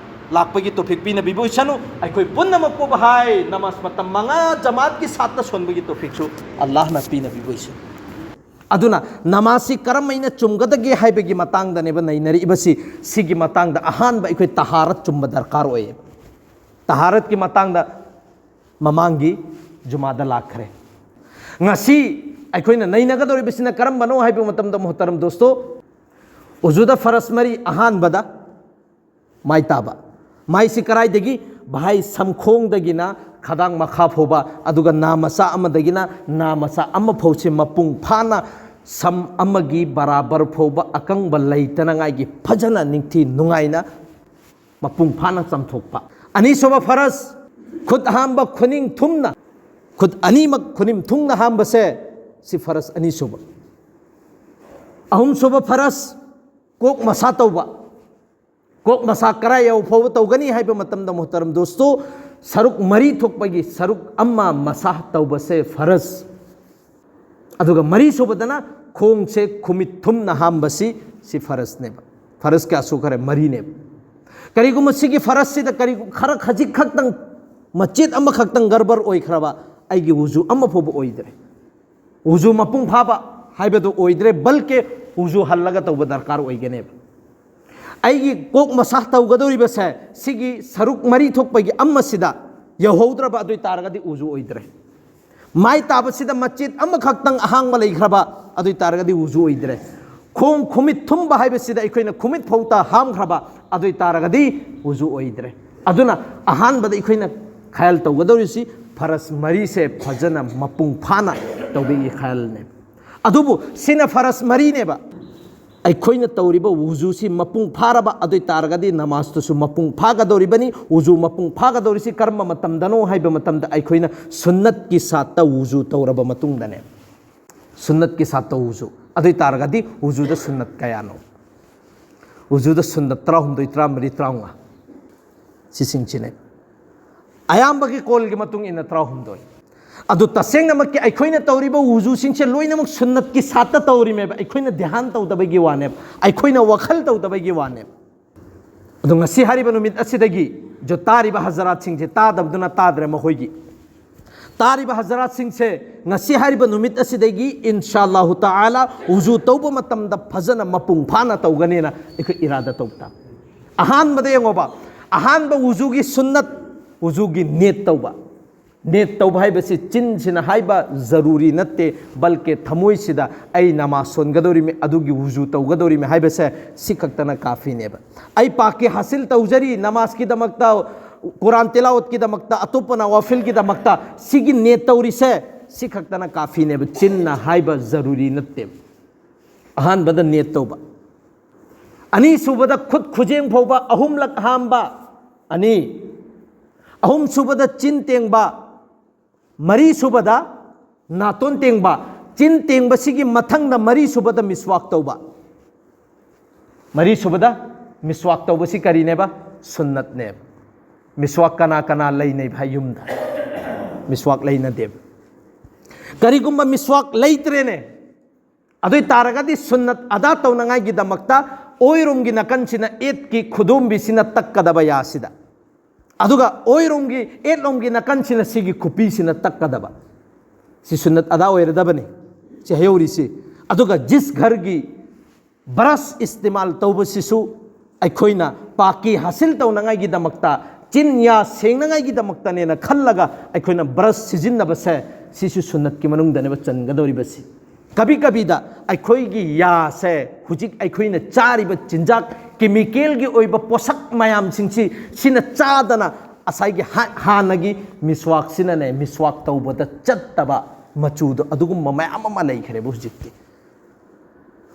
ꯂꯥꯛꯄꯒꯤ ꯇꯣꯐꯤꯛ ꯄꯤꯅꯕꯤꯕ ꯑꯣꯏꯁꯅꯨ꯫ ꯑꯩꯈꯣꯏ ꯄꯨꯝꯅꯃꯛꯄꯨ ꯚꯥꯏ, ꯅꯃꯥꯖ ꯃꯇꯝ ꯃꯉꯥ ꯖꯃꯥꯠꯀꯤ ꯁꯥꯠꯇ ꯁꯣꯟꯕꯒꯤ ꯇꯣꯐꯤꯛꯁꯨ ꯑꯜꯂꯥꯍꯅ ꯄꯤꯅꯕꯤꯕ ꯑꯣꯏꯁꯅꯨ꯫ ꯑꯗꯨꯅ ꯅꯃꯥꯖꯁꯤ ꯀꯔꯝꯍꯥꯏꯅ ꯆꯨꯝꯒꯗꯒꯦ ꯍꯥꯏꯕꯒꯤ ꯃꯇꯥꯡꯗꯅꯦꯕ ꯅꯩꯅꯔꯛꯏꯕꯁꯤ꯫ ꯁꯤꯒꯤ ꯃꯇꯥꯡꯗ ꯑꯍꯥꯟꯕ ꯑꯩꯈꯣꯏ ꯇꯍꯥꯔꯠ ꯆꯨꯝꯕ ꯗꯔꯀꯥꯔ ꯑꯣꯏꯌꯦꯕ꯫ ꯇꯍꯥꯔꯠꯀꯤ ꯃꯇꯥꯡꯗ ꯃꯃꯥꯡꯒꯤ ꯖꯨꯃꯥꯗ ꯂꯥꯛꯈ꯭ꯔꯦ꯫ ꯉꯁꯤ ꯑꯩꯈꯣꯏꯅ ꯅꯩꯅꯒꯗꯧꯔꯤꯕꯁꯤꯅ ꯀꯔꯝꯕꯅꯣ ꯍꯥꯏꯕ ꯃꯇꯝꯗ, ꯃꯣꯍꯇꯔꯝ ꯗꯣꯁꯇꯣ, ꯎꯖꯨꯗ ꯐꯔꯁ ꯃꯔꯤ ꯑꯍꯥꯟꯕꯗ ꯃꯥꯏ ꯇꯥꯕ꯫ ꯃꯥꯏꯁꯤ ꯀꯔꯥꯏꯗꯒꯤ? ꯚꯥꯏ, ꯁꯝꯈꯣꯡꯗꯒꯤꯅ ꯈꯗꯥꯡ ꯃꯈꯥ ꯐꯥꯎꯕ, ꯑꯗꯨꯒ ꯅꯥ ꯃꯆꯥ ꯑꯃꯗꯒꯤꯅ ꯅꯥ ꯃꯆꯥ ꯑꯃ ꯐꯥꯎꯁꯤ ꯃꯄꯨꯡ ꯐꯥꯅ ꯁꯝ ꯑꯃꯒꯤ ꯕꯔꯥꯕꯔ ꯐꯥꯎꯕ ꯑꯀꯪꯕ ꯂꯩꯇꯅꯉꯥꯏꯒꯤ ꯐꯖꯅ ꯅꯤꯡꯊꯤ ꯅꯨꯡꯉꯥꯏꯅ ꯃꯄꯨꯡ ꯐꯥꯅ ꯆꯥꯝꯊꯣꯛꯄ꯫ ꯑꯅꯤꯁꯨꯕ ꯐꯔꯁ, ꯈꯨꯠ ꯑꯍꯥꯝꯕ ꯈꯨꯅꯤꯡ ꯊꯨꯝꯅ, ꯈꯨꯠ ꯑꯅꯤꯃꯛ ꯈꯨꯅꯤꯡ ꯊꯨꯡꯅ ꯍꯥꯝꯕꯁꯦ, ꯁꯤ ꯐꯔꯁ ꯑꯅꯤꯁꯨꯕ꯫ ꯑꯍꯨꯝꯁꯨꯕ ꯐꯔꯁ, ꯀꯣꯛ ꯃꯁꯥ ꯇꯧꯕ꯫ ꯀꯣꯛ ꯃꯁꯥ ꯀꯔꯥꯏ ꯌꯧ ꯐꯥꯎꯕ ꯇꯧꯒꯅꯤ ꯍꯥꯏꯕ ꯃꯇꯝꯗ, ꯃꯨꯍꯇꯔꯝ ꯗꯣꯁꯇꯣ, ꯁꯔꯨꯛ ꯃꯔꯤ ꯊꯣꯛꯄꯒꯤ ꯁꯔꯨꯛ ꯑꯃ ꯃꯁꯥ ꯇꯧꯕꯁꯦ ꯐꯔꯁ꯫ ꯑꯗꯨꯒ ꯃꯔꯤ ꯁꯨꯕꯗꯅ ꯈꯣꯡꯁꯦ ꯈꯨꯃꯤꯠ ꯊꯨꯝꯅ ꯍꯥꯝꯕꯁꯤ, ꯁꯤ ꯐꯔꯁꯅꯦꯕ꯫ ꯐꯔꯁ ꯀꯌꯥ ꯁꯨꯈꯔꯦ? ꯃꯔꯤꯅꯦꯕ꯫ ꯀꯔꯤꯒꯨꯝꯕ ꯁꯤꯒꯤ ꯐꯔꯁꯁꯤꯗ ꯀꯔꯤꯒꯨꯝꯕ ꯈꯔ ꯈꯖꯤꯛ ꯈꯛꯇꯪ, ꯃꯆꯦꯠ ꯑꯃꯈꯛꯇꯪ ꯒꯔꯕꯔ ꯑꯣꯏꯈ꯭ꯔꯕ, ꯑꯩꯒꯤ ꯋꯨꯖꯨ ꯑꯃ ꯐꯥꯎꯕ ꯑꯣꯏꯗ꯭ꯔꯦ꯫ ꯋꯨꯖꯨ ꯃꯄꯨꯡ ꯐꯥꯕ ꯍꯥꯏꯕꯗꯨ ꯑꯣꯏꯗ꯭ꯔꯦ, ꯕꯜꯀꯦ ꯋꯨꯖꯨ ꯍꯜꯂꯒ ꯇꯧꯕ ꯗꯔꯀꯥꯔ ꯑꯣꯏꯒꯅꯦꯕ꯫ ꯑꯩꯒꯤ ꯀꯣꯛ ꯃꯁꯥ ꯇꯧꯒꯗꯧꯔꯤꯕꯁꯦ, ꯁꯤꯒꯤ ꯁꯔꯨꯛ ꯃꯔꯤ ꯊꯣꯛꯄꯒꯤ ꯑꯃꯁꯤꯗ ꯌꯧꯍꯧꯗ꯭ꯔꯕ, ꯑꯗꯨ ꯑꯣꯏ ꯇꯥꯔꯒꯗꯤ ꯋꯨꯖꯨ ꯑꯣꯏꯗ꯭ꯔꯦ꯫ ꯃꯥꯏ ꯇꯥꯕꯁꯤꯗ ꯃꯆꯦꯠ ꯑꯃꯈꯛꯇꯪ ꯑꯍꯥꯡꯕ ꯂꯩꯈ꯭ꯔꯕ, ꯑꯗꯨ ꯑꯣꯏ ꯇꯥꯔꯒꯗꯤ ꯋꯨꯖꯨ ꯑꯣꯏꯗ꯭ꯔꯦ꯫ ꯈꯣꯡ ꯈꯨꯃꯤꯠ ꯊꯨꯝꯕ ꯍꯥꯏꯕꯁꯤꯗ ꯑꯩꯈꯣꯏꯅ ꯈꯨꯃꯤꯠ ꯐꯥꯎꯇ ꯍꯥꯝꯈ꯭ꯔꯕ, ꯑꯗꯨ ꯑꯣꯏ ꯇꯥꯔꯒꯗꯤ ꯋꯨꯖꯨ ꯑꯣꯏꯗ꯭ꯔꯦ꯫ ꯑꯗꯨꯅ ꯑꯍꯥꯟꯕꯗ ꯑꯩꯈꯣꯏꯅ ꯈꯌꯥꯜ ꯇꯧꯒꯗꯧꯔꯤꯁꯤ ꯐꯔꯁ ꯃꯔꯤꯁꯦ ꯐꯖꯅ ꯃꯄꯨꯡ ꯐꯥꯅ ꯇꯧꯕꯒꯤ ꯈꯌꯥꯜꯅꯦ꯫ ꯑꯗꯨꯕꯨ ꯁꯤꯅ ꯐꯔꯁ ꯃꯔꯤꯅꯦꯕ꯫ ꯑꯩꯈꯣꯏꯅ ꯇꯧꯔꯤꯕ ꯋꯨꯖꯨꯁꯤ ꯃꯄꯨꯡ ꯐꯥꯔꯕ, ꯑꯗꯨ ꯑꯣꯏ ꯇꯥꯔꯒꯗꯤ ꯅꯃꯥꯖꯇꯨꯁꯨ ꯃꯄꯨꯡ ꯐꯥꯒꯗꯧꯔꯤꯕꯅꯤ꯫ ꯋꯨꯖꯨ ꯃꯄꯨꯡ ꯐꯥꯒꯗꯧꯔꯤꯁꯤ ꯀꯔꯝꯕ ꯃꯇꯝꯗꯅꯣ ꯍꯥꯏꯕ ꯃꯇꯝꯗ, ꯑꯩꯈꯣꯏꯅ ꯁꯨꯟꯅꯠꯀꯤ ꯁꯥꯠꯇ ꯋꯨꯖꯨ ꯇꯧꯔꯕ ꯃꯇꯨꯡꯗꯅꯦ꯫ ꯁꯨꯟꯅꯠꯀꯤ ꯁꯥꯠꯇ ꯋꯨꯖꯨ, ꯑꯗꯨ ꯑꯣꯏ ꯇꯥꯔꯒꯗꯤ ꯋꯨꯖꯨꯗ ꯁꯨꯟꯅꯠ ꯀꯌꯥꯅꯣ? ꯋꯨꯖꯨꯗ ꯁꯨꯟꯅꯠ ꯇꯔꯥꯍꯨꯝꯗꯣꯏ, ꯇꯔꯥꯃꯔꯤ, ꯇꯔꯥꯃꯉꯥ, ꯁꯤꯁꯤꯡꯁꯤꯅꯦ꯫ ꯑꯌꯥꯝꯕꯒꯤ ꯀꯣꯜꯒꯤ ꯃꯇꯨꯡ ꯏꯟꯅ ꯇꯔꯥꯍꯨꯝꯗꯣꯏ꯫ ꯑꯗꯨ ꯇꯁꯦꯡꯅꯃꯛꯀꯤ ꯑꯩꯈꯣꯏꯅ ꯇꯧꯔꯤꯕ ꯋꯨꯖꯨꯁꯤꯡꯁꯦ ꯂꯣꯏꯅꯃꯛ ꯁꯨꯟꯅꯠꯀꯤ ꯁꯥꯠꯇ ꯇꯧꯔꯤꯃꯦꯕ꯫ ꯑꯩꯈꯣꯏꯅ ꯙ꯭ꯌꯥꯟ ꯇꯧꯗꯕꯒꯤ ꯋꯥꯅꯦꯕ, ꯑꯩꯈꯣꯏꯅ ꯋꯥꯈꯜ ꯇꯧꯗꯕꯒꯤ ꯋꯥꯅꯦꯕ꯫ ꯑꯗꯣ ꯉꯁꯤ ꯍꯥꯏꯔꯤꯕ ꯅꯨꯃꯤꯠ ꯑꯁꯤꯗꯒꯤ ꯖꯣ ꯇꯥꯔꯤꯕ ꯍꯖꯔꯥꯠꯁꯤꯡꯁꯦ, ꯇꯥꯗꯕꯗꯨꯅ ꯇꯥꯗ꯭ꯔꯦ, ꯃꯈꯣꯏꯒꯤ ꯇꯥꯔꯤꯕ ꯍꯖꯔꯥꯠꯁꯤꯡꯁꯦ ꯉꯁꯤ ꯍꯥꯏꯔꯤꯕ ꯅꯨꯃꯤꯠ ꯑꯁꯤꯗꯒꯤ ꯏꯟꯁꯥ ꯑꯜꯂꯥꯍꯨ ꯇꯥꯂꯥ ꯋꯨꯖꯨ ꯇꯧꯕ ꯃꯇꯝꯗ ꯐꯖꯅ ꯃꯄꯨꯡ ꯐꯥꯅ ꯇꯧꯒꯅꯦꯅ ꯑꯩꯈꯣꯏ ꯏꯔꯥꯗ ꯇꯧꯕ ꯇꯥꯕ꯫ ꯑꯍꯥꯟꯕꯗ ꯌꯦꯡꯉꯣꯕ, ꯑꯍꯥꯟꯕ ꯋꯨꯖꯨꯒꯤ ꯁꯨꯟꯅꯠ, ꯋꯨꯖꯨꯒꯤ ꯅꯤꯌꯠ ꯇꯧꯕ꯫ ꯅꯦꯠ ꯇꯧꯕ ꯍꯥꯏꯕꯁꯤ ꯆꯤꯟꯁꯤꯅ ꯍꯥꯏꯕ ꯖꯔꯨꯔꯤ ꯅꯠꯇꯦ, ꯕꯜꯀꯦ ꯊꯃꯣꯏꯁꯤꯗ ꯑꯩ ꯅꯃꯥꯖ ꯁꯣꯟꯒꯗꯧꯔꯤꯃꯤ, ꯑꯗꯨꯒꯤ ꯋꯨꯖꯨ ꯇꯧꯒꯗꯧꯔꯤꯃꯤ ꯍꯥꯏꯕꯁꯦ ꯁꯤ ꯈꯛꯇꯅ ꯀꯥꯐꯤꯅꯦꯕ꯫ ꯑꯩ ꯄꯥꯛꯀꯤ ꯍꯥꯁꯤꯜ ꯇꯧꯖꯔꯤ ꯅꯃꯥꯖꯀꯤꯗꯃꯛꯇ, ꯀꯨꯔꯥꯟ ꯇꯤꯂꯥꯋꯠꯀꯤꯗꯃꯛꯇ, ꯑꯇꯣꯞꯄ ꯅꯋꯥꯐꯤꯜꯒꯤꯗꯃꯛꯇ, ꯁꯤꯒꯤ ꯅꯦꯠ ꯇꯧꯔꯤꯁꯦ ꯁꯤ ꯈꯛꯇꯅ ꯀꯥꯐꯤꯅꯦꯕ, ꯆꯤꯟꯅ ꯍꯥꯏꯕ ꯖꯔꯨꯔꯤ ꯅꯠꯇꯦꯕ꯫ ꯑꯍꯥꯟꯕꯗ ꯅꯦꯠ ꯇꯧꯕ, ꯑꯅꯤꯁꯨꯕꯗ ꯈꯨꯠ ꯈꯨꯖꯦꯡ ꯐꯥꯎꯕ ꯑꯍꯨꯝꯂꯛ ꯍꯥꯝꯕ, ꯑꯅꯤ, ꯑꯍꯨꯝꯁꯨꯕꯗ ꯆꯤꯟ ꯇꯦꯡꯕ, ꯃꯔꯤꯁꯨꯕꯗ ꯅꯥꯇꯣꯟ ꯇꯦꯡꯕ, ꯆꯤꯟ ꯇꯦꯡꯕꯁꯤꯒꯤ ꯃꯊꯪꯗ ꯃꯔꯤꯁꯨꯕꯗ ꯃꯤꯁꯋꯥꯛ ꯇꯧꯕ꯫ ꯃꯔꯤꯁꯨꯕꯗ ꯃꯤꯁꯋꯥꯛ ꯇꯧꯕꯁꯤ ꯀꯔꯤꯅꯦꯕ? ꯁꯨꯟꯅꯠꯅꯦꯕ꯫ ꯃꯤꯁꯋꯥꯛ ꯀꯅꯥ ꯀꯅꯥ ꯂꯩꯅꯩ ꯚꯥꯏ ꯌꯨꯝꯗ? ꯃꯤꯁꯋꯥꯛ ꯂꯩꯅꯗꯦꯕ꯫ ꯀꯔꯤꯒꯨꯝꯕ ꯃꯤꯁꯋꯥꯛ ꯂꯩꯇ꯭ꯔꯦꯅꯦ, ꯑꯗꯨ ꯑꯣꯏ ꯇꯥꯔꯒꯗꯤ ꯁꯨꯟꯅꯠ ꯑꯗꯥ ꯇꯧꯅꯉꯥꯏꯒꯤꯗꯃꯛꯇ ꯑꯣꯏꯔꯣꯝꯒꯤ ꯅꯥꯀꯟꯁꯤꯅ ꯑꯦꯠꯀꯤ ꯈꯨꯗꯣꯝꯕꯤꯁꯤꯅ ꯇꯛꯀꯗꯕ ꯌꯥꯁꯤꯗ, ꯑꯗꯨꯒ ꯑꯣꯏꯔꯣꯝꯒꯤ, ꯑꯦꯠꯂꯣꯝꯒꯤ ꯅꯥꯀꯟꯁꯤꯅ ꯁꯤꯒꯤ ꯈꯨꯄꯤꯁꯤꯅ ꯇꯛꯀꯗꯕ꯫ ꯁꯤ ꯁꯨꯟꯅꯠ ꯑꯗꯥ ꯑꯣꯏꯔꯗꯕꯅꯤ꯫ ꯁꯤ ꯍꯌꯧꯔꯤꯁꯤ꯫ ꯑꯗꯨꯒ ꯖꯤꯁ ꯘꯔꯒꯤ ꯕ꯭ꯔꯁ ꯏꯁꯇꯤꯃꯥꯜ ꯇꯧꯕꯁꯤꯁꯨ ꯑꯩꯈꯣꯏꯅ ꯄꯥꯀꯤ ꯍꯥꯁꯤꯜ ꯇꯧꯅꯉꯥꯏꯒꯤꯗꯃꯛꯇ, ꯆꯤꯟ ꯌꯥ ꯁꯦꯡꯅꯉꯥꯏꯒꯤꯗꯃꯛꯇꯅꯦꯅ ꯈꯜꯂꯒ ꯑꯩꯈꯣꯏꯅ ꯕ꯭ꯔꯁ ꯁꯤꯖꯤꯟꯅꯕꯁꯦ, ꯁꯤꯁꯨ ꯁꯨꯟꯅꯠꯀꯤ ꯃꯅꯨꯡꯗꯅꯦꯕ ꯆꯟꯒꯗꯧꯔꯤꯕꯁꯤ꯫ ꯀꯕꯤ ꯀꯕꯤꯗ ꯑꯩꯈꯣꯏꯒꯤ ꯌꯥꯁꯦ, ꯍꯧꯖꯤꯛ ꯑꯩꯈꯣꯏꯅ ꯆꯥꯔꯤꯕ ꯆꯤꯟꯖꯥꯛ, ꯀꯦꯃꯤꯀꯦꯜꯒꯤ ꯑꯣꯏꯕ ꯄꯣꯠꯁꯛ ꯃꯌꯥꯝꯁꯤꯡꯁꯤ, ꯁꯤꯅ ꯆꯥꯗꯅ ꯉꯁꯥꯏꯒꯤ ꯍꯥ-, ꯍꯥꯟꯅꯒꯤ ꯃꯤꯁꯋꯥꯛꯁꯤꯅꯅꯦ, ꯃꯤꯁꯋꯥꯛ ꯇꯧꯕꯗ ꯆꯠꯇꯕ ꯃꯆꯨꯗꯣ, ꯑꯗꯨꯒꯨꯝꯕ ꯃꯌꯥꯝ ꯑꯃ ꯂꯩꯈ꯭ꯔꯦꯕ ꯍꯧꯖꯤꯛꯇꯤ꯫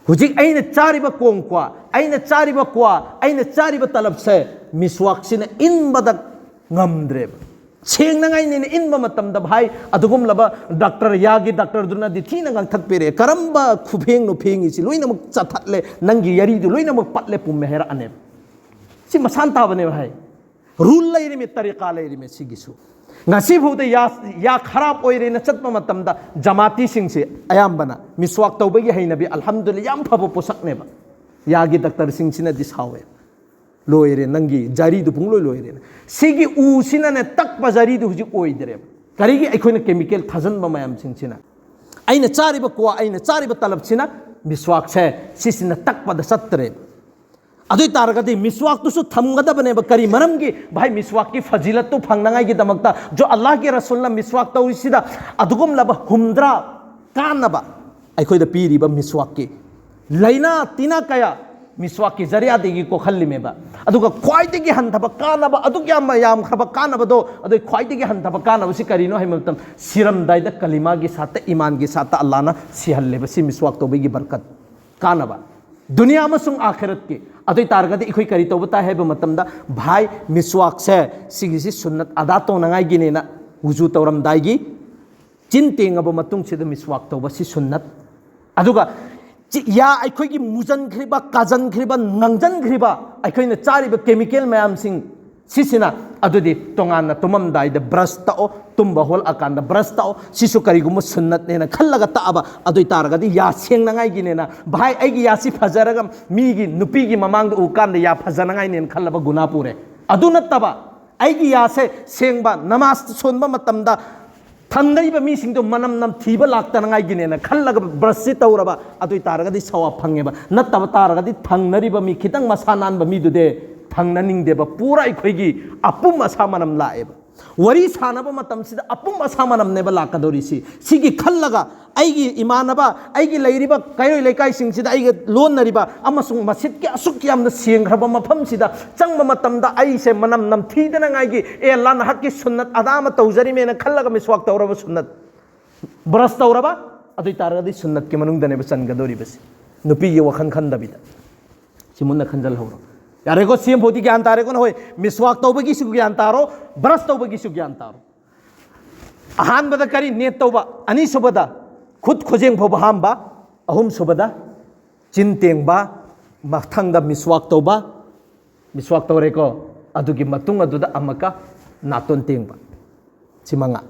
ꯍꯧꯖꯤꯛ ꯑꯩꯅ ꯆꯥꯔꯤꯕ ꯀꯣꯡꯀ꯭ꯋꯥ, ꯑꯩꯅ ꯆꯥꯔꯤꯕ ꯀ꯭ꯋꯥ, ꯑꯩꯅ ꯆꯥꯔꯤꯕ ꯇꯂꯞꯁꯦ ꯃꯤꯁꯋꯥꯛꯁꯤꯅ ꯏꯟꯕꯗ ꯉꯝꯗ꯭ꯔꯦꯕ꯫ ꯁꯦꯡꯅꯉꯥꯏꯅꯦꯅ ꯏꯟꯕ ꯃꯇꯝꯗ ꯚꯥꯏ, ꯑꯗꯨꯒꯨꯝꯂꯕ ꯗꯥꯛꯇꯔ, ꯌꯥꯒꯤ ꯗꯥꯛꯇꯔꯗꯨꯅꯗꯤ ꯊꯤꯅ ꯉꯥꯡꯊꯠꯄꯤꯔꯛꯑꯦ꯫ "ꯀꯔꯝꯕ ꯈꯨꯐꯦꯡꯅꯣ ꯐꯦꯡꯉꯤꯁꯤ? ꯂꯣꯏꯅꯃꯛ ꯆꯥꯊꯠꯂꯦ, ꯅꯪꯒꯤ ꯌꯥꯔꯤꯗꯨ ꯂꯣꯏꯅꯃꯛ ꯄꯠꯂꯦ ꯄꯨꯝꯃꯦ" ꯍꯥꯏꯔꯛꯑꯅꯦꯕ꯫ ꯁꯤ ꯃꯁꯥꯟ ꯇꯥꯕꯅꯦꯕ ꯚꯥꯏ꯫ ꯔꯨꯜ ꯂꯩꯔꯤꯃꯤ, ꯇꯔꯤꯀꯥ ꯂꯩꯔꯤꯃꯤ ꯁꯤꯒꯤꯁꯨ꯫ ꯉꯁꯤ ꯐꯥꯎꯗ ꯌꯥ, ꯌꯥ ꯈꯔꯥꯞ ꯑꯣꯏꯔꯦꯅ ꯆꯠꯄ ꯃꯇꯝꯗ ꯖꯃꯥꯇꯤꯁꯤꯡꯁꯦ ꯑꯌꯥꯝꯕꯅ ꯃꯤꯁꯋꯥꯛ ꯇꯧꯕꯒꯤ ꯍꯩꯅꯕꯤ, ꯑꯜꯍꯝꯗꯨꯂꯤꯜꯂꯥ, ꯌꯥꯝ ꯐꯕ ꯄꯣꯠꯁꯛꯅꯦꯕ꯫ ꯌꯥꯒꯤ ꯗꯥꯛꯇꯔꯁꯤꯡꯁꯤꯅꯗꯤ ꯁꯥꯎꯋꯦ꯫ "ꯂꯣꯏꯔꯦ, ꯅꯪꯒꯤ ꯖꯥꯔꯤꯗꯨ ꯄꯨꯡꯂꯣꯏ ꯂꯣꯏꯔꯦꯅ"꯫ ꯁꯤꯒꯤ ꯎꯁꯤꯅꯅꯦ ꯇꯛꯄ ꯖꯥꯔꯤꯗꯨ ꯍꯧꯖꯤꯛ ꯑꯣꯏꯗ꯭ꯔꯦꯕ꯫ ꯀꯔꯤꯒꯤ? ꯑꯩꯈꯣꯏꯅ ꯀꯦꯃꯤꯀꯦꯜ ꯊꯥꯖꯤꯟꯕ ꯃꯌꯥꯝꯁꯤꯡꯁꯤꯅ꯫ ꯑꯩꯅ ꯆꯥꯔꯤꯕ ꯀ꯭ꯋꯥ, ꯑꯩꯅ ꯆꯥꯔꯤꯕ ꯇꯂꯞꯁꯤꯅ ꯃꯤꯁꯋꯥꯛꯁꯦ ꯁꯤꯁꯤꯅ ꯇꯛꯄꯗ ꯆꯠꯇ꯭ꯔꯦꯕ꯫ ꯑꯗꯨ ꯑꯣꯏ ꯇꯥꯔꯒꯗꯤ ꯃꯤꯁꯋꯥꯛꯇꯨꯁꯨ ꯊꯝꯒꯗꯕꯅꯦꯕ꯫ ꯀꯔꯤ ꯃꯔꯝꯒꯤ? ꯚꯥꯏ, ꯃꯤꯁꯋꯥꯛꯀꯤ ꯐꯖꯤꯂꯠꯇꯨ ꯐꯪꯅꯉꯥꯏꯒꯤꯗꯃꯛꯇ꯫ ꯖꯣ ꯑꯜꯂꯥꯍꯒꯤ ꯔꯁꯨꯜꯅ ꯃꯤꯁꯋꯥꯛ ꯇꯧꯔꯤꯁꯤꯗ ꯑꯗꯨꯒꯨꯝꯂꯕ ꯍꯨꯝꯗ꯭ꯔꯥ ꯀꯥꯟꯅꯕ ꯑꯩꯈꯣꯏꯗ ꯄꯤꯔꯤꯕ ꯃꯤꯁꯋꯥꯛꯀꯤ ꯂꯥꯏꯅꯥ ꯇꯤꯟꯅꯥ ꯀꯌꯥ ꯃꯤꯁꯋꯥꯛꯀꯤ ꯖꯔꯤꯌꯥꯗꯒꯤ ꯀꯣꯛꯍꯜꯂꯤꯃꯦꯕ꯫ ꯑꯗꯨꯒ ꯈ꯭ꯋꯥꯏꯗꯒꯤ ꯍꯟꯊꯕ ꯀꯥꯟꯅꯕ, ꯑꯗꯨꯛ ꯌꯥꯝꯅ ꯌꯥꯝꯈ꯭ꯔꯕ ꯀꯥꯟꯅꯕꯗꯣ, ꯑꯗꯨ ꯈ꯭ꯋꯥꯏꯗꯒꯤ ꯍꯟꯊꯕ ꯀꯥꯟꯅꯕꯁꯤ ꯀꯔꯤꯅꯣ ꯍꯥꯏꯕ ꯃꯇꯝ, ꯁꯤꯔꯝꯗꯥꯏꯗ ꯀꯂꯤꯃꯥꯒꯤ ꯁꯥꯠꯇ, ꯏꯃꯥꯟꯒꯤ ꯁꯥꯠꯇ ꯑꯜꯂꯥꯍꯅ ꯁꯤꯍꯜꯂꯦꯕ꯫ ꯁꯤ ꯃꯤꯁꯋꯥꯛ ꯇꯧꯕꯒꯤ ꯕꯔꯀꯠ, ꯀꯥꯟꯅꯕ, ꯗꯨꯅꯤꯌꯥ ꯑꯃꯁꯨꯡ ꯑꯥꯈꯤꯔꯠꯀꯤ꯫ ꯑꯗꯨ ꯑꯣꯏ ꯇꯥꯔꯒꯗꯤ ꯑꯩꯈꯣꯏ ꯀꯔꯤ ꯇꯧꯕ ꯇꯥꯏ ꯍꯥꯏꯕ ꯃꯇꯝꯗ, ꯚꯥꯏ, ꯃꯤꯁꯋꯥꯛꯁꯦ ꯁꯤꯒꯤꯁꯤ ꯁꯨꯟꯅꯠ ꯑꯗꯥ ꯇꯧꯅꯉꯥꯏꯒꯤꯅꯦꯅ ꯋꯨꯖꯨ ꯇꯧꯔꯝꯗꯥꯏꯒꯤ ꯆꯤꯟ ꯇꯦꯡꯉꯕ ꯃꯇꯨꯡꯁꯤꯗ ꯃꯤꯁꯋꯥꯛ ꯇꯧꯕ ꯁꯤ ꯁꯨꯟꯅꯠ꯫ ꯑꯗꯨꯒ ꯆꯤ-, ꯌꯥ ꯑꯩꯈꯣꯏꯒꯤ ꯃꯨꯖꯟꯈ꯭ꯔꯤꯕ, ꯀꯥꯖꯟꯈ꯭ꯔꯤꯕ, ꯉꯥꯡꯖꯟꯈ꯭ꯔꯤꯕ ꯑꯩꯈꯣꯏꯅ ꯆꯥꯔꯤꯕ ꯀꯦꯃꯤꯀꯦꯜ ꯃꯌꯥꯝꯁꯤꯡ ꯁꯤꯁꯤꯅ, ꯑꯗꯨꯗꯤ ꯇꯣꯉꯥꯟꯅ ꯇꯨꯝꯃꯝꯗꯥꯏꯗ ꯕ꯭ꯔꯁ ꯇꯛꯑꯣ, ꯇꯨꯝꯕ ꯍꯧꯒꯠꯂꯛꯑꯀꯥꯟꯗ ꯕ꯭ꯔꯁ ꯇꯛꯑꯣ꯫ ꯁꯤꯁꯨ ꯀꯔꯤꯒꯨꯝꯕ ꯁꯨꯟꯅꯠꯅꯦꯅ ꯈꯜꯂꯒ ꯇꯛꯑꯕ ꯑꯗꯨ ꯑꯣꯏ ꯇꯥꯔꯒꯗꯤ, ꯌꯥ ꯁꯦꯡꯅꯉꯥꯏꯒꯤꯅꯦꯅ, ꯚꯥꯏ, ꯑꯩꯒꯤ ꯌꯥꯁꯤ ꯐꯖꯔꯒ ꯃꯤꯒꯤ ꯅꯨꯄꯤꯒꯤ ꯃꯃꯥꯡꯗ ꯎꯀꯥꯟꯗ ꯌꯥ ꯐꯖꯅꯉꯥꯏꯅꯦꯅ ꯈꯜꯂꯕ ꯒꯨꯅꯥ ꯄꯨꯔꯦ꯫ ꯑꯗꯨ ꯅꯠꯇꯕ, ꯑꯩꯒꯤ ꯌꯥꯁꯦ ꯁꯦꯡꯕ, ꯅꯃꯥꯖ ꯁꯣꯟꯕ ꯃꯇꯝꯗ ꯊꯪꯅꯔꯤꯕ ꯃꯤꯁꯤꯡꯗꯣ ꯃꯅꯝ ꯅꯝꯊꯤꯕ ꯂꯥꯛꯇꯅꯉꯥꯏꯒꯤꯅꯦꯅ ꯈꯜꯂꯒ ꯕ꯭ꯔꯁꯁꯤ ꯇꯧꯔꯕ ꯑꯗꯨ ꯑꯣꯏ ꯇꯥꯔꯒꯗꯤ ꯁꯋꯥꯕ ꯐꯪꯉꯦꯕ꯫ ꯅꯠꯇꯕ ꯇꯥꯔꯒꯗꯤ ꯊꯪꯅꯔꯤꯕ ꯃꯤ ꯈꯤꯇꯪ ꯃꯁꯥ ꯅꯥꯟꯕ ꯃꯤꯗꯨꯗꯤ ꯊꯪꯅꯅꯤꯡꯗꯦꯕ, ꯄꯨꯔꯥ ꯑꯩꯈꯣꯏꯒꯤ ꯑꯄꯨꯝ ꯑꯁꯥ ꯃꯅꯝ ꯂꯥꯛꯑꯦꯕ꯫ ꯋꯥꯔꯤ ꯁꯥꯟꯅꯕ ꯃꯇꯝꯁꯤꯗ ꯑꯄꯨꯝ ꯑꯁꯥ ꯃꯅꯝꯅꯦꯕ ꯂꯥꯛꯀꯗꯧꯔꯤꯁꯤ꯫ ꯁꯤꯒꯤ ꯈꯜꯂꯒ ꯑꯩꯒꯤ ꯏꯃꯥꯟꯅꯕ, ꯑꯩꯒꯤ ꯂꯩꯔꯤꯕ ꯀꯩꯔꯣꯏ ꯂꯩꯀꯥꯏꯁꯤꯡꯁꯤꯗ ꯑꯩꯒ ꯂꯣꯟꯅꯔꯤꯕ ꯑꯃꯁꯨꯡ ꯃꯁꯤꯠꯀꯤ ꯑꯁꯨꯛ ꯌꯥꯝꯅ ꯁꯦꯡꯈ꯭ꯔꯕ ꯃꯐꯝꯁꯤꯗ ꯆꯪꯕ ꯃꯇꯝꯗ ꯑꯩꯁꯦ ꯃꯅꯝ ꯅꯝꯊꯤꯗꯅꯉꯥꯏꯒꯤ, "ꯑꯦ ꯑꯜꯂꯥ, ꯅꯍꯥꯛꯀꯤ ꯁꯨꯟꯅꯠ ꯑꯗꯥ ꯑꯃ ꯇꯧꯖꯔꯤꯃꯦꯅ" ꯈꯜꯂꯒ ꯃꯤꯁꯋꯥꯛ ꯇꯧꯔꯕ ꯁꯨꯟꯅꯠ, ꯕ꯭ꯔꯁ ꯇꯧꯔꯕ, ꯑꯗꯨ ꯑꯣꯏ ꯇꯥꯔꯒꯗꯤ ꯁꯨꯟꯅꯠꯀꯤ ꯃꯅꯨꯡꯗꯅꯦꯕ ꯆꯟꯒꯗꯧꯔꯤꯕꯁꯤ, ꯅꯨꯄꯤꯒꯤ ꯋꯥꯈꯜ ꯈꯟꯗꯕꯤꯗ꯫ ꯁꯤ ꯃꯨꯟꯅ ꯈꯟꯖꯜꯍꯧꯔꯣ꯫ ꯌꯥꯔꯦꯀꯣ, ꯁꯤ ꯑꯃꯐꯥꯎꯗꯤ ꯒ꯭ꯌꯥꯟ ꯇꯥꯔꯦꯀꯣ ꯅꯈꯣꯏ? ꯃꯤꯁꯋꯥꯛ ꯇꯧꯕꯒꯤꯁꯨ ꯒ꯭ꯌꯥꯟ ꯇꯥꯔꯣ, ꯕ꯭ꯔꯁ ꯇꯧꯕꯒꯤꯁꯨ ꯒ꯭ꯌꯥꯟ ꯇꯥꯔꯣ꯫ ꯑꯍꯥꯟꯕꯗ ꯀꯔꯤ? ꯅꯦꯠ ꯇꯧꯕ꯫ ꯑꯅꯤꯁꯨꯕꯗ ꯈꯨꯠ ꯈꯨꯖꯦꯡ ꯐꯥꯎꯕ ꯍꯥꯝꯕ꯫ ꯑꯍꯨꯝꯁꯨꯕꯗ ꯆꯤꯟ ꯇꯦꯡꯕ꯫ ꯃꯊꯪꯗ ꯃꯤꯁꯋꯥꯛ ꯇꯧꯕ꯫ ꯃꯤꯁꯋꯥꯛ ꯇꯧꯔꯦꯀꯣ? ꯑꯗꯨꯒꯤ ꯃꯇꯨꯡ ꯑꯗꯨꯗ ꯑꯃꯨꯛꯀ ꯅꯥꯇꯣꯟ ꯇꯦꯡꯕ꯫ ꯁꯤ ꯃꯉꯥ꯫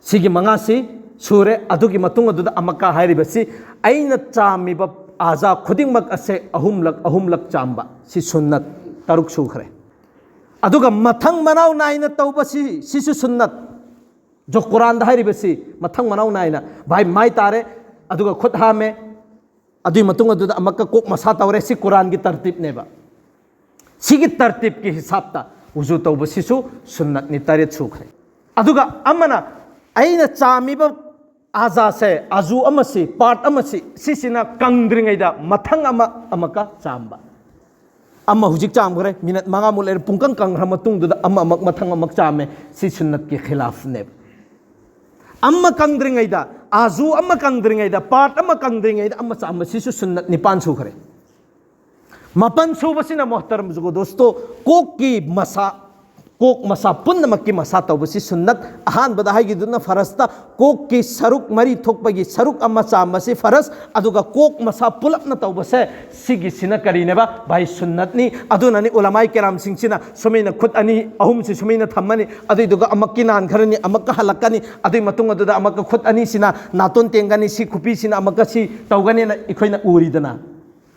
ꯁꯤꯒꯤ ꯃꯉꯥꯁꯤ ꯁꯨꯔꯦ꯫ ꯑꯗꯨꯒꯤ ꯃꯇꯨꯡ ꯑꯗꯨꯗ ꯑꯃꯨꯛꯀ ꯍꯥꯏꯔꯤꯕꯁꯤ, ꯑꯩꯅ ꯆꯥꯝꯃꯤꯕ ꯑꯥꯖꯥ ꯈꯨꯗꯤꯡꯃꯛ ꯑꯁꯦ ꯑꯍꯨꯝꯂꯛ, ꯑꯍꯨꯝꯂꯛ ꯆꯥꯝꯕ꯫ ꯁꯤ ꯁꯨꯟꯅꯠ ꯇꯔꯨꯛ ꯁꯨꯈ꯭ꯔꯦ꯫ ꯑꯗꯨꯒ ꯃꯊꯪ ꯃꯅꯥꯎ ꯅꯥꯏꯅ ꯇꯧꯕꯁꯤ, ꯁꯤꯁꯨ ꯁꯨꯟꯅꯠ꯫ ꯖꯣ ꯀꯨꯔꯥꯟꯗ ꯍꯥꯏꯔꯤꯕꯁꯤ ꯃꯊꯪ ꯃꯅꯥꯎ ꯅꯥꯏꯅ, ꯚꯥꯏ, ꯃꯥꯏ ꯇꯥꯔꯦ, ꯑꯗꯨꯒ ꯈꯨꯠ ꯍꯥꯝꯃꯦ, ꯑꯗꯨꯒꯤ ꯃꯇꯨꯡ ꯑꯗꯨꯗ ꯑꯃꯨꯛꯀ ꯀꯣꯛ ꯃꯁꯥ ꯇꯧꯔꯦ꯫ ꯁꯤ ꯀꯨꯔꯥꯟꯒꯤ ꯇꯔꯇꯤꯞꯅꯦꯕ꯫ ꯁꯤꯒꯤ ꯇꯔꯇꯤꯞꯀꯤ ꯍꯤꯁꯥꯞꯇ ꯎꯖꯨ ꯇꯧꯕꯁꯤꯁꯨ ꯁꯨꯟꯅꯠꯅꯤ, ꯇꯔꯦꯠ ꯁꯨꯈ꯭ꯔꯦ꯫ ꯑꯗꯨꯒ ꯑꯃꯅ ꯑꯩꯅ ꯆꯥꯝꯃꯤꯕ ꯑꯖꯥꯁꯦ, ꯑꯖꯨ ꯑꯃꯁꯤ, ꯄꯥꯔꯠ ꯑꯃꯁꯤ, ꯁꯤꯁꯤꯅ ꯀꯪꯗ꯭ꯔꯤꯉꯩꯗ ꯃꯊꯪ ꯑꯃ ꯑꯃꯨꯛꯀ ꯆꯥꯝꯕ꯫ ꯑꯃ ꯍꯧꯖꯤꯛ ꯆꯥꯝꯈ꯭ꯔꯦ, ꯃꯤꯅꯠ ꯃꯉꯥꯃꯨꯛ ꯂꯩꯔ ꯄꯨꯡꯀꯪ ꯀꯪꯈ꯭ꯔ ꯃꯇꯨꯡꯗꯨꯗ ꯑꯃ ꯑꯃꯨꯛ ꯃꯊꯪ ꯑꯃꯨꯛ ꯆꯥꯝꯃꯦ꯫ ꯁꯤ ꯁꯨꯟꯅꯠꯀꯤ ꯈꯤꯂꯥꯐꯅꯦꯕ꯫ ꯑꯃ ꯀꯪꯗ꯭ꯔꯤꯉꯩꯗ, ꯑꯖꯨ ꯑꯃ ꯀꯪꯗ꯭ꯔꯤꯉꯩꯗ, ꯄꯥꯔꯠ ꯑꯃ ꯀꯪꯗ꯭ꯔꯤꯉꯩꯗ ꯑꯃ ꯆꯥꯝꯕ, ꯁꯤꯁꯨ ꯁꯨꯟꯅꯠ ꯅꯤꯄꯥꯟ ꯁꯨꯈ꯭ꯔꯦ꯫ ꯃꯥꯄꯟ ꯁꯨꯕꯁꯤꯅ, ꯃꯣꯍꯇꯔꯝ ꯖꯨꯒꯣ ꯗꯣꯁꯇꯣ, ꯀꯣꯛꯀꯤ ꯃꯁꯥ, ꯀꯣꯛ ꯃꯁꯥ ꯄꯨꯝꯅꯃꯛꯀꯤ ꯃꯁꯥ ꯇꯧꯕꯁꯤ ꯁꯨꯟꯅꯠ꯫ ꯑꯍꯥꯟꯕꯗ ꯍꯥꯏꯈꯤꯗꯨꯅ ꯐꯔꯁꯇ ꯀꯣꯛꯀꯤ ꯁꯔꯨꯛ ꯃꯔꯤ ꯊꯣꯛꯄꯒꯤ ꯁꯔꯨꯛ ꯑꯃ ꯆꯥꯝꯕꯁꯤ ꯐꯔꯁ, ꯑꯗꯨꯒ ꯀꯣꯛ ꯃꯁꯥ ꯄꯨꯂꯞꯅ ꯇꯧꯕꯁꯦ, ꯁꯤꯒꯤꯁꯤꯅ ꯀꯔꯤꯅꯦꯕ? ꯚꯥꯏ, ꯁꯨꯟꯅꯠꯅꯤ꯫ ꯑꯗꯨꯅꯅꯤ ꯎꯂꯃꯥꯏ ꯀꯦꯔꯥꯝꯁꯤꯡꯁꯤꯅ ꯁꯨꯃꯥꯏꯅ ꯈꯨꯠ ꯑꯅꯤ ꯑꯍꯨꯝꯁꯤ ꯁꯨꯃꯥꯏꯅ ꯊꯝꯃꯅꯤ, ꯑꯗꯨꯏꯗꯨꯒ ꯑꯃꯛꯀꯤ ꯅꯥꯟꯈ꯭ꯔꯅꯤ, ꯑꯃꯛꯀ ꯍꯜꯂꯛꯀꯅꯤ, ꯑꯗꯨꯏ ꯃꯇꯨꯡ ꯑꯗꯨꯗ ꯑꯃꯛꯀ ꯈꯨꯠ ꯑꯅꯤꯁꯤꯅ ꯅꯥꯇꯣꯟ ꯇꯦꯡꯒꯅꯤ, ꯁꯤ ꯈꯨꯄꯤꯁꯤꯅ ꯑꯃꯛꯀ ꯁꯤ ꯇꯧꯒꯅꯤꯅ ꯑꯩꯈꯣꯏꯅ ꯎꯔꯤꯗꯅ꯫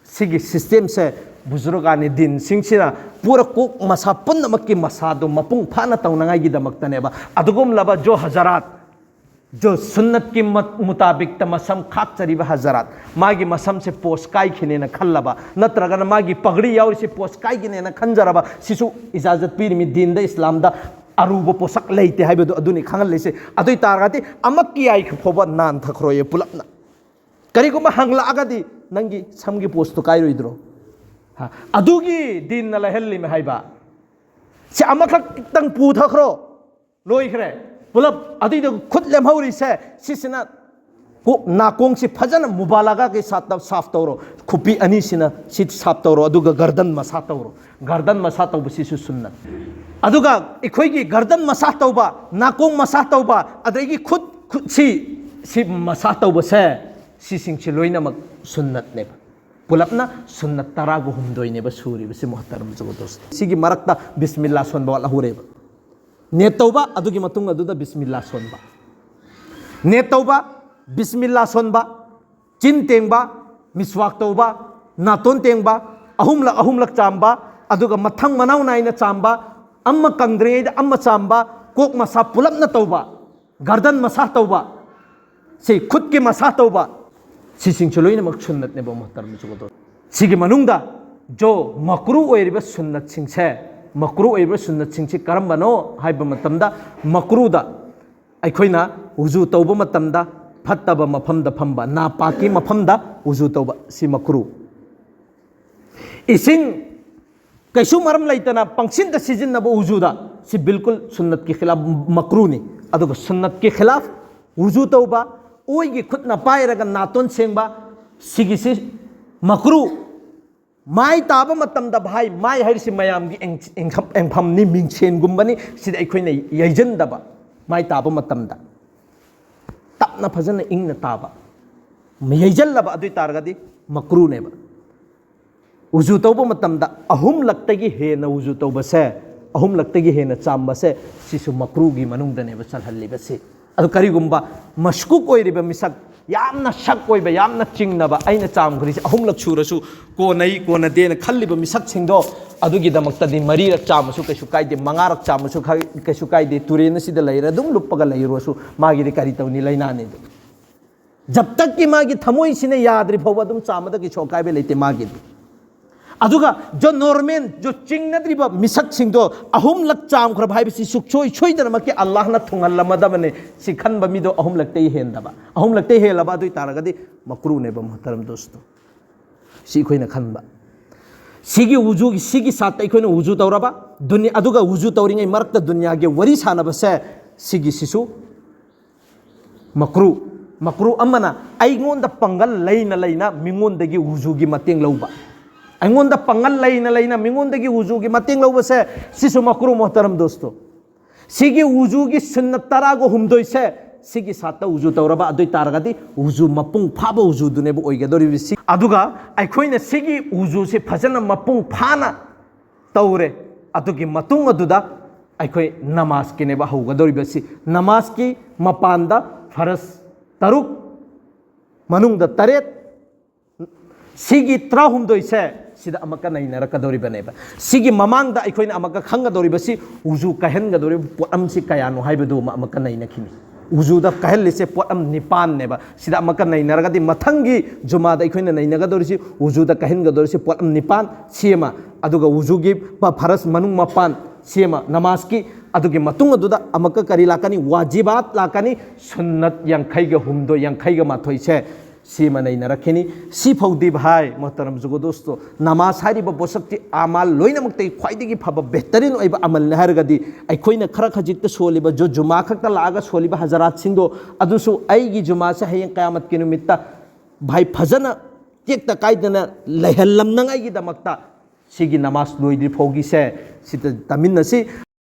ꯁꯤꯒꯤ ꯁꯤꯁꯇꯦꯝꯁꯦ ꯕꯨꯖꯨꯔꯒꯥꯅꯤ ꯗꯤꯟꯁꯤꯡꯁꯤꯅ ꯄꯨꯔꯥ ꯀꯣꯛ ꯃꯁꯥ ꯄꯨꯝꯅꯃꯛꯀꯤ ꯃꯁꯥꯗꯣ ꯃꯄꯨꯡ ꯐꯥꯅ ꯇꯧꯅꯉꯥꯏꯒꯤꯗꯃꯛꯇꯅꯦꯕ꯫ ꯑꯗꯨꯒꯨꯝꯂꯕ ꯖꯣ ꯍꯖꯔꯥꯠ, ꯖꯣ ꯁꯨꯟꯅꯠꯀꯤ ꯃ-, ꯃꯨꯇꯥꯕꯤꯛꯇ ꯃꯁꯝ ꯈꯥꯛꯆꯔꯤꯕ ꯍꯖꯔꯥꯠ, ꯃꯥꯒꯤ ꯃꯁꯝꯁꯦ ꯄꯣꯁ ꯀꯥꯏꯈꯤꯅꯦꯅ ꯈꯜꯂꯕ, ꯅꯠꯇ꯭ꯔꯒꯅ ꯃꯥꯒꯤ ꯄꯒ꯭ꯔꯤ ꯌꯥꯎꯔꯤꯁꯦ ꯄꯣꯁ ꯀꯥꯏꯈꯤꯅꯦꯅ ꯈꯟꯖꯔꯕ, ꯁꯤꯁꯨ ꯏꯖꯥꯖꯠ ꯄꯤꯔꯤꯃꯤ꯫ ꯗꯤꯟꯗ, ꯏꯁꯂꯥꯝꯗ ꯑꯔꯨꯕ ꯄꯣꯠꯁꯛ ꯂꯩꯇꯦ ꯍꯥꯏꯕꯗꯨ ꯑꯗꯨꯅꯤ ꯈꯪꯍꯜꯂꯤꯁꯦ꯫ ꯑꯗꯨ ꯑꯣꯏ ꯇꯥꯔꯒꯗꯤ ꯑꯃꯛꯀꯤ ꯌꯥꯏ ꯐꯥꯎꯕ ꯅꯥꯟꯊꯈ꯭ꯔꯣꯏꯌꯦ ꯄꯨꯂꯞꯅ꯫ ꯀꯔꯤꯒꯨꯝꯕ ꯍꯪꯂꯛꯑꯒꯗꯤ ꯅꯪꯒꯤ ꯁꯝꯒꯤ ꯄꯣꯁꯇꯨ ꯀꯥꯏꯔꯣꯏꯗ꯭ꯔꯣ? ꯍꯥ? ꯑꯗꯨꯒꯤ ꯗꯤꯟꯅ ꯂꯩꯍꯜꯂꯤꯃꯦ ꯍꯥꯏꯕ꯫ ꯁꯤ ꯑꯃꯈꯛꯇꯪ ꯄꯨꯊꯈ꯭ꯔꯣ, ꯂꯣꯏꯈ꯭ꯔꯦ꯫ ꯄꯨꯂꯞ ꯑꯗꯨꯏꯗꯨ ꯈꯨꯠ ꯂꯦꯝꯍꯧꯔꯤꯁꯦ, ꯁꯤꯁꯤꯅ ꯀꯣ-, ꯅꯥꯀꯣꯡꯁꯤ ꯐꯖꯅ ꯃꯨꯕꯥꯂꯥꯒꯥꯒꯤ ꯁꯥꯞ ꯇꯧꯔꯣ꯫ ꯈꯨꯄꯤ ꯑꯅꯤꯁꯤꯅ ꯁꯤ ꯁꯥꯞ ꯇꯧꯔꯣ, ꯑꯗꯨꯒ ꯒꯔꯗꯟ ꯃꯁꯥ ꯇꯧꯔꯣ꯫ ꯒꯔꯗꯟ ꯃꯁꯥ ꯇꯧꯕꯁꯤꯁꯨ ꯁꯨꯟꯅꯠ꯫ ꯑꯗꯨꯒ ꯑꯩꯈꯣꯏꯒꯤ ꯒꯔꯗꯟ ꯃꯁꯥ ꯇꯧꯕ, ꯅꯥꯀꯣꯡ ꯃꯁꯥ ꯇꯧꯕ, ꯑꯗꯒꯤ ꯈꯨꯠ, ꯈꯨꯠꯁꯤ, ꯁꯤ ꯃꯁꯥ ꯇꯧꯕꯁꯦ, ꯁꯤꯁꯤꯡꯁꯤ ꯂꯣꯏꯅꯃꯛ ꯁꯨꯟꯅꯠꯅꯦꯕ꯫ ꯄꯨꯂꯞꯅ ꯁꯨꯟꯅꯠ ꯇꯔꯥꯒ ꯍꯨꯝꯗꯣꯏꯅꯦꯕ ꯁꯨꯔꯤꯕꯁꯤ, ꯃꯣꯍꯇꯔꯝ ꯖꯒꯗꯣꯁ꯫ ꯁꯤꯒꯤ ꯃꯔꯛꯇ ꯕꯤꯁꯃꯤꯜꯂꯥ ꯁꯣꯟꯕ ꯋꯥꯠꯍꯧꯔꯦꯕ꯫ ꯅꯦꯠ ꯇꯧꯕ, ꯑꯗꯨꯒꯤ ꯃꯇꯨꯡ ꯑꯗꯨꯗ ꯕꯤꯁꯃꯤꯜꯂꯥ ꯁꯣꯟꯕ꯫ ꯅꯦꯠ ꯇꯧꯕ, ꯕꯤꯁꯃꯤꯜꯂꯥ ꯁꯣꯟꯕ, ꯆꯤꯟ ꯇꯦꯡꯕ, ꯃꯤꯁꯋꯥꯛ ꯇꯧꯕ, ꯅꯥꯇꯣꯟ ꯇꯦꯡꯕ, ꯑꯍꯨꯝꯂꯛ ꯑꯍꯨꯝꯂꯛ ꯆꯥꯝꯕ, ꯑꯗꯨꯒ ꯃꯊꯪ ꯃꯅꯥꯎ ꯅꯥꯏꯅ ꯆꯥꯝꯕ, ꯑꯃ ꯀꯪꯗ꯭ꯔꯤꯉꯩꯗ ꯑꯃ ꯆꯥꯝꯕ, ꯀꯣꯛ ꯃꯁꯥ ꯄꯨꯂꯞꯅ ꯇꯧꯕ, ꯒꯔꯗꯟ ꯃꯁꯥ ꯇꯧꯕ, ꯁꯤ ꯈꯨꯠꯀꯤ ꯃꯁꯥ ꯇꯧꯕ, ꯁꯤꯁꯤꯡꯁꯨ ꯂꯣꯏꯅꯃꯛ ꯁꯨꯟꯅꯠꯅꯦꯕ, ꯃꯣꯍꯇꯔꯝ ꯖꯒꯗꯣꯁ꯫ ꯁꯤꯒꯤ ꯃꯅꯨꯡꯗ ꯖꯣ ꯃꯀ꯭ꯔꯨ ꯑꯣꯏꯔꯤꯕ ꯁꯨꯟꯅꯠꯁꯤꯡꯁꯦ, ꯃꯀ꯭ꯔꯨ ꯑꯣꯏꯔꯤꯕ ꯁꯨꯟꯅꯠꯁꯤꯡꯁꯤ ꯀꯔꯝꯕꯅꯣ ꯍꯥꯏꯕ ꯃꯇꯝꯗ, ꯃꯀ꯭ꯔꯨꯗ ꯑꯩꯈꯣꯏꯅ ꯎꯖꯨ ꯇꯧꯕ ꯃꯇꯝꯗ ꯐꯠꯇꯕ ꯃꯐꯝꯗ ꯐꯝꯕ, ꯅꯥꯄꯥꯛꯀꯤ ꯃꯐꯝꯗ ꯎꯖꯨ ꯇꯧꯕ, ꯁꯤ ꯃꯀ꯭ꯔꯨ꯫ ꯏꯁꯤꯡ ꯀꯩꯁꯨ ꯃꯔꯝ ꯂꯩꯇꯅ ꯄꯪꯁꯤꯟꯗ ꯁꯤꯖꯤꯟꯅꯕ ꯎꯖꯨꯗ, ꯁꯤ ꯕꯤꯜꯀꯨꯜ ꯁꯨꯟꯅꯠꯀꯤ ꯈꯤꯂꯥꯐ, ꯃꯀ꯭ꯔꯨꯅꯤ꯫ ꯑꯗꯨꯒ ꯁꯨꯟꯅꯠꯀꯤ ꯈꯤꯂꯥꯐ ꯎꯖꯨ ꯇꯧꯕ, ꯑꯣꯏꯒꯤ ꯈꯨꯠꯅ ꯄꯥꯏꯔꯒ ꯅꯥꯇꯣꯟ ꯁꯦꯡꯕ, ꯁꯤꯒꯤꯁꯤ ꯃꯀ꯭ꯔꯨ꯫ ꯃꯥꯏ ꯇꯥꯕ ꯃꯇꯝꯗ, ꯚꯥꯏ, ꯃꯥꯏ ꯍꯥꯏꯔꯤꯁꯤ ꯃꯌꯥꯝꯒꯤ ꯑꯦꯡ-, ꯑꯦꯡꯈꯝ-, ꯑꯦꯡꯐꯝꯅꯤ, ꯃꯤꯡꯁꯦꯟꯒꯨꯝꯕꯅꯤ꯫ ꯁꯤꯗ ꯑꯩꯈꯣꯏꯅ ꯌꯩꯁꯤꯟꯗꯕ, ꯃꯥꯏ ꯇꯥꯕ ꯃꯇꯝꯗ ꯇꯞꯅ ꯐꯖꯅ ꯏꯪꯅ ꯇꯥꯕ, ꯌꯩꯁꯤꯜꯂꯕ ꯑꯗꯨ ꯑꯣꯏ ꯇꯥꯔꯒꯗꯤ ꯃꯀ꯭ꯔꯨꯅꯦꯕ꯫ ꯎꯖꯨ ꯇꯧꯕ ꯃꯇꯝꯗ ꯑꯍꯨꯝꯂꯛꯇꯒꯤ ꯍꯦꯟꯅ ꯎꯖꯨ ꯇꯧꯕꯁꯦ, ꯑꯍꯨꯝꯂꯛꯇꯒꯤ ꯍꯦꯟꯅ ꯆꯥꯝꯕꯁꯦ, ꯁꯤꯁꯨ ꯃꯀ꯭ꯔꯨꯒꯤ ꯃꯅꯨꯡꯗꯅꯦꯕ ꯆꯜꯍꯜꯂꯤꯕꯁꯤ꯫ ꯑꯗꯨ ꯀꯔꯤꯒꯨꯝꯕ ꯃꯁꯀꯨꯛ ꯑꯣꯏꯔꯤꯕ ꯃꯤꯁꯛ, ꯌꯥꯝꯅ ꯁꯛ ꯑꯣꯏꯕ, ꯌꯥꯝꯅ ꯆꯤꯡꯅꯕ, ꯑꯩꯅ ꯆꯥꯝꯈ꯭ꯔꯤꯁꯦ ꯑꯍꯨꯝꯂꯛ ꯁꯨꯔꯁꯨ ꯀꯣꯟꯅꯩ ꯀꯣꯟꯅꯗꯦꯅ ꯈꯜꯂꯤꯕ ꯃꯤꯁꯛꯁꯤꯡꯗꯣ, ꯑꯗꯨꯒꯤꯗꯃꯛꯇꯗꯤ ꯃꯔꯤꯔꯛ ꯆꯥꯝꯃꯁꯨ ꯀꯩꯁꯨ ꯀꯥꯏꯗꯦ, ꯃꯉꯥꯔꯛ ꯆꯥꯝꯃꯁꯨ ꯈ-, ꯀꯩꯁꯨ ꯀꯥꯏꯗꯦ, ꯇꯨꯔꯦꯟ ꯑꯁꯤꯗ ꯂꯩꯔ ꯑꯗꯨꯝ ꯂꯨꯞꯄꯒ ꯂꯩꯔꯨꯔꯁꯨ ꯃꯥꯒꯤꯗꯤ ꯀꯔꯤ ꯇꯧꯅꯤ, ꯂꯥꯏꯅꯥꯅꯤ ꯑꯗꯨ꯫ ꯖꯕ ꯇꯛꯀꯤ ꯃꯥꯒꯤ ꯊꯃꯣꯏꯁꯤꯅ ꯌꯥꯗ꯭ꯔꯤ ꯐꯥꯎꯕ ꯑꯗꯨꯝ ꯆꯥꯝꯃꯗ ꯀꯩꯁꯨ ꯑꯀꯥꯏꯕ ꯂꯩꯇꯦ ꯃꯥꯒꯤꯗꯤ꯫ ꯑꯗꯨꯒ ꯖꯣ ꯅꯣꯔꯃꯦꯜ, ꯖꯣ ꯆꯤꯡꯅꯗ꯭ꯔꯤꯕ ꯃꯤꯁꯛꯁꯤꯡꯗꯣ ꯑꯍꯨꯝꯂꯛ ꯆꯥꯝꯈ꯭ꯔꯕ ꯍꯥꯏꯕꯁꯤ ꯁꯨꯛꯁꯣꯏ ꯁꯣꯏꯗꯅꯃꯛꯀꯤ ꯑꯜꯂꯥꯍꯅ ꯊꯨꯡꯍꯜꯂꯝꯃꯗꯕꯅꯤ꯫ ꯁꯤ ꯈꯟꯕ ꯃꯤꯗꯣ ꯑꯍꯨꯝꯂꯛꯇꯩ ꯍꯦꯟꯗꯕ, ꯑꯍꯨꯝꯂꯛꯇꯩ ꯍꯦꯜꯂꯕ ꯑꯗꯨ ꯑꯣꯏ ꯇꯥꯔꯒꯗꯤ ꯃꯀ꯭ꯔꯨꯅꯦꯕ, ꯃꯨꯍꯇꯔꯝ ꯗꯣꯁꯇꯣ꯫ ꯁꯤ ꯑꯩꯈꯣꯏꯅ ꯈꯟꯕ꯫ ꯁꯤꯒꯤ ꯎꯖꯨꯒꯤ, ꯁꯤꯒꯤ ꯁꯥꯠꯇ ꯑꯩꯈꯣꯏꯅ ꯎꯖꯨ ꯇꯧꯔꯕ, ꯗꯨꯅꯤ-, ꯑꯗꯨꯒ ꯎꯖꯨ ꯇꯧꯔꯤꯉꯩ ꯃꯔꯛꯇ ꯗꯨꯅꯤꯌꯥꯒꯤ ꯋꯥꯔꯤ ꯁꯥꯟꯅꯕꯁꯦ, ꯁꯤꯒꯤꯁꯤꯁꯨ ꯃꯀ꯭ꯔꯨ꯫ ꯃꯀ꯭ꯔꯨ ꯑꯃꯅ ꯑꯩꯉꯣꯟꯗ ꯄꯥꯡꯒꯜ ꯂꯩꯅ ꯂꯩꯅ ꯃꯤꯉꯣꯟꯗꯒꯤ ꯎꯖꯨꯒꯤ ꯃꯇꯦꯡ ꯂꯧꯕ꯫ ꯑꯩꯉꯣꯟꯗ ꯄꯥꯡꯒꯜ ꯂꯩꯅ ꯂꯩꯅ ꯃꯤꯉꯣꯟꯗꯒꯤ ꯎꯖꯨꯒꯤ ꯃꯇꯦꯡ ꯂꯧꯕꯁꯦ, ꯁꯤꯁꯨ ꯃꯀ꯭ꯔꯨ, ꯃꯣꯍꯇꯔꯝ ꯗꯣꯁꯇꯣ꯫ ꯁꯤꯒꯤ ꯎꯖꯨꯒꯤ ꯁꯨꯟꯅꯠ ꯇꯔꯥꯒ ꯍꯨꯝꯗꯣꯏꯁꯦ, ꯁꯤꯒꯤ ꯁꯥꯠꯇ ꯎꯖꯨ ꯇꯧꯔꯕ ꯑꯗꯨ ꯑꯣꯏ ꯇꯥꯔꯒꯗꯤ ꯎꯖꯨ ꯃꯄꯨꯡ ꯐꯥꯕ ꯎꯖꯨꯗꯨꯅꯦꯕ ꯑꯣꯏꯒꯗꯧꯔꯤꯕꯁꯤ꯫ ꯑꯗꯨꯒ ꯑꯩꯈꯣꯏꯅ ꯁꯤꯒꯤ ꯎꯖꯨꯁꯦ ꯐꯖꯅ ꯃꯄꯨꯡ ꯐꯥꯅ ꯇꯧꯔꯦ꯫ ꯑꯗꯨꯒꯤ ꯃꯇꯨꯡ ꯑꯗꯨꯗ ꯑꯩꯈꯣꯏ ꯅꯃꯥꯖꯀꯤꯅꯦꯕ ꯍꯧꯒꯗꯧꯔꯤꯕꯁꯤ꯫ ꯅꯃꯥꯖꯀꯤ ꯃꯄꯥꯟꯗ ꯐꯔꯖ ꯇꯔꯨꯛ, ꯃꯅꯨꯡꯗ ꯇꯔꯦꯠ, ꯁꯤꯒꯤ ꯇꯔꯥꯍꯨꯝꯗꯣꯏꯁꯦ ꯁꯤꯗ ꯑꯃꯨꯛꯀ ꯅꯩꯅꯔꯛꯀꯗꯧꯔꯤꯕꯅꯦꯕ꯫ ꯁꯤꯒꯤ ꯃꯃꯥꯡꯗ ꯑꯩꯈꯣꯏꯅ ꯑꯃꯨꯛꯀ ꯈꯪꯒꯗꯧꯔꯤꯕꯁꯤ ꯎꯖꯨ ꯀꯥꯏꯍꯟꯒꯗꯧꯔꯤꯕ ꯄꯣꯠꯂꯝꯁꯤ ꯀꯌꯥꯅꯣ ꯍꯥꯏꯕꯗꯨ ꯑꯃ ꯑꯃꯨꯛꯀ ꯅꯩꯅꯈꯤꯅꯤ꯫ ꯎꯖꯨꯗ ꯀꯥꯏꯍꯜꯂꯤꯁꯦ ꯄꯣꯠꯂꯝ ꯅꯤꯄꯥꯟꯅꯦꯕ꯫ ꯁꯤꯗ ꯑꯃꯨꯛꯀ ꯅꯩꯅꯔꯒꯗꯤ, ꯃꯊꯪꯒꯤ ꯖꯨꯃꯥꯗ ꯑꯩꯈꯣꯏꯅ ꯅꯩꯅꯒꯗꯧꯔꯤꯁꯤ ꯎꯖꯨꯗ ꯀꯥꯏꯍꯟꯒꯗꯧꯔꯤꯁꯤ ꯄꯣꯠꯂꯝ ꯅꯤꯄꯥꯟ, ꯁꯤ ꯑꯃ, ꯑꯗꯨꯒ ꯎꯖꯨꯒꯤ ꯄ-, ꯐꯔꯁ ꯃꯅꯨꯡ ꯃꯄꯥꯟ, ꯁꯤ ꯑꯃ, ꯅꯃꯥꯖꯀꯤ, ꯑꯗꯨꯒꯤ ꯃꯇꯨꯡ ꯑꯗꯨꯗ ꯑꯃꯨꯛꯀ ꯀꯔꯤ ꯂꯥꯛꯀꯅꯤ? ꯋꯥꯖꯤꯕꯥꯠ ꯂꯥꯛꯀꯅꯤ, ꯁꯨꯟꯅꯠ ꯌꯥꯡꯈꯩꯒ ꯍꯨꯝꯗꯣꯏ, ꯌꯥꯡꯈꯩꯒ ꯃꯥꯊꯣꯏꯁꯦ, ꯁꯤꯃ ꯅꯩꯅꯔꯛꯈꯤꯅꯤ꯫ ꯁꯤ ꯐꯥꯎꯗꯤ ꯚꯥꯏ ꯃꯣꯍꯇꯔꯝ ꯖꯨꯒꯣꯗꯣꯁꯇꯣ, ꯅꯃꯥꯖ ꯍꯥꯏꯔꯤꯕ ꯄꯣꯠꯁꯛꯇꯤ ꯑꯃꯥꯜ ꯂꯣꯏꯅꯃꯛꯇꯒꯤ ꯈ꯭ꯋꯥꯏꯗꯒꯤ ꯐꯕ ꯕꯦꯍꯇꯔꯤꯟ ꯑꯣꯏꯕ ꯑꯃꯜꯅꯤ ꯍꯥꯏꯔꯒꯗꯤ, ꯑꯩꯈꯣꯏꯅ ꯈꯔ ꯈꯖꯤꯛꯇ ꯁꯣꯜꯂꯤꯕ, ꯖꯨ-, ꯖꯨꯃꯥ ꯈꯛꯇ ꯂꯥꯛꯑꯒ ꯁꯣꯜꯂꯤꯕ ꯍꯖꯔꯥꯠꯁꯤꯡꯗꯣ, ꯑꯗꯨꯁꯨ ꯑꯩꯒꯤ ꯖꯨꯃꯥꯁꯦ ꯍꯌꯦꯡ ꯀꯌꯥꯃꯠꯀꯤ ꯅꯨꯃꯤꯠꯇ ꯚꯥꯏ ꯐꯖꯅ ꯇꯦꯛꯇ ꯀꯥꯏꯗꯅ ꯂꯩꯍꯜꯂꯝꯅꯉꯥꯏꯒꯤꯗꯃꯛꯇ ꯁꯤꯒꯤ ꯅꯃꯥꯖ ꯂꯣꯏꯗ꯭ꯔꯤ ꯐꯥꯎꯒꯤꯁꯦ ꯁꯤꯗ ꯇꯥꯃꯤꯟꯅꯁꯤ꯫